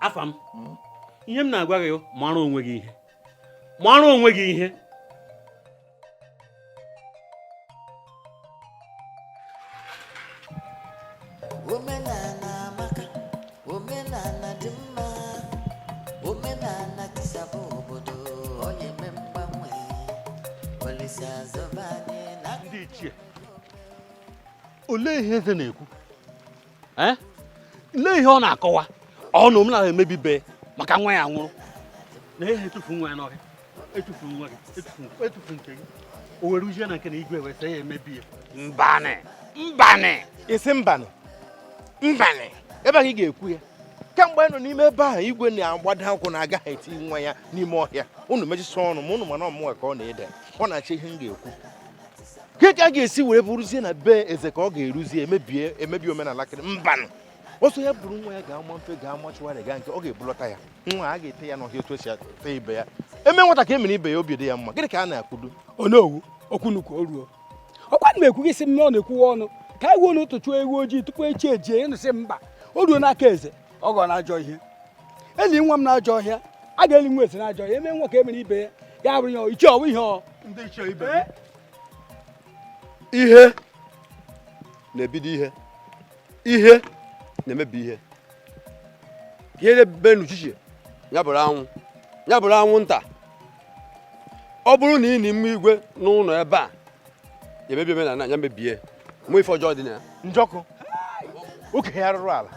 Afa m, ihe m na-agwa gị mara onwe gị ihe. Mara onwe gị ihe. Omenala amaka, omenala dị mma, omenala tisaba obodo, onye eme mgbanwe, Olise azọba anyị na ndị ichie. Olee ihe eze na-ekwu? Lee ihe ọ na-akọwa ọ na omenala emebibe maka nwa ya nwụrụ na ihe etufu nwa ya n'ọhịa etufu nwa gị etufu nke gị o were uzie na nke na igwe wee sị ya emebi ya. Mbanị mbanị isi mbanị mbanị ebe ahụ ị ga-ekwu ya kemgbe anyị nọ n'ime ebe ahụ igwe na-agbado akwụkwọ na-agaghị eti nwa ya n'ime ọhịa unu mechisa ọnụ ma unu mana ọmụnwa ka ọ na-ede ọ na-achọ ihe m ga-ekwu ke ka a ga-esi were bụrụzie na be eze ka ọ ga-eruzie emebie emebi omenala kịrị mbanụ ọsọ ya bụrụ nwa ya ga-ama mfe ga-amachụgharị gaa nke ọ ga-ebulọta ya nwa a ga-ete ya n'ọhịa otu esi ete ibe ya eme nwata ka e mere ibe ya obi dị ya mma gịnị ka a na-akwudo Onowu okwu nnukwu o ruo ọkwa na m ekwu gị sị m na ọ na-ekwuwa ọnụ ka anyị wuo n'ụtụ chụọ ewu ojii tupu echi ejie ịnụsị mba o ruo n'aka eze ọ gọọ n'ajọ ihe eli nwa m n'ajọ ọhịa a ga-eli nwa eze n'ajọ ọhịa eme nwa ka e mere ibe ya ya bụrụ ihe ọ ichie ọwụ ihe ọ ndị ichie ibe ihe na-ebido ihe ihe na-emebi ihe ihe na-ebube n'uchichi ya bụrụ anwụ ya bụrụ anwụnta ọ bụrụ na ị na ime igwe n'ụlọ ebe a ya emebi omenala ya mebie nwe ife ọjọọ dị na ya. Njọkụ okenye arụrụ ala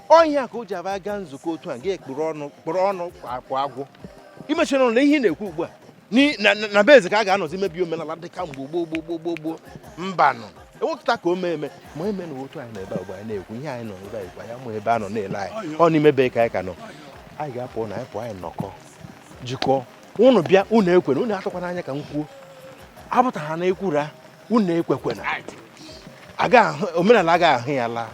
ọhịa ka o ji aba gaa nzukọ otu a ga ekpuru ọnụ kpụrụ ọnụ akpụ agwụ imechara ọnụ na ihe ị na-ekwu ugbu a na be eze ka a ga-anọzi mebi omenala dị ka mgbe gboo gboo gboo gboo gboo mbanụ ewepụta ka o mee eme ma eme na otu anyị nọ ebe a ugbu anyị na-ekwu ihe anyị nọ ebe a ekwu anyị amụ ebe a nọ na-ele anyị ọ n'ime be ka anyị ka nọ anyị ga-apụ na anyị pụọ anyị nọkọ jikọọ unu bịa unu ekwena unu atụkwana anya ka m kwuo apụta ha na ekwura unu ekwekwena omenala agaghị ahụ ya laa.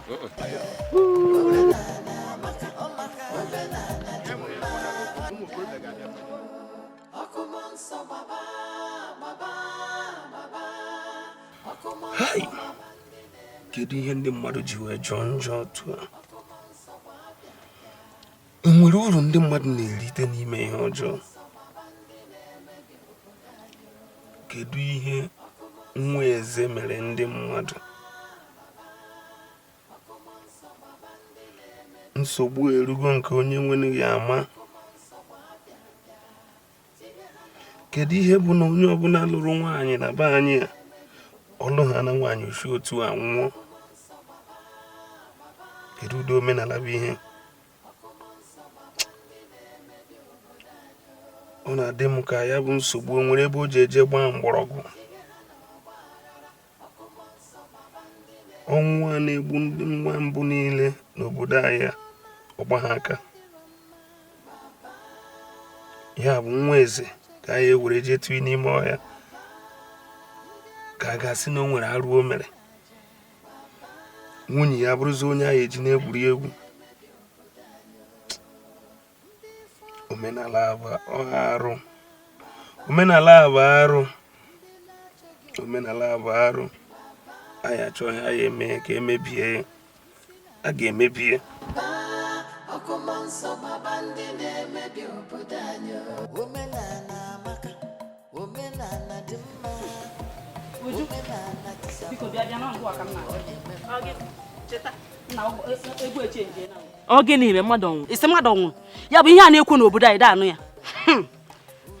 Hai! Kedu ihe ndị mmadụ ji wee jọọ njọ otu a? E nwere uru ndị mmadụ na-erite n'ime ihe ọjọọ? Kedu ihe nwa eze mere ndị mmadụ? Nsogbu erugo nke onye nwenughị ama. Kedu ihe bụ na onye ọbụla lụrụ nwaanyị na be anyị a ọlụ ha na nwaanyị osi otu a nwụọ? Kedu ụdị omenala bụ ihe? Ọ na-adị m ka ya bụ nsogbu o nwere ebe o ji eje gbaa mgbọrọgwụ. Ọnwụ a na-egbu ndị nwa mbụ niile n'obodo anyị a, ọ gba ha aka. Ya bụ nwa eze ka anyị ewere jee tụọ n'ime ọhịa ka a ga-asị na o nwere arụ o mere. Nwunye ya bụrụzi onye anyị eji na-egwuri egwu. Omenala bụ arụ. Omenala bụ arụ. Omenala bụ arụ. Anyị achọghị anyị eme ka emebie ya. A ga-emebi ya. Ọ gịnị mere mmadụ ọnwụ? Isi mmadụ ọnwụ ya bụ ihe a na-ekwu n'obodo anyị da anụ ya.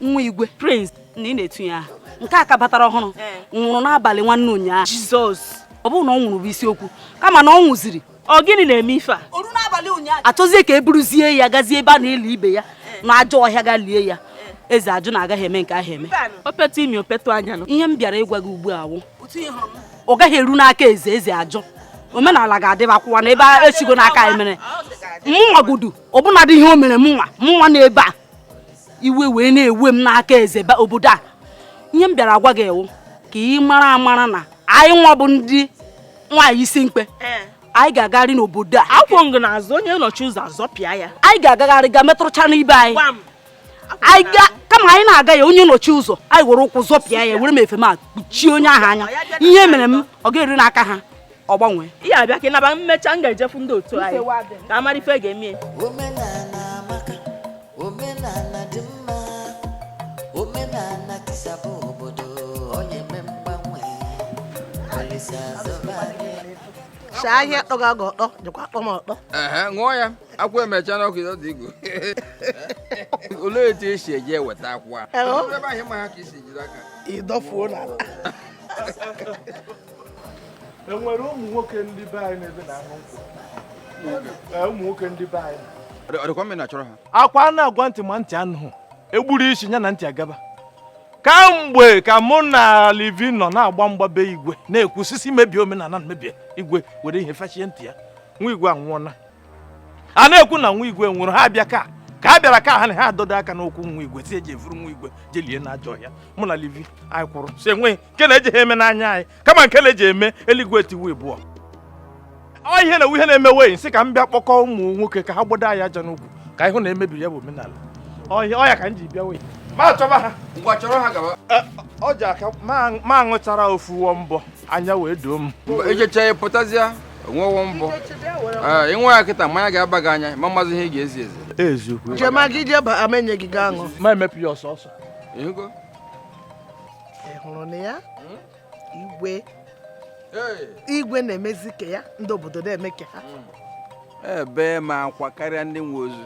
Nwa igwe Prince na ị na-etinye aha nke a ka batara ọhụrụ nwụrụ n'abalị nwanne ụnyaahụ. Jizọs ọ bụrụ na ọ nwụrụ bụ isiokwu kama na ọ nwụziri. Ọ gịnị na-eme ife a? Achọzie ka e buruzie ya gazie ebe a na-eli ibe ya na ajọ ọhịa ga lie ya. Eze ajụ na agaghị eme nke ahụ eme. Opetụ imi opetụ anya nụ. Ihe m bịara ịgwa gị ugbu a wụ ọ gaghị eru n'aka eze eze ajụ. Omenala ga-adịbakwụwa n'ebe esigo n'aka anyị mere. Mụnwa gudu ọbụnadị ihe o mere mụnwa mụnwa n'ebe a iwe wee na-ewe m n'aka eze obodo a. Ihe m bịara agwa gị ewu ka ị mara amara na anyị nwa bụ ndị nwaanyị isi mkpe anyị ga-agagharị n'obodo a. Akwụ ngụ n'azụ onye nọchi ụzọ azọpịa ya. Anyị ga-agagharị ga metụrụcha n'ibe anyị. Kama anyị na-aga ya onye nọchi ụzọ anyị were ụkwụ zọpịa ya were m efe m a kpuchie onye ahụ anya. Ihe mere m ọ ga-eru n'aka ha ọ gbanwee. Ihe abịa ka ị naba mmecha m ga-ejefu ndị otu anyị ka amara ife ga-eme. Omenala amaka, omenala dị mma, omenala tisabụ obodo, ọ na-eme mgbanwe. Olise azọba anyị. Chaa ahịa kpọga gị ọtọ, jikwa akpọ m ọtọ. Ehe, ṅụọ ya. Akwụ emecha n'ọkụ ịzọ dị igu. Olee etu esi eje eweta akwụ a? Ebe ahụ ịma ha ka isi jide aka. Ị dọfuo n'ala. Enwere ụmụ nwoke ndị be anyị na-ebe na-aṅụ nkwụ. Ụmụ nwoke ndị be anyị. Ọ dịkwa mma ị na-achọrọ ha. Akwa na-agwa ntị ma ntị anụghị. Egburu isi ya na ntị agaba. Kamgbe ka mụ na Livi nọ na-agba mgba be igwe na-ekwu sisi mebie omenala mebie igwe were ihe fachie ntị ya. Nwa igwe anwụọna. A na-ekwu na nwa igwe nwụrụ ha abịa ka a bịara ka ha na ha adọdo aka n'okwu nwa igwe si eji evuru nwa igwe jelie na ajọ ọhịa. Mụ na Livi anyị kwụrụ si enweghị nke na-eji ha eme n'anya anyị kama nke na-eji eme eluigwe etiwe ịbụọ. Ọ ihe na ihe na-emewe nsị ka m bịa kpọkọ ụmụ nwoke ka ha gbado anyị aja n'ukwu ka ịhụ na emebiri ya bụ omenala. Ọ ya ka m ji bịa wee ma chọba ha. Ngwa chọrọ ha gaba. Ọ ji aka ma aṅụchara ofu wọ mbọ anya wee doo m. Ejecha ya pụtazịa onwewo mbọ. Ịnwe ya kịta mmanya ga-aba gị anya ma mmazi ihe ị ga-ezi ezi. Eziokwu. Jema gị jee ba amenye gị gaa ṅụ. Ma emepụ ya ọsọ ọsọ. Ịhụgo? Ị hụrụ na ya? Igwe. Igwe na-emezi ke ya, ndị obodo na-eme ke ha. Ebe ma akwa karịa ndị nwe ozu.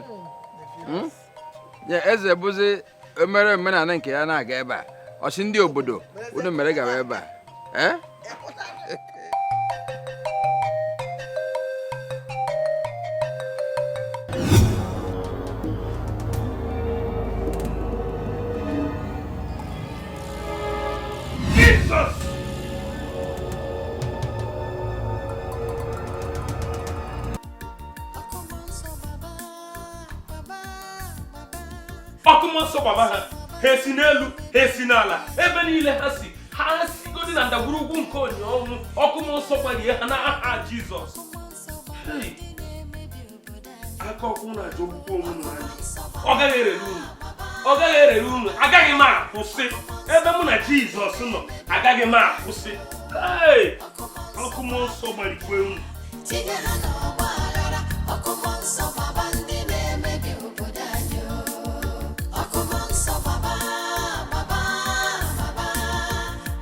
Ya eze bụzi emere omenala nke ya na-aga ebe a. Ọsị ndị obodo unu mere gawa ebe a. Jesus! Ọkụ mmụọ nsọ gbaba ha, ha esi n'elu, ha esi n'ala, ebe niile ha si, ha sigodi na ndagwurugwu nke onye ọnwụ, ọkụ mmụọ nsọ gbarie ha n'aha Jizọs. Aka ọkụ na-ajọ ogbukwu onwe unu ajụ. Ọ gaghị erere unu, ọ gaghị erere unu, agaghị m akwụsị. Ebe mụ na Jizọs nọ, agaghị m akwụsị. Ọkụ mmụọ nsọ gbarikwe unu. Tinye ha n'ọgba aghara, ọkụ mmụọ nsọ gbaba ndị na-emebi obodo anyị. Ọkụ mmụọ nsọ gbaba, gbaba, gbaba.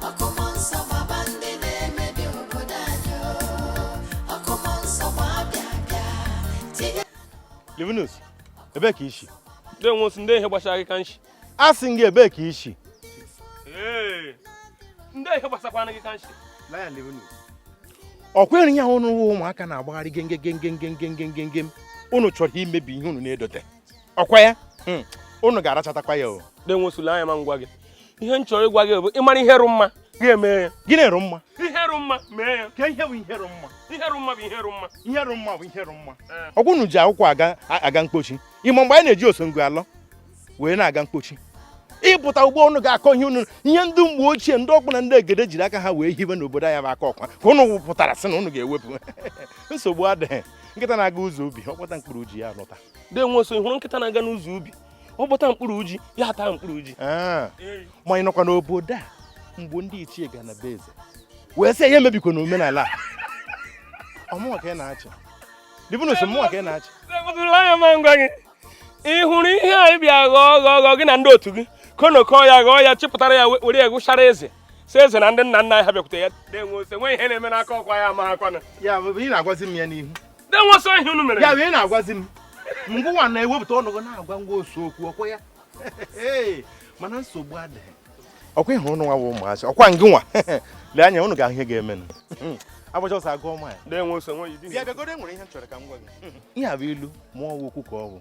Ọkụ mmụọ nsọ gbaba ndị na-emebi obodo anyị. Ọkụ mmụọ nsọ gbaa bịa bịa. Tinye Livinus, ebee ka ishi? Ndị nwe ndị ihe gbasara gị ka nshi. A sị gị ebee ka ishi? Ndị ihe gbasakwana gị ka nshi. Laya Livinus. Ọ kweghị ya ụnụ ụmụaka na-agbagharị genge genge genge genge genge. Unu chọrọ imebi ihe unu na-edote. Ọkwa ya? Unu ga-arachatakwa ya o. Ndị nwe osulu anya ma ngwa gị. Ihe m chọrọ ịgwa gị bụ ịmara ihe rụ mma ga-eme ya. Gịnị rụ mma? Ihe rụ mma mee ya. Ka ihe bụ ihe rụ mma? Ihe rụ mma bụ ihe rụ mma. Ihe rụ mma bụ ihe rụ mma. Ọgwụ unu ji akwụkwọ aga mkpochi. Ịma mgbe anyị na-eji osongo alọ wee na-aga mkpochi. Ịpụta ugbo unu ga-akọ ihe unu ihe ndị mgbe ochie ndị ọkpụ na ndị egede jiri aka ha wee hibe n'obodo anyị bụ aka ọkwa ka unu pụtara sị na unu ga-ewepụ. Nsogbu adịghị. Nkịta na-aga ụzọ ubi ọ kpọta mkpụrụ ji ya lọta. Ndị nwe so hụrụ nkịta na-aga n'ụzọ ubi ọ kpọta mkpụrụ ji ya ata mkpụrụ ji. Ma ị nọkwa n'obodo a mgbe ndị ichie ga na be eze wee sị ya emebikwa n'omenala a. Ọmụnwa ka ị na-achị. Livinus, mụnwa ka ị na-achị. Ị hụrụ ihe anyị bịa ghọọ ghọọ ghọọ gị na ndị otu gị konokọ ya ghọọ ya chịpụtara ya were ya gụchara eze si eze na ndị nna nna anyị ha bịakwute ya denwe ose nwee ihe na-eme n'aka ọkwa ya ama akwana. Ya bụ ị na-agwazi m ya n'ihu. Denwe ose ihe unu mere. Ya bụ ị na-agwazi m. Ngwụnwa na-ewepụta ọnụ gị na-agwa ngwa ose okwu ọkwa ya. Mana nsogbu adịghị. Ọkwa ịhụrụ ụnụ nwa bụ ụmụazị ọkwa ngị nwa. Lee anya unu ga-ahụ ihe ga-emenụ. Agbacha ọsọ agụọ nwaanyị. Denwe ose nwe Bịa bịagodo enwere ihe m chọrọ ka m gwa gị. Ihe a bụ ilu mụọ okwu ka ọ bụ.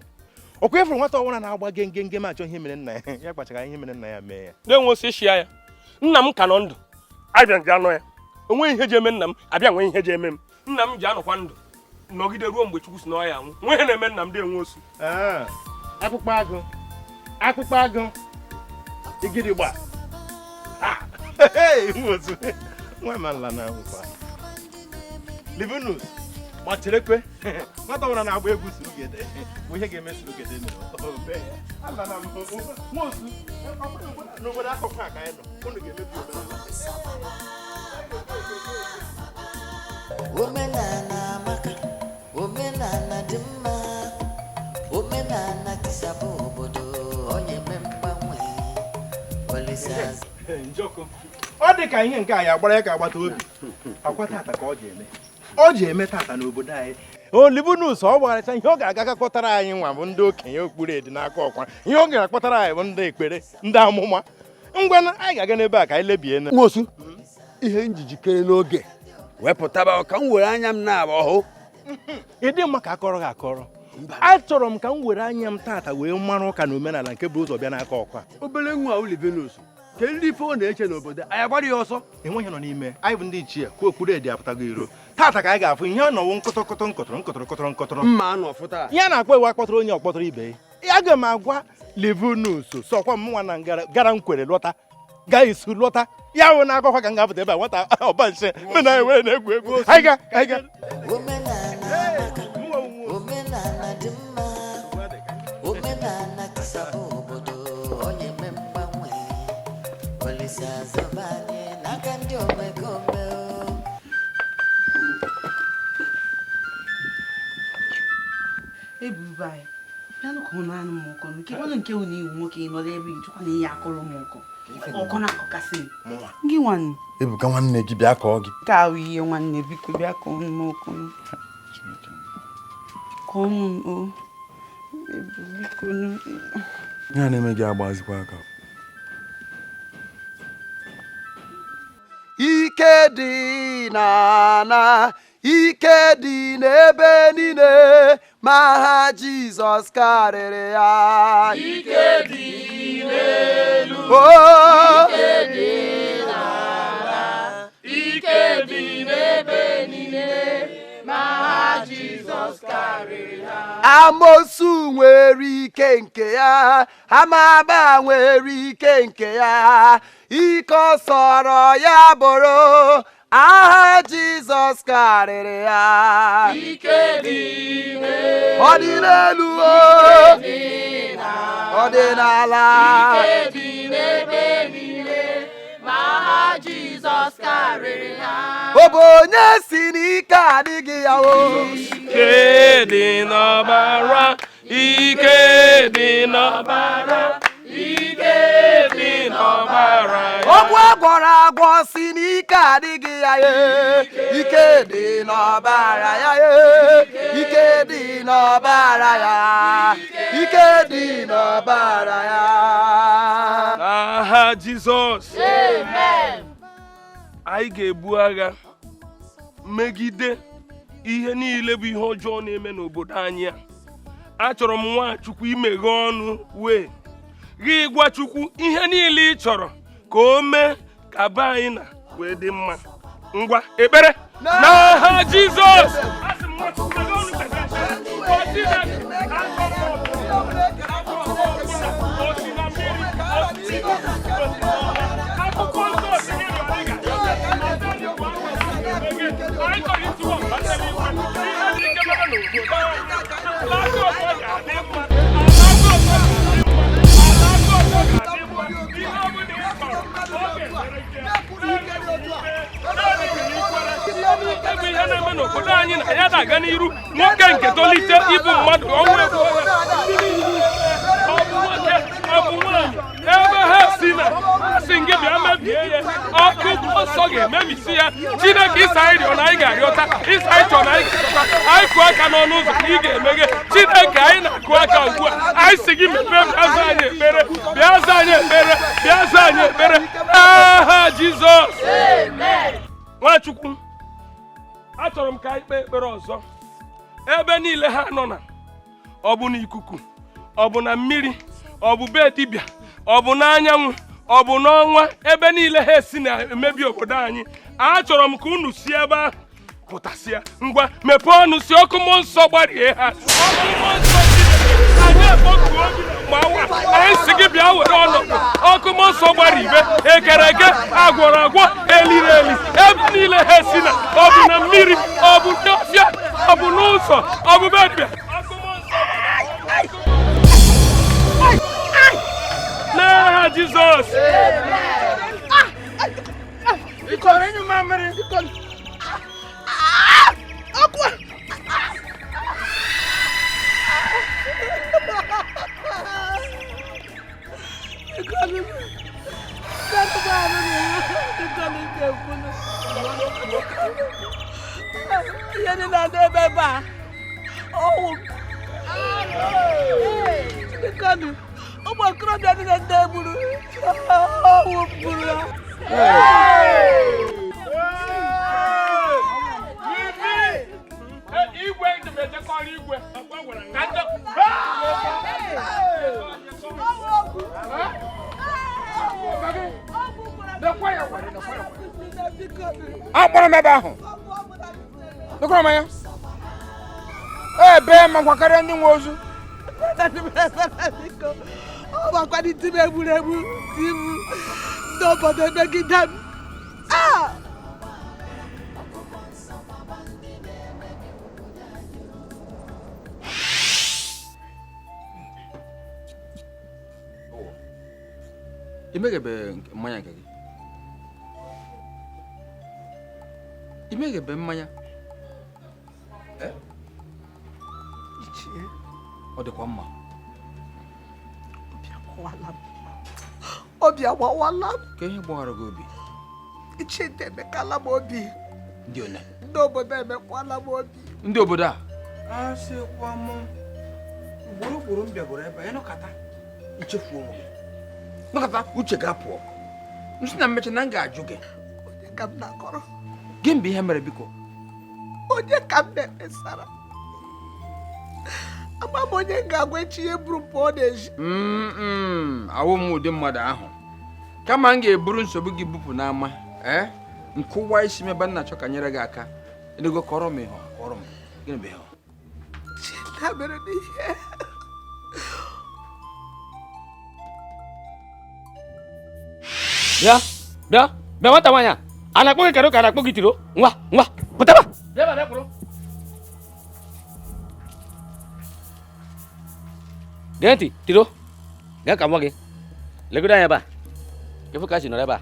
Ọkwa ịfụrụ nwata ọbụla na-agba genge nge ma achọ ihe mere nna ya ya kpachara ihe mere nna ya mee ya. Denwe ose shia ya. Nna m ka nọ ndụ abịa ji anọ ya onwe ihe ji eme nna m abịa nwee ihe ji eme m. Nna m ji anọkwa ndụ nọgide ruo mgbe Chukwu si na ọ ya anwụ nwee ihe na-eme nna m denwe osu. Akpụkpọ agụ akpụkpọ agụ igidigba. Nwa m ala na nkwa. Livinus ma cherekwe nwata ọbụla na-agba egwu surugede bụ ihe ga-eme surugede mere o mee ya. Ala na nwa osu n'obodo akụkụ a ka anyị nọ unu ga-emebi omenala. Omenala amaka, omenala dị mma, omenala tisaba obodo, onye eme mgbanwe, Olise Njọkụ. Ọ dị ka ihe nke a ya gbara ya ka agbata obi. Akwa tata ka ọ ji eme. Ọ ji eme tata n'obodo anyị. Livinus ọ gbagharịcha ihe ọ ga-aga kpọtara anyị nwa bụ ndị okenye okpuru edi n'aka ọkwa. Ihe ọ ga-akpọtara anyị bụ ndị ekpere, ndị amụma. Ngwa anyị ga-aga n'ebe a ka anyị lebie na. Nwosu, ihe njijikere n'oge Wee pụtaba ka m were anya m na-abụ ọhụ. Ịdị mma ka akọrọ gị akọrọ. Achọrọ m ka m were anya m tata wee mara ụka na omenala nke bụ ụzọ bịa n'aka ọkwa. Obere nwa Olivenus, ke ndị ife ọ na-eche n'obodo anyị agbara ya ọsọ. Enweghị nọ n'ime anyị bụ ndị ichie kwuo okpuru edi apụtago iro. Tata ka anyị ga-afụ ihe ọ nọwụ nkọtọkọtọ nkọtọrọ nkọtọrọ kọtọrọ nkọtọrọ. Mma anọ fụta. Ihe a na-akpọ iwu akpọtọrọ onye ọkpọtọrọ ibe ya. Aga m agwa Livinus sọkwa m nwa na gara nkwere lọta gaa isu lọta ya wụ na akọkwa ka m ga-apụta ebe a nwata ọbanshi mụ na anyị wee na-egwu egwu. Anyị ga anyị ga. Omenala dị mma, omenala tisabụ obodo, onye eme mgbanwe, Olise azọba anyị n'aka ndị omekome. Ebube anyị, bịanụ ka ụnụ anụ m ọkọ, nke kwanụ nke unu iwu nwoke ị nọrọ ebe ịchọkwa na ihe akọrọ m ọkọ. Ọkọ na-akọkasị m. Gị nwanne. Ebuka nwanne gị bịa kọọ gị. Nke ahụ ihe nwanne biko bịa kọọ m ọkọ. Ya na-eme gị agbazikwa aka. Ike dị n'ala, ike dị n'ebe niile, ma ha Jizọs karịrị ya. Ike dị n'elu, ike dị n'ala, ike dị n'ebe niile, ma ha Jizọs karịrị ya. Amosu nwere ike nke ya, amaba nwere ike nke ya, ike ọsọrọ ya bụrụ, aha Jizọs karịrị ya. Ike dị n'elu, ọ dị n'elu, ọ dị n'ala, ike dị n'ebe niile, ma aha Jizọs karịrị ya. Ọ bụ onye si n'ike adịghị ya o. Ike dị n'ọbara, ike dị n'ọbara, ike dị n'ọbara. Ọgwụ agwọrọ agwọ si n'ike adịghị ya ye. Ike dị n'ọbara ya ye. Ike dị n'ọbara ya. Ike dị n'ọbara ya. N'aha Jizọs. Amen. Anyị ga-ebu agha megide ihe niile bụ ihe ọjọọ na-eme n'obodo anyị a. Achọrọ m Nwachukwu imeghe ọnụ wee gị gwa Chukwu ihe niile ị chọrọ ka o mee ka be anyị na wee dị mma. Ngwa ekpere n'aha Jizọs. Asị m Nwachukwu meghe ọnụ kpere ekpere. Gwa Chineke, o si na mmiri, o si n'ikuku, akwụkwọ nsọ si n'ịrịọ anyị ga-abịa. Anyị chọrọ itiwa mba n'eluigwe. Ihe dị ike mere n'obodo anyị. Alaka ọzọ ga-adị mma. Alaka ọzọ ga-adị mma. Alaka ọzọ ga-adị mma. Ihe ọ bụla ị chọrọ, ọ ga-emere gị ya. Naanị ka ị kwere. Ebe ihe na-eme n'obodo anyị na ya na-aga n'iru, nwoke nke tolite ịbụ mmadụ ọnwụ egbuo ya. Ọ bụ nwoke, ọ bụ nwaanyị. Ebe ha si na asị gị bịa mebie ya, ọkụ nsọ ga-emebisi ya. Chineke ịsa anyị rịọ na anyị ga-arịọta, ịsa anyị chọrọ na anyị ga-achọta, anyị kụọ aka n'ọnụ ụzọ na ị ga-emeghe. Chineke anyị na-akụ aka ugbu a, anyị si gị mepee, bịa zaa anyị ekpere, bịa zaa anyị ekpere, bịa zaa anyị ekpere. Aha Jizọs. Nwachukwu, achọrọ m ka anyị kpee ekpere ọzọ. Ebe niile ha nọ na, ọ bụ n'ikuku, ọ bụ na mmiri, ọ bụ be dibịa, ọ bụ n'anyanwụ, ọ bụ n'ọnwa, ebe niile ha esi na-emebi obodo anyị. Achọrọ m ka unu si ebe ahụ pụtasịa. Ngwa mepee ọnụ si ọkụ mmụọ nsọ gbarie ha. Ọkụ mmụọ nsọ Chineke, anyị akpọkuo gị ma awa anyị si gị bịa were ọnọdụ. Ọkụ mmụọ nsọ gbara ibe ekere eke, agwọrọ agwọ, eliri eli, ebe niile ha esi na, ọ bụ na mmiri, ọ bụ n'ọfịa, ọ bụ n'ụzọ, ọ bụ be dibịa. N'aha Jizọs. Ihe niile na-ebe ebe a, ọwụ ụmụ okorobịa niile ndị egburu, ọwụ gburu ya. Akpọrọ m ebe ahụ lekwara m anya ebe ma nkwa karịa ndị nwe ozu. Ọ gbakwara iti m egwuregwu di m ndị obodo megide m. I meghebe mmanya nke gị? I meghebe mmanya? Ọ dịkwa mma. Obi agbawala m. Ka ihe gbawara gị obi? Ichie ndị emekala m obi. Ndị one? Ndị obodo emekwala m obi. Ndị obodo a? Asịkwa m ugboro ugboro m bịagoro ebe a, ịnọkata ichefuo onwe gị. Nọkata uche ga pụọ. M sị na mmecha na m ga-ajụ gị. Onye ka m na-akọrọ? Gịnị bụ ihe mere biko? Onye ka m na-ekpesara? Ama m onye ga-agwa echi ihe buru m pụọ n'ezi. Awụ m ụdị mmadụ ahụ. Kama m ga-eburu nsogbu gị bupụ n'ama, nkụwa isi m ebe m na-achọ ka nyere gị aka. Enego kọrọ m ihe, kọrọ m. Gịnị bụ ihe? Cheta mere n'ihe. Bịa, bịa, bịa nwata nwaanyị a. A na-akpọ gị karo ka a na-akpọ gị tiro. Ngwa, ngwa, pụtaba. Bịa bịa kwụrụ. Gee ntị, tiro. Gaa ka nwa gị. Legodo anya ebe a. Efu ka si nọrọ ebe a.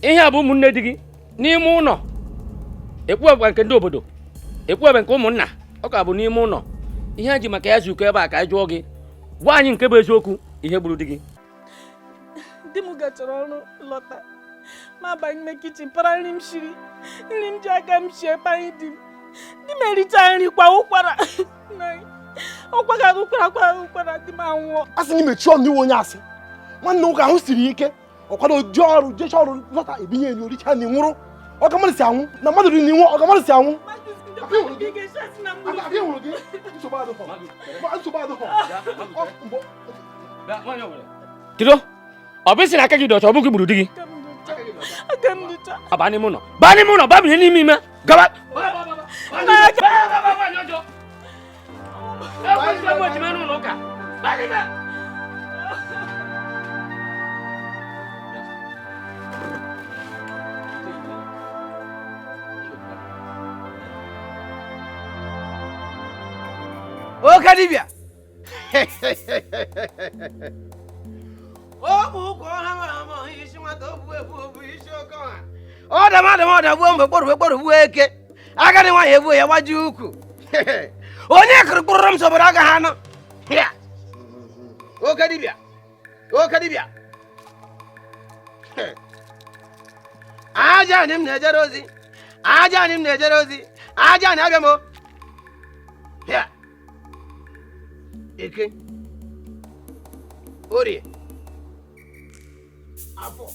Ihe a bụ ụmụnne di gị n'ime ụlọ. Ekwuebekwa nke ndị obodo. Ekwuebe nke ụmụnna. Ọ ka bụ n'ime ụlọ. Ihe a ji maka ya zukọ ebe a ka anyị jụọ gị. Gwa anyị nke bụ eziokwu ihe gburu di gị. Di m gachara ọrụ lọta. Ma banye n'ime kichin para nri m shiri. Nri m ji aka m shie panye di m. Di m ericha nri kwa ụkwara. Ụkwara ụkwara ụkwara ụkwara di m anwụọ. A sị na imechi ọnụ iwe onye asị. Nwanne nwoke ahụ siri ike. Ọ kwado jee ọrụ jecha ọrụ lọta ebinye elu richa na nwụrụ. Ọka mmadụ si anwụ na mmadụ riri na ọka mmadụ si anwụ. Tiro, ọ bụ isi na aka gị dị ọcha ọ bụghị gburu di gị. Baa n'ime ụlọ. Baa n'ime ụlọ, baa binye n'ime ime. Gawa. Oke dibịa. Ọ bụ ụkwụ ọha mara ama isi nwata obu ebu obu isi oke ọha. Ọ dama dama ọ dagbuo mgbe kpọrọ kpọrọ gbuo eke. Agadi nwaanyị ebuo ya gbaji ukwu. Onye kụrụ kpụrụrụ m soboro agaghị anọ. Oke dibịa. Oke dibịa. Aja anyị m na-ejere ozi. Aja anyị m na-ejere ozi. Aja anyị abịa m o. Eke. Orie. Afọ.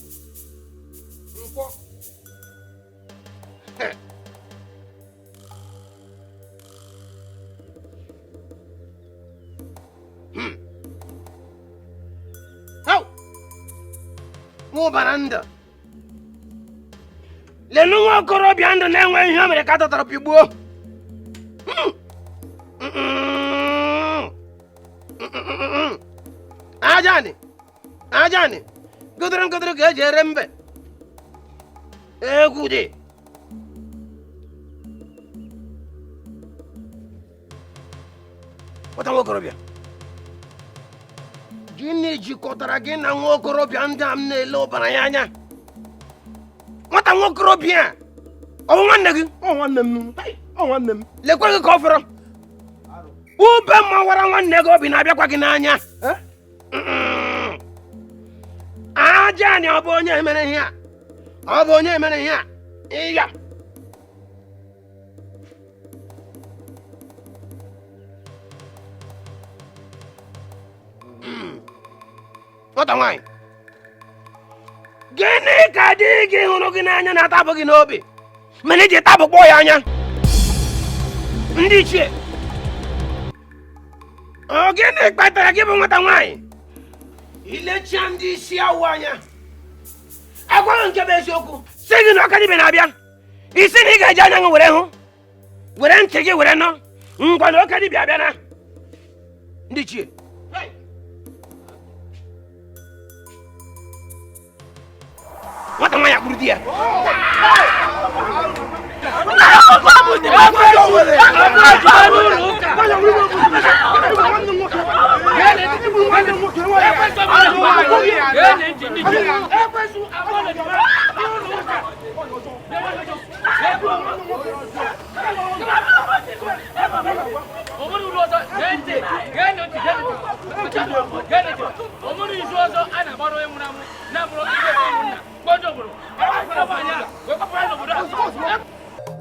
Nkwọ. Nwụbara ndụ. Lenu nwa okorobịa ndụ na-enwe ihe o mere ka a tọtara pigbuo. Ajani, ajani, gụdụrụ gụdụrụ ka eji ere mbe. Egwu dị. Nwata nwa okorobịa. Gịnị jikọtara gị na nwa okorobịa ndị a m na-ele ụbara ya anya? Nwata nwa okorobịa a, ọ bụ nwanne gị? Ọ nwanne m. Ọ nwanne m. Lekwa gị ka ọ fọrọ. Ube mawara nwanne gị obi na-abịakwa gị n'anya. Aja anyị ọ bụ onye mere ihe a? Ọ bụ onye mere ihe a? Ịya. Nwata nwaanyị. Gịnị ka di gị hụrụ gị n'anya na-atapụ gị n'obi? Mana iji tapụkpọ ya anya. Ndị ichie. Ọ gịnị kpatara gị bụ nwata nwaanyị ilechaa ndị isi awụ anya agwaghị nke bụ eziokwu si gị na ọka dibịa na-abịa isi na ị ga-eji anya gị were hụ were ntị gị were nọ ngwa na ọka dibịa abịa na ndị chie. Nwata nwaanyị agburu di ya.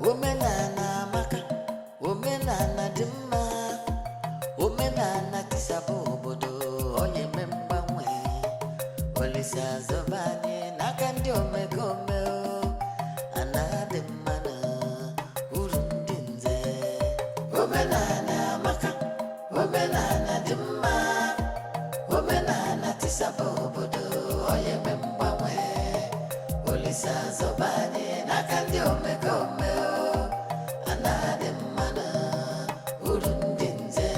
Omenala amaka, omenala dị mma, omenala tisaba obodo, onye eme mgbanwe, Olise azọba anyị n'aka ndị omekome o, ana dị mma na uru ndị nze. Omenala amaka, omenala dị mma, omenala tisaba obodo, onye eme mgbanwe, Olise azọba anyị n'aka ndị omekome o, ana dị mma na uru ndị nze.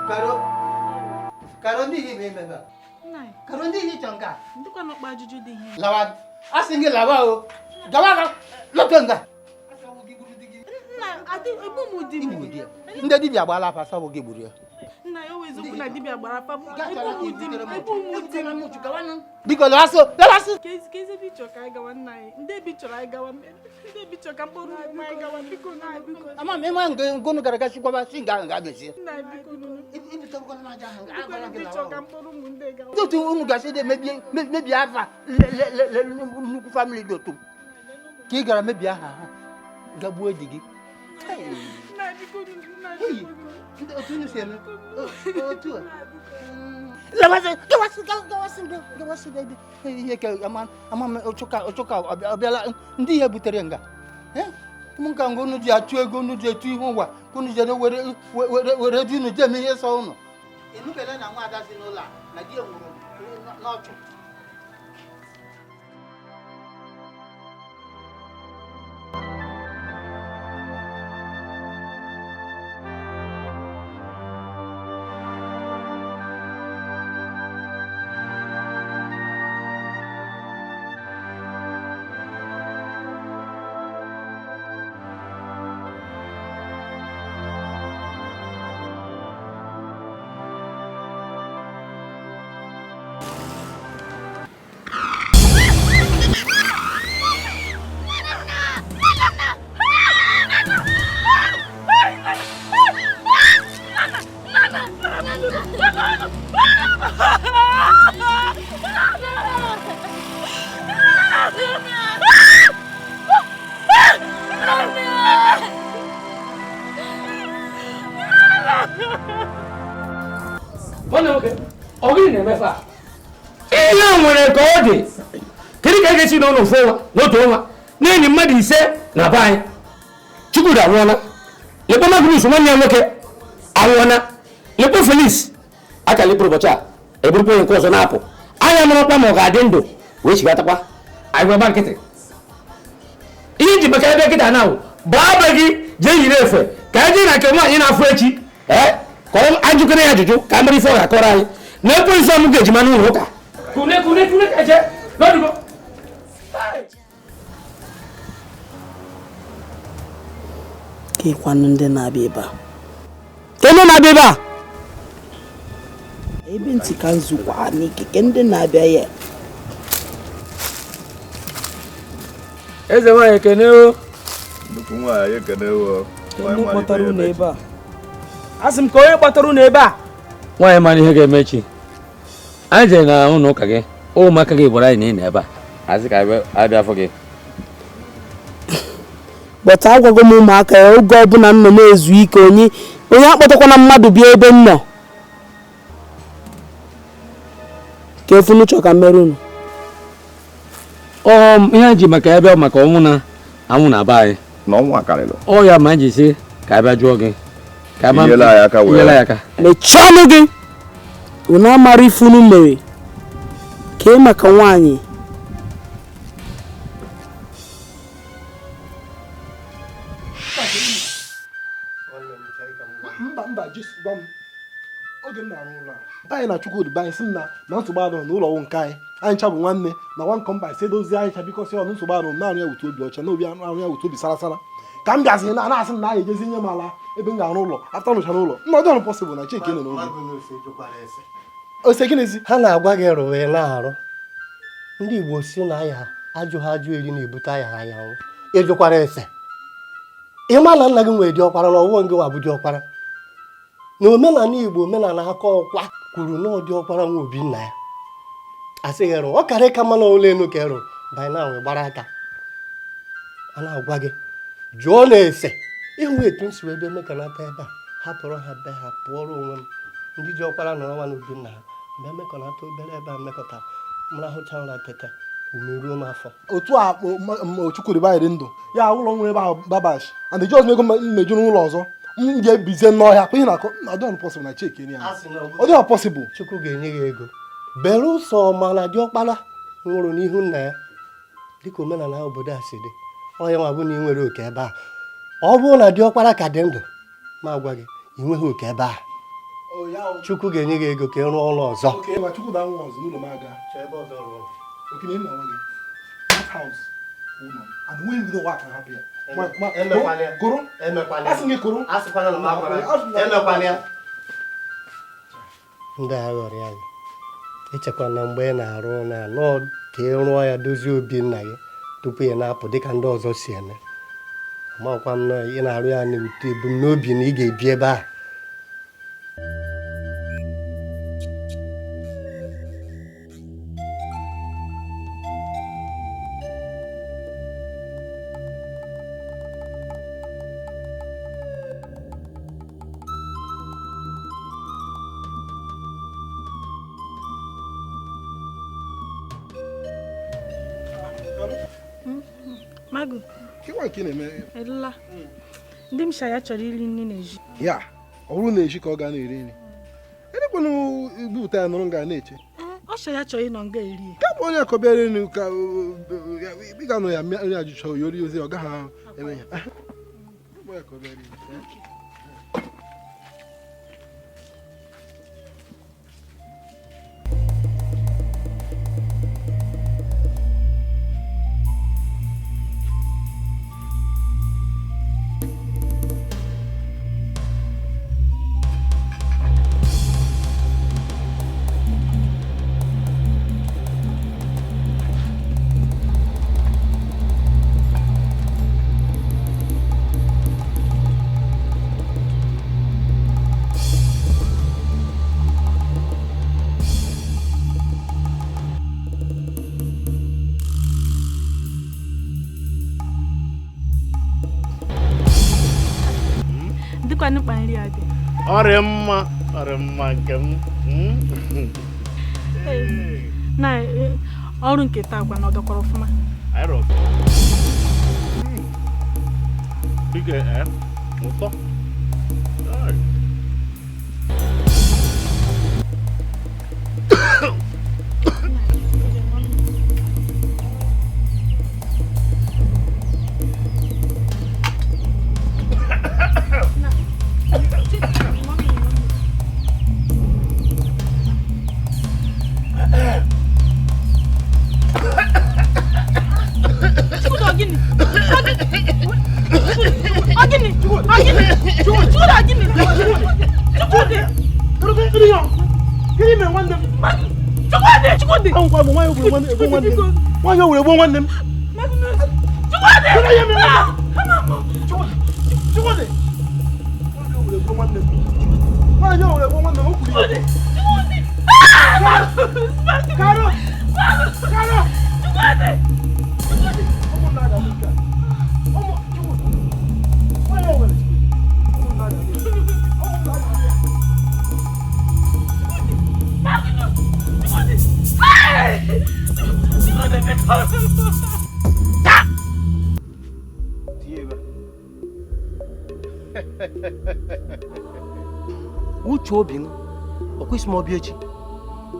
Karo, Karo ndị ihe ime ebe a. Karo ndị ihe ịchọ nga. Ndịkwa n'ọkpa ajụjụ dị ihe. Lawa, a sị gị lawa o. Gawa ga, lọtọ nga. Nna, adị egbu m di m. Ndị dibịa agbaala afa sọ bụ gị gburu ya. Nna ya o eziokwu na dibịa gbara afa m. Egbu m di m, egbu m di m. Biko lawasị, lawasị. Ka ezi ebe ị chọrọ ka anyị gawa nna anyị. Ndị ebe ị chọrọ anyị gawa, ndị ebe ị chọrọ ka mkpụrụ ụmụ anyị gawa, biko nna anyị, biko. Ama m ịma nke ngonu gara aga sikwaba si nga nga mezie. Nna anyị, biko nụ. Biko ebe ị chọrọ ka mkpụrụ ụmụ ndị gawa. Ndị otu unu gasị dị mebie mebie afa le nnukwu famili dị otu m. Ka ị gara mebie aha ha gagbuo di gị. Nna anyị, biko nụ, nna anyị, biko nụ. Ndị otu unu si eme otu a. Lawasị, gawasị, gawasị, gawasị ihe ka ama ama m ụchụka ụchụka ọ bịala ndị ihe butere nga. Ụmụ nka nga unu ji achụ ego unu ji etu ihe ụwa ka unu jere were were were di unu ji eme ihe sọ unu. Ịnụbele na nwa ada si n'ụlọ a na di ya nwụrụ n'ọchụ. Ihe nwere ka ọ dị kedu ka a ga-esi n'ụlọ ofu ọnwa n'otu ọnwa na-enyi mmadụ ise na be anyị. Chukwudi anwụọla, lekpo Magnus nwanne ya nwoke anwụọla, lekpo Felix aka lekpụrụ ụbọchị a eburukwa onye nke ọzọ na-apụ anya marakwa ma ọ ga-adị ndụ wee chigatakwa anyị gwa nkịtị. Ihe nji maka ebe nkịta na gbaa be gị jee yiri efe ka anyị jee na nke nwaanyị na-afụ echi ee ka ọ ajụkere ya ajụjụ ka a mara ife ọ ga-akọrọ anyị na ekwensu ọmụ ga-eji ma n'ụlọ ụka. Kune kune kune kaje lọ́dún bọ́. Kekwanụ ndị na-abịa ebe a. Ke ndị na-abịa ebe a? Ebe ntị ka nzukwa n'ike ke ndị na-abịa ya. Eze nwaanyị ekene o. Nnukwu nwaanyị ekene o. Ndị kpọtara unu ebe a. Asị m ka onye kpọtara unu ebe a. Nwaanyị mara ihe ga-eme echi. Anyị jere na ụlọ ụka gị, ụmụaka gị gwara anyị na ị nọ ebe a. Asị ka anyị bịa afọ gị. But agwago m ụmụaka ya oge ọbụla m nọ na-ezu ike onye onye akpọtakwana mmadụ bịa ebe m nọ. Ka efu chọ ka mmerụ unu. Ihe anyị ji maka ya bịa maka ọnwụ na anwụ na be anyị. Na ọnwụ akarịrị. Ọ ya ma anyị ji sị ka a bịa jụọ gị. Ka a ma Inyela anyị aka wee. Inyela anyị aka. Mechie ọnụ gị. Unu amara ife unu mere. Kee maka nwaanyị. Mba mba Jesu gwa m oge m na-arụ ụlọ a anyị na Chukwudi bụ anyị sị m na na nsogbu adịghị n'ụlọ ọnwụ nke anyị anyị ncha bụ nwanne na nwa nkọ mba si edozi anyị ncha bikọsị ọnụ nsogbu adịghị na-arụ ya wute obi ọcha na obi arụ ya wute obi sara sara ka m bịazi na na-asị m na anyị ejezi nye m ala ebe m ga-arụ ụlọ afta rụchara ụlọ nna ọ dịghị pọsịbụl na Chike nọ n'obi ose gịnịzi ha na-agwa gị rụwa ị na-arụ ndị Igbo si na ya ajụ ha ajụ eri na-ebute aya ha ya nwụ ịjụkwara ese ịma na nna gị nwere diọkpara na ọwụwa gị nwa bụ diọkpara na omenala Igbo omenala aka ọkwa kwuru na ọ diọkpara nwa obi nna ya asị gị rụọ ọ karị ka mma na ụlọ elu ka ịrụ by now ị gbara aka a na-agwa gị jụọ na ese ịhụ etu m si wee bịa mekọnata ebe a hapụrụ ha be ha pụọrọ onwe m ndị ji ọkpara nọrọ nwa n'obi nna ha bịa mekọnata obere ebe a mekọta m rahụcha ụra tete ume ruo m afọ otu a Chukwudi bụ anyị dị ndụ ya ụlọ nwere ebe ahụ babash and the just ego mmeju n'ụlọ ọzọ m ga-ebizie n'ọhịa kwa ihe na-akọ ọ dịghị possible na Chike ya ọ dịghị possible Chukwu ga-enye gị ego belụsọ mana diọkpara nwụrụ n'ihu nna ya dịka omenala obodo a si dị onye nwa bụ na ị nwere oke ebe a ọ bụrụ na diọkpara ka dị ndụ ma gwa gị ị nweghị oke ebe a Chukwu ga-enye gị ego ka ị rụọ ụlọ ọzọ Okay, ma Chukwu da nwa ọzọ n'ụlọ m aga Okay, nna nwa gị that house ụlọ and when you know what can happen gụrụ asị gị gụrụ ndị a ghọrọ ya gị echekwa na mgbe ị na-arụ ụlọ a nọọ ka ị rụọ ya dozie obi nna gị tupu ị na-apụ dịka ndị ọzọ si eme amakwa m na ị na-arụ ya n'ute ebumnobi na ị ga-ebi ebe a Magu. Ella. Ndị m shaya chọrọ iri nri na-eji. Ya, ọ bụrụ na eji ka ọ ga na-eri nri. Elekwanụ ibupụta ya nụrụ nga na-eche. Ọ shaya chọrọ ịnọ nga eri. Ka bụ onye akọbịara nri ka ị ga-anọ ya nri ajụcha oyi ori ozi ọ gaghị eme ya. Ọrịa mma nke m. Na ọrụ nke taa gwa na ọ gakwara ọfụma. Biko ụtọ. Nwaanyị o were gbuo nwanne m. Chukwudi! kwuru ekwu nwanne m. Nwaanyị o were ekwu nwanne m, o kwuru ya. Karo! Karo! Ụmụnna ga-abụ nke a. Ụmụ Chukwu. Nwaanyị o were. Ụmụnna ga-abụ ya. Ụmụnna ga-abụ ya. Uche obi m ọ kwesị m ọbịa echi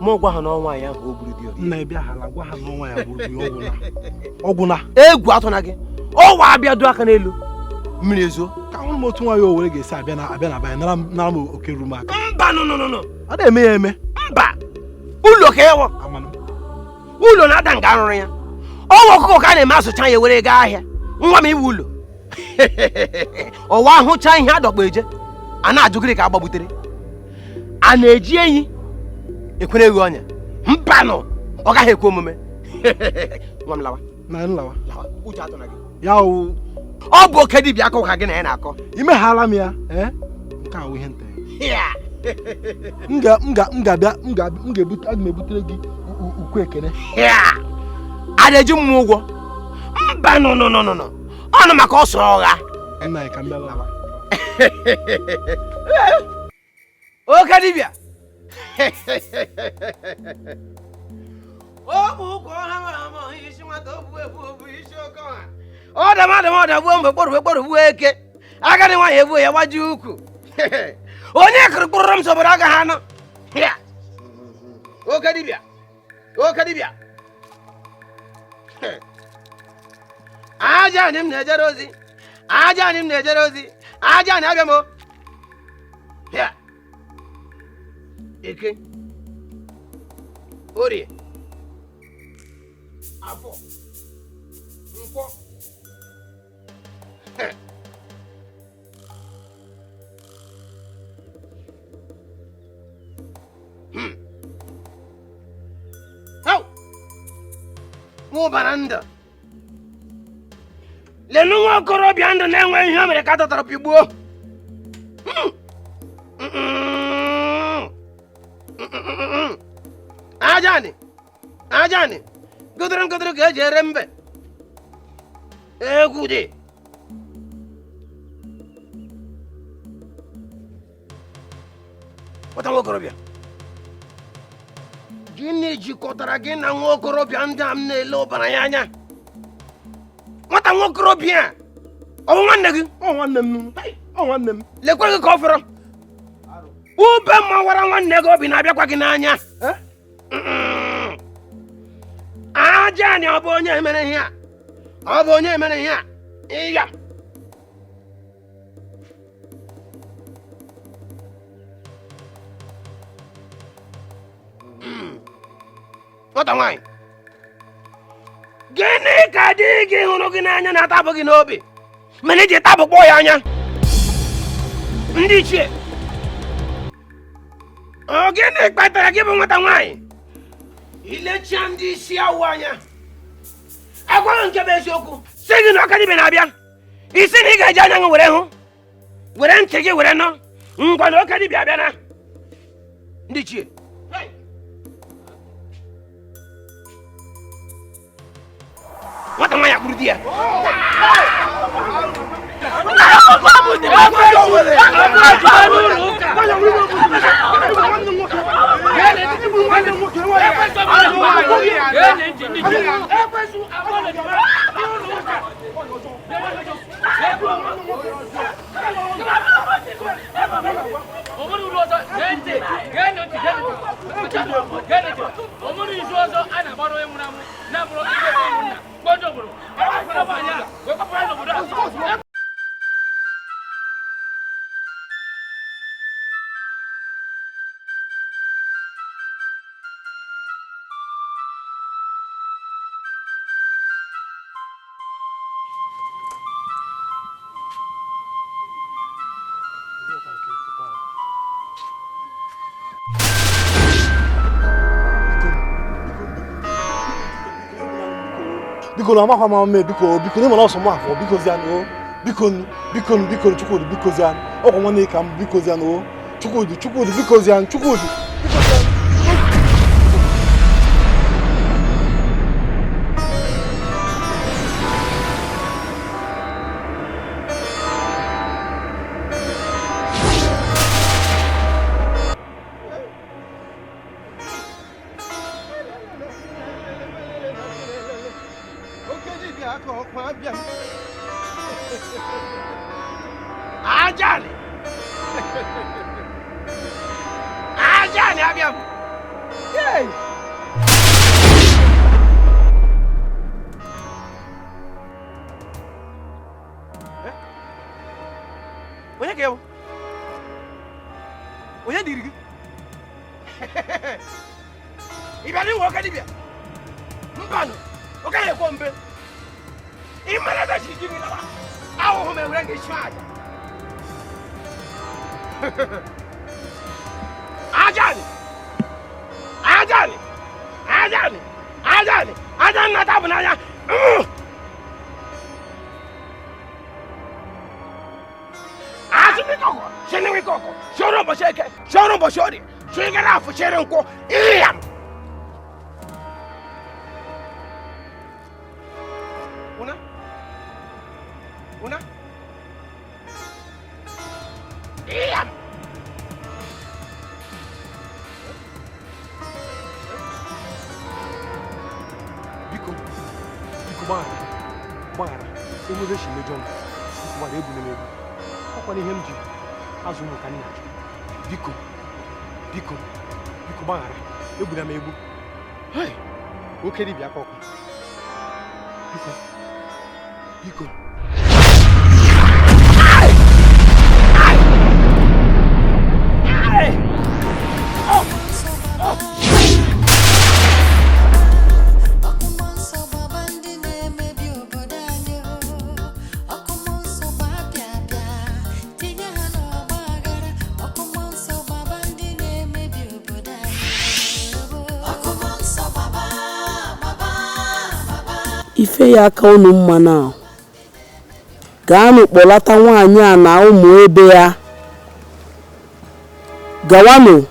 ma ọ gwa ha n'ọnwa ya ahụ o gburu di ya. Nna ebe hala gwa ha n'ọnwa ya gburu di ya ọgwụna. Egwu atụna gị ọwa abịa do aka n'elu mmiri ezo ka ahụrụ m otu nwaanyị Owere ga-esi abịa na abịa na abịa nara m oke ruru m aka. Mba no no no no a na-eme ya eme. Mba ụlọ ka ewo ụlọ na-ada nga arụrụ ya ọnwa ọkụkọ ka a na-eme asụcha ya were gaa ahịa nwa m iwe ụlọ ọwa ahụcha ihe adọgba eje a na-ajụ gịnị ka agbagbutere a na-eji enyi ekwere egwu ọnya mbanụ ọ gaghị ekwe omume. Nwa m lawa na nlawa lawa uche atụna gị ya o ọ bụ oke dibịa aka ụka gị na ya na-akọ imeghala m ya nke a wụ ihe nta m ga-abịa m ga-ebutere gị ukwu ekene a na-eji m ụgwọ mba no no no no ọnụ maka ọsọ ọgha nna ka m bịa lawa. Oke dibịa ọ bụ ụkwụ ọha ma isi nwata obu ebu obu isi oke ọha ọ dama adama ọdagbuo mgbe kpọrọ kpọrọ gbuo eke agadi nwaanyị egbuo ya gbaji ukwu onye kụrụ kpụrụrụ m sobodo agaghị anọ. Oke dibịa oke dibịa aja anyị m na-ejere ozi aja anyị m na-ejere ozi aja anyị abịa m eke orie afọ nkwọ nwụbara ndụ lenu nwa okorobịa ndụ na-enwe ihe o mere ka atọtara pigbuo. Ajani ajani gụdụrụ gụdụrụ ka eji ere mbe egwu dị nwata nwa okorobịa gịnị jikọtara gị na nwa okorobịa ndị a m na-ele ụbara ya anya? Nwata nwa okorobịa ọ bụ nwanne gị? Ọ nwanne m. Ọ nwanne m. Lekwe gị ka ọ fọrọ ube mawara nwanne gị obi na-abịakwa gị n'anya. Aja anyị ọ bụ onye mere ihe a? Ọ bụ onye mere ihe a? Ịya nwata nwaanyị gịnị ka di gị hụrụ gị n'anya na-atabụ gị n'obi mana iji tabụ kpọọ ya anya? Ndị ichie ọ gịnị kpatara gị bụ nwata nwaanyị ilechaa ndị isi awụ anya agwaghị nke bụ eziokwu si gị na ọka dibịa na-abịa isi na ị ga-eji anya gị were hụ were ntị gị were nọ ngwa na ọka dibịa abịa na ndị ichie nwata nwaanyị akpụrụ di ya. Biko na amakwa m ame biko biko n'ịma na ọsọ m afọ biko zianụ o Biko biko biko Chukwudi biko zian. Ọkwa nwanne ka m biko zian o. Chukwudi Chukwudi biko zian Chukwudi. Ajani! Ajani abịa m! Yay! Onye ka ewu? Onye diri gị? Ị bịara inwe oke dibịa? Mbanụ, oke ya ekwo mbe. Ị mara ebe chi ji gị lawa. Ahụhụ m ewere gị chụọ aja. Ajani! Ajani! Ajani! Ajani! Ajani na-ata bụ n'anya! Asịmikọkọ, sịnịwikọkọ, sịọrọ ụbọchị eke, sịọrọ ụbọchị orie, sịgara afọ chere nkwọ, ịyam! Una? Una? Ịyam! Biko, biko gbaghara, gbaghara, enwebe si mejọ m, biko gbaghara egbuna m egbu. Ọkwa na ihe m ji azụ ụmụ ka m na-achọ. Biko, biko, biko gbaghara, egbuna m egbu. Hei, oke dibịa aka ọkụ. Biko, biko. Ife ya aka unu mma na gaanụ kpọlata nwaanyị a na ụmụ ebe ya gawanụ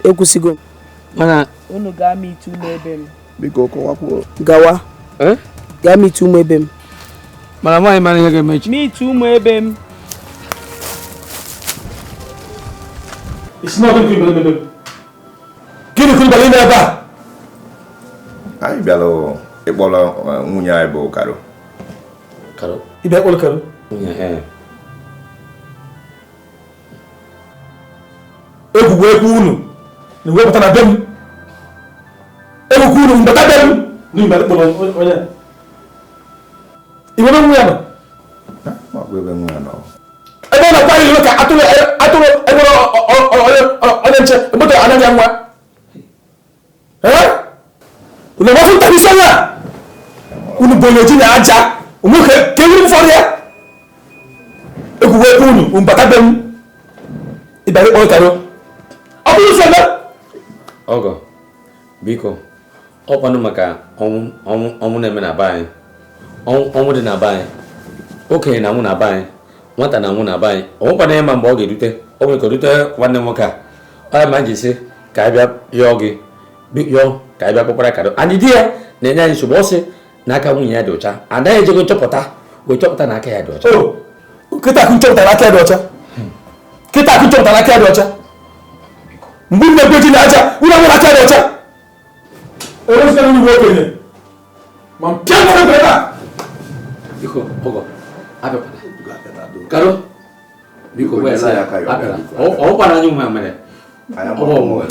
ekwusigo mana unu gaa miti ụmụ ebe m biko kọwakwuo gawa gaa miti ụmụ ebe m mana nwaanyị mara ihe ga-eme echi miti ụmụ ebe m. It's not gịnị kwuru banyere ebe a? Anyị bịara ịkpọrọ nwunye anyị bụ Karo. Karo? Ị bịa kpọrọ Karo? Egwugwu ekwu unu na wepụta na be m. Egwugwu unu mbata be m na ịbịa kpọrọ onye. Ị nwere nwa ya nọ? Ebe nwa ya nọ. Ebe ọ na-akwa ihe ka atụrụ atụrụ enwere onye nche mgbe anaghị ya nwa. Ee? Unu gbafụ ntabisi onye a? Unu bụ onye ji na aja nwoke ka ewuru m fọrọ ya. Egwugwu ekwu unu mbata be m. Ị bịara ịkpọrọ Karo. Ọ bụrụ ụzọ eme. Ọgọ, biko, ọkwanụ maka ọnwụ ọnwụ ọnwụ na-eme na be anyị. Ọnwụ dị na be anyị. Okenye na-anwụ na be anyị. Nwata na-anwụ na be anyị. Ọ nwekwana ihe ma mgbe ọ ga-erute. Ọ nwere ka o rute nwanne m nwoke a. Ọ ya ma ji sị ka anyị bịa yọọ gị yọọ ka anyị bịa kpọkwara Karo. Anyị di ya na-enye anyị nsogbu ọ sị na aka nwunye ya dị ọcha. Anaghị ejego nchọpụta wee chọpụta na aka ya dị ọcha. Kịta akụ nchọpụtara aka ya dị ọcha. Kịta akụ nchọpụtara aka ya dị ọcha. Mgbe unu na-ekwe ji na aja, unu ahụrụ aka ya dị ọcha. Ewezụga unu bụ okenye. Ma mpịa nwere ebe a. Biko, ọgọ, abịakwala. Karo, biko, wee sị ya, abịala. Ọ gwara anyị nwa mere. Ọ bụ ọmụmụ.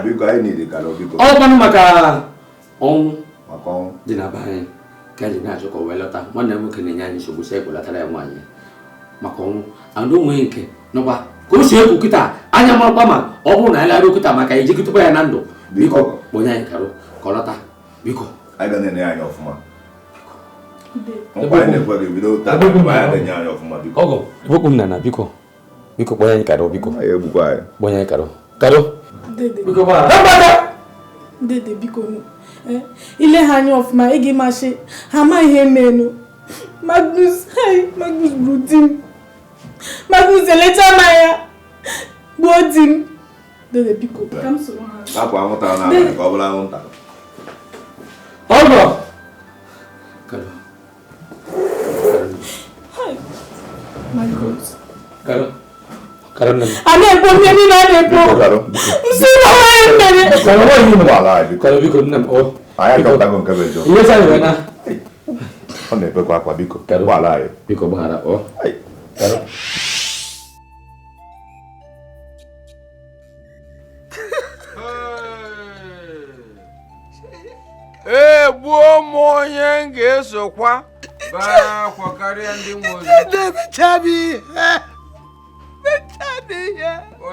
Biko anyị niile Karo biko. Ọ kwanụ maka ọnwụ maka ọnwụ dị na be anyị ka anyị na-achọ ka o wee lọta. Nwanne m nwoke na-enye anyị nsogbu sị ekwelatara ya nwaanyị maka ọnwụ. And o nwee nke nọkwa ka o si ekwu kịta anya marakwa ma ọ bụrụ na anyị larịa kịta maka ejikọtakwa ya na ndụ. Biko kpọnye anyị Karo ka ọ lọta. Biko. Anyị ga na-enye anyị ọfụma. Nkwa anyị na-ekwe gị bido taa anyị na-enye anyị ọfụma biko. Ọgọ, ebokwu m na biko. Biko kpọnye anyị Karo biko. Anyị egbukwa anyị. Kpọnye anyị Karo. Karo. Dede. Biko gbaghara. Dede biko Ile ha anya ọfụma, ị ga-emasị ha ama ihe menu. Magnus, hey, Magnus gburu di m. Magnus elecha m anya gbuo di m. Dede, biko, ka m soro ha. Hapụ anwụnta n'abalị ka ọ bụrụ anwụnta. Ọgọ! Magnus. Karo. Karo nne m. A na-ekpo ihe niile a na-ekpo. Nsị na nwanyị mere. Karo nwaanyị m. Karo biko nne m. Ọ. Anyị achọpụtago nke bụ eziokwu. Ihe sa nyere na. Ọ na-ebekwa akwa biko. Gbaghara anyị. Biko gbaghara. Ọ. Karo. Ee, gbuo m onye m ga-esokwa bee akwa karịa ndị nwe ozu.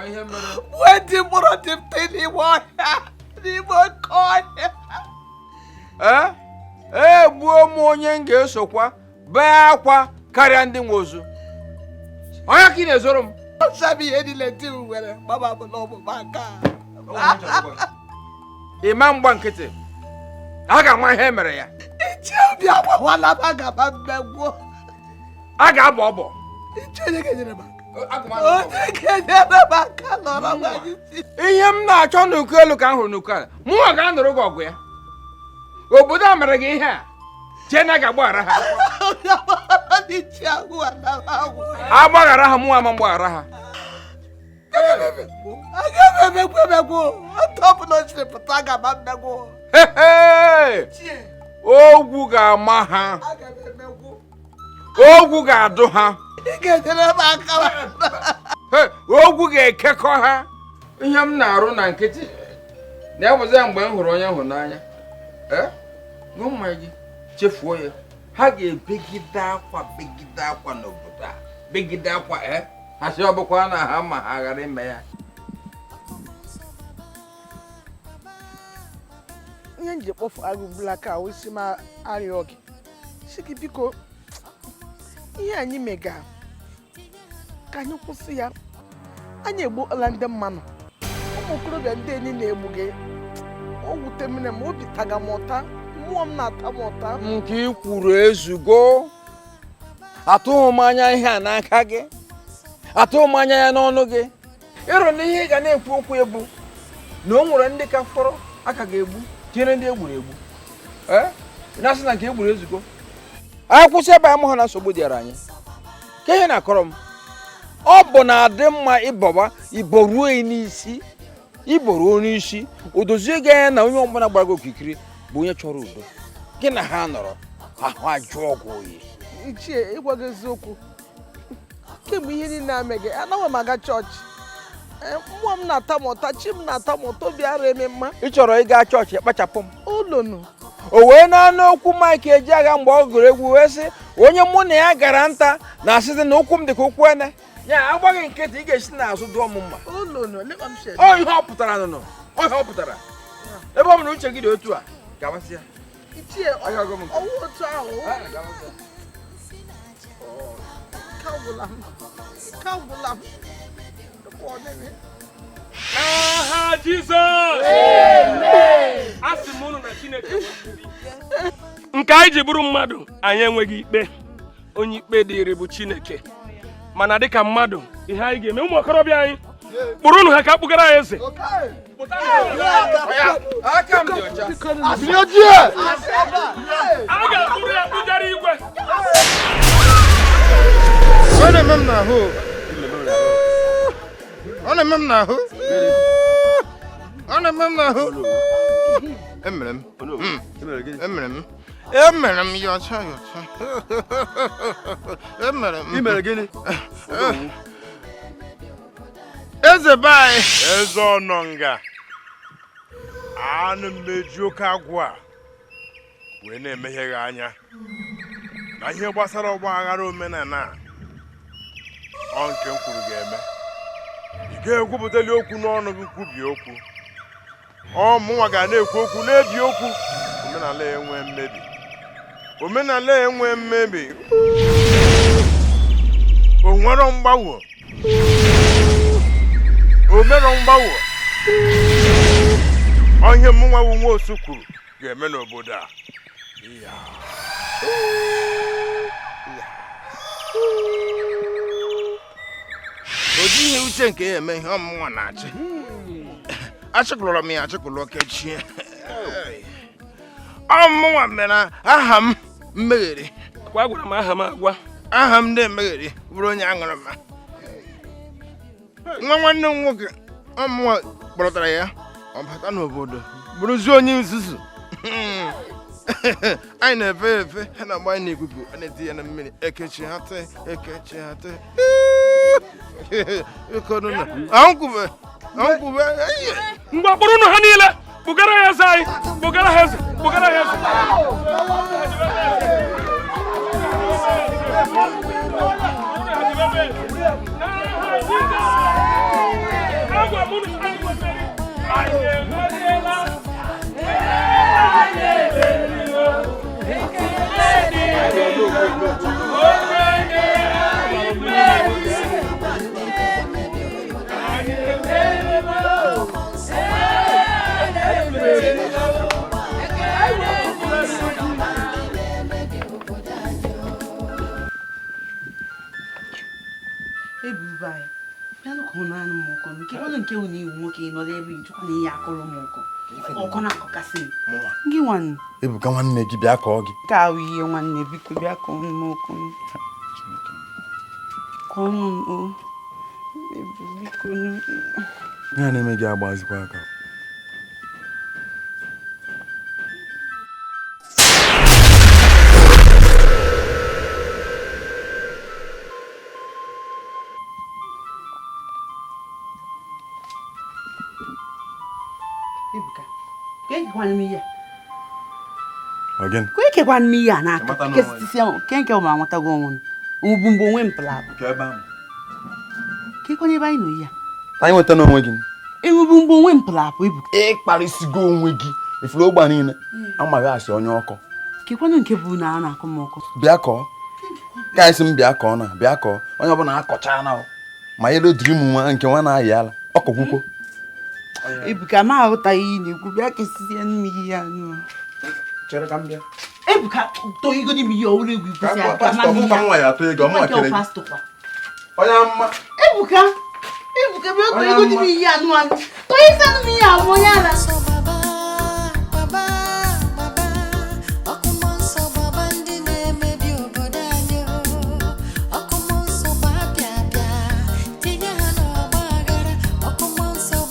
Ihe mere. Gbuo di mkpụrụ dị m n'ime ọhịa, n'ime oke ọhịa. Ee, gbuo m onye m ga-esokwa bee akwa karịa ndị nwe ozu. Onye ka ị na-ezoro m? Ọsọ ihe niile di m nwere gbaba m n'ọmụma aka. Ịma mgba nkịtị. A ga-ama ihe mere ya. Iche obi agbawala m, aga m mmegbu. A ga-abọ ọbọ. Iche onye ga-enyere m aka. Onye ga-enyere m aka nọrọ m anyị si. Ihe m na-achọ n'uko elu ka m hụrụ n'uko ala. Mụnwa ga-anọrọ gị ọgụ ya. Obodo a mere gị ihe a. Chee na a ga-agbaghara ha. Agbaghara ha, mụnwa ama mgbaghara ha. Aga m emegbu emegbu. Otu ọbụla o siri pụta, aga m mmegbu. Ogwu ga-ama ha. Ogwu ga-adụ ha. Ị ga-enyere m aka. Ogwu ga-ekekọ ha. Ihe m na-arụ na nkịtị na-ewezi ya mgbe m hụrụ onye hụrụ n'anya. Ṅụọ mmanya gị, chefuo ya. Ha ga-ebegide akwa begide akwa n'obodo a. Begide akwa ha sị ọ bụkwa na ha ma ha ghara ime ya. Ihe m ji kpọfu agụ bụla ka isi m arịọ gị sị gị biko, ihe anyị mega ka anyị kwụsị ya. Anyị egbuola ndị mmanụ, ụmụ okorobịa ndị enyi na-egbu gị. O wute m na obi taga m ụta, mmụọ m na-ata m ụta. Nke i kwuru ezugo. Atụghị m anya ihe a n'aka gị, atụghị m anya ya n'ọnụ gị. Ịrụ na ihe ị ga na-ekwu okwu ebu na o nwere ndị ka fọrọ aka ga-egbu tinyere ndị egburu egbu. Na-asị na nke egburu ezugo. Anyị kwụsị ebe anyị hụ na nsogbu dịara anyị. Ka ihe na-akọrọ m, ọ bụ na adị mma ịbọba iboruo n'isi, iboruo n'isi, o dozie gị anya na onye ọbụla gbara gị okirikiri bụ onye chọrọ udo. Gị na ha nọrọ ahụ ajụọ gị oyi. Ichie, ịgwa gị eziokwu, kemgbe ihe niile ameghị, anaghị m aga chọọchị. Mmụọ m na-ata m ụta, chi m na-ata m ụta, obi ara eme mma. Ị chọrọ ịga chọọchị, kpachapụ m. Ụlọnụ. O wee na-anụ okwu Mike Ejeagha mgbe ọ gụrụ egwu wee sị onye mụ na ya gara nta na-asịzi na ụkwụ m dị ka ụkwụ ene. Ya agbaghị nkịtị, ị ga-esi n'azụ dụọ m mma. Ọ ihe ọ pụtara nụnụ, ọ ihe ọ pụtara. Ebe ọ bụ na uche gị dị otu a, gawasị ya. Ichie, ọwụ otu ahụ. Ka gwụla m. Aha Jizọs! Asị m unu na Chineke nke anyị ji bụrụ mmadụ, anyị enweghị ikpe. Onye ikpe dịrị bụ Chineke. Mana dịka mmadụ, ihe anyị ga-eme, ụmụ okorobịa anyị kpụrụnụ ha ka kpụgara anyị eze. Aka m dị ọcha. A ga-akpụrụ ya kpụgara igwe. Ọ na-eme m n'ahụ. Ọ na-eme m n'ahụ. Ọ na-eme m n'ahụ. Emere m. Emere m. Emere m ya ọcha ya ọcha. Emere m. I mere gịnị? Eze be anyị. Eze ọnọnga. Anụ mmeju oke agwụ a wee na-emeghe gị anya na ihe gbasara ọgba aghara omenala ọ nke m kwuru ga-eme. Ị ga-ekwupụtali okwu n'ọnụ gị kwubie okwu. Ọ mụnwa ga na-ekwu okwu na-ebi okwu. Omenala enwe mmebi. Omenala enwe mmebi. O nwere mgbanwe. O mere mgbanwe. Onye mụnwa bụ Nwosu kwuru Ga-eme n'obodo a. Ya. O jighị uche nke ya eme ihe ọmụnwa na-achị. Achịkụlọrọ m ya achịkụlọ kechie. Ọmụnwa mere aha m mmeghere. Kwa gwara m aha m agwa. Aha m na-emeghere bụrụ onye aṅụrụma. Nwa nwanne m nwoke ọmụnwa kpọrọtara ya ọ bata n'obodo bụrụzie onye nzuzu. Anyị na-efe efe ha na-agba anyị n'ikuku a na-eti ya na mmiri ekechi ha tee ekechi ha tee. Ankwube ankwube. Ngwa kpụrụ unu ha niile kpụgara ya eze anyị kpụgara ha eze kpụgara ha eze. Ebube bịanụ ka ọ na-anụ m ọkọ nke ọnụ nke wụ na iwu nwoke nọ n'ebe nchekwa na ihe akọrọ m ọkọ ọkọ na-akọkasị m gị nwanne. Ebuka nwanne gị bịa kọọ gị. Ka ahụ ihe nwanne biko bịa kọọ m ọkọ kọọ m o biko. Ya na-eme gị agbazikwa aka. Ekekwana m ihe a n'aka ke nke ụmụ anwatago onwe m bụ mgbe onwe m pụrụ apụ kekwana ebe anyị nọ ihe a anyị nweta n'onwe gị enwebu mgbe onwe m pụrụ apụ Ebuka. Ịkparịsịgo onwe gị ifuru ogbe niile amaghị asị onye ọkọ kekwanụ nke bụ na a na-akọ m ọkọ. Bịa kọọ ka anyị sị m bịa kọọ na bịa kọọ onye ọbụla akọcha na ma elu dịrị m nwa nke nwa na-ayị ala ọkọkwukwo. Ebuka ma aghọtaghị ihe na-ekwu bịa kesizie m ihe anụ. Chere ka m bịa. Ebuka tọọ igodi m ihe ọhụrụ egwu ikwụsị aka ma nwa ya atụ ego mụ kere gị. Onye mma. Ebuka Ebuka bịa tọọ igodi m ihe anụ anụ. Tọọ isi anụ m ihe ahụ onye ala. Tinye ha n'ọgba aghara, ọkụ mmụọ nsọ.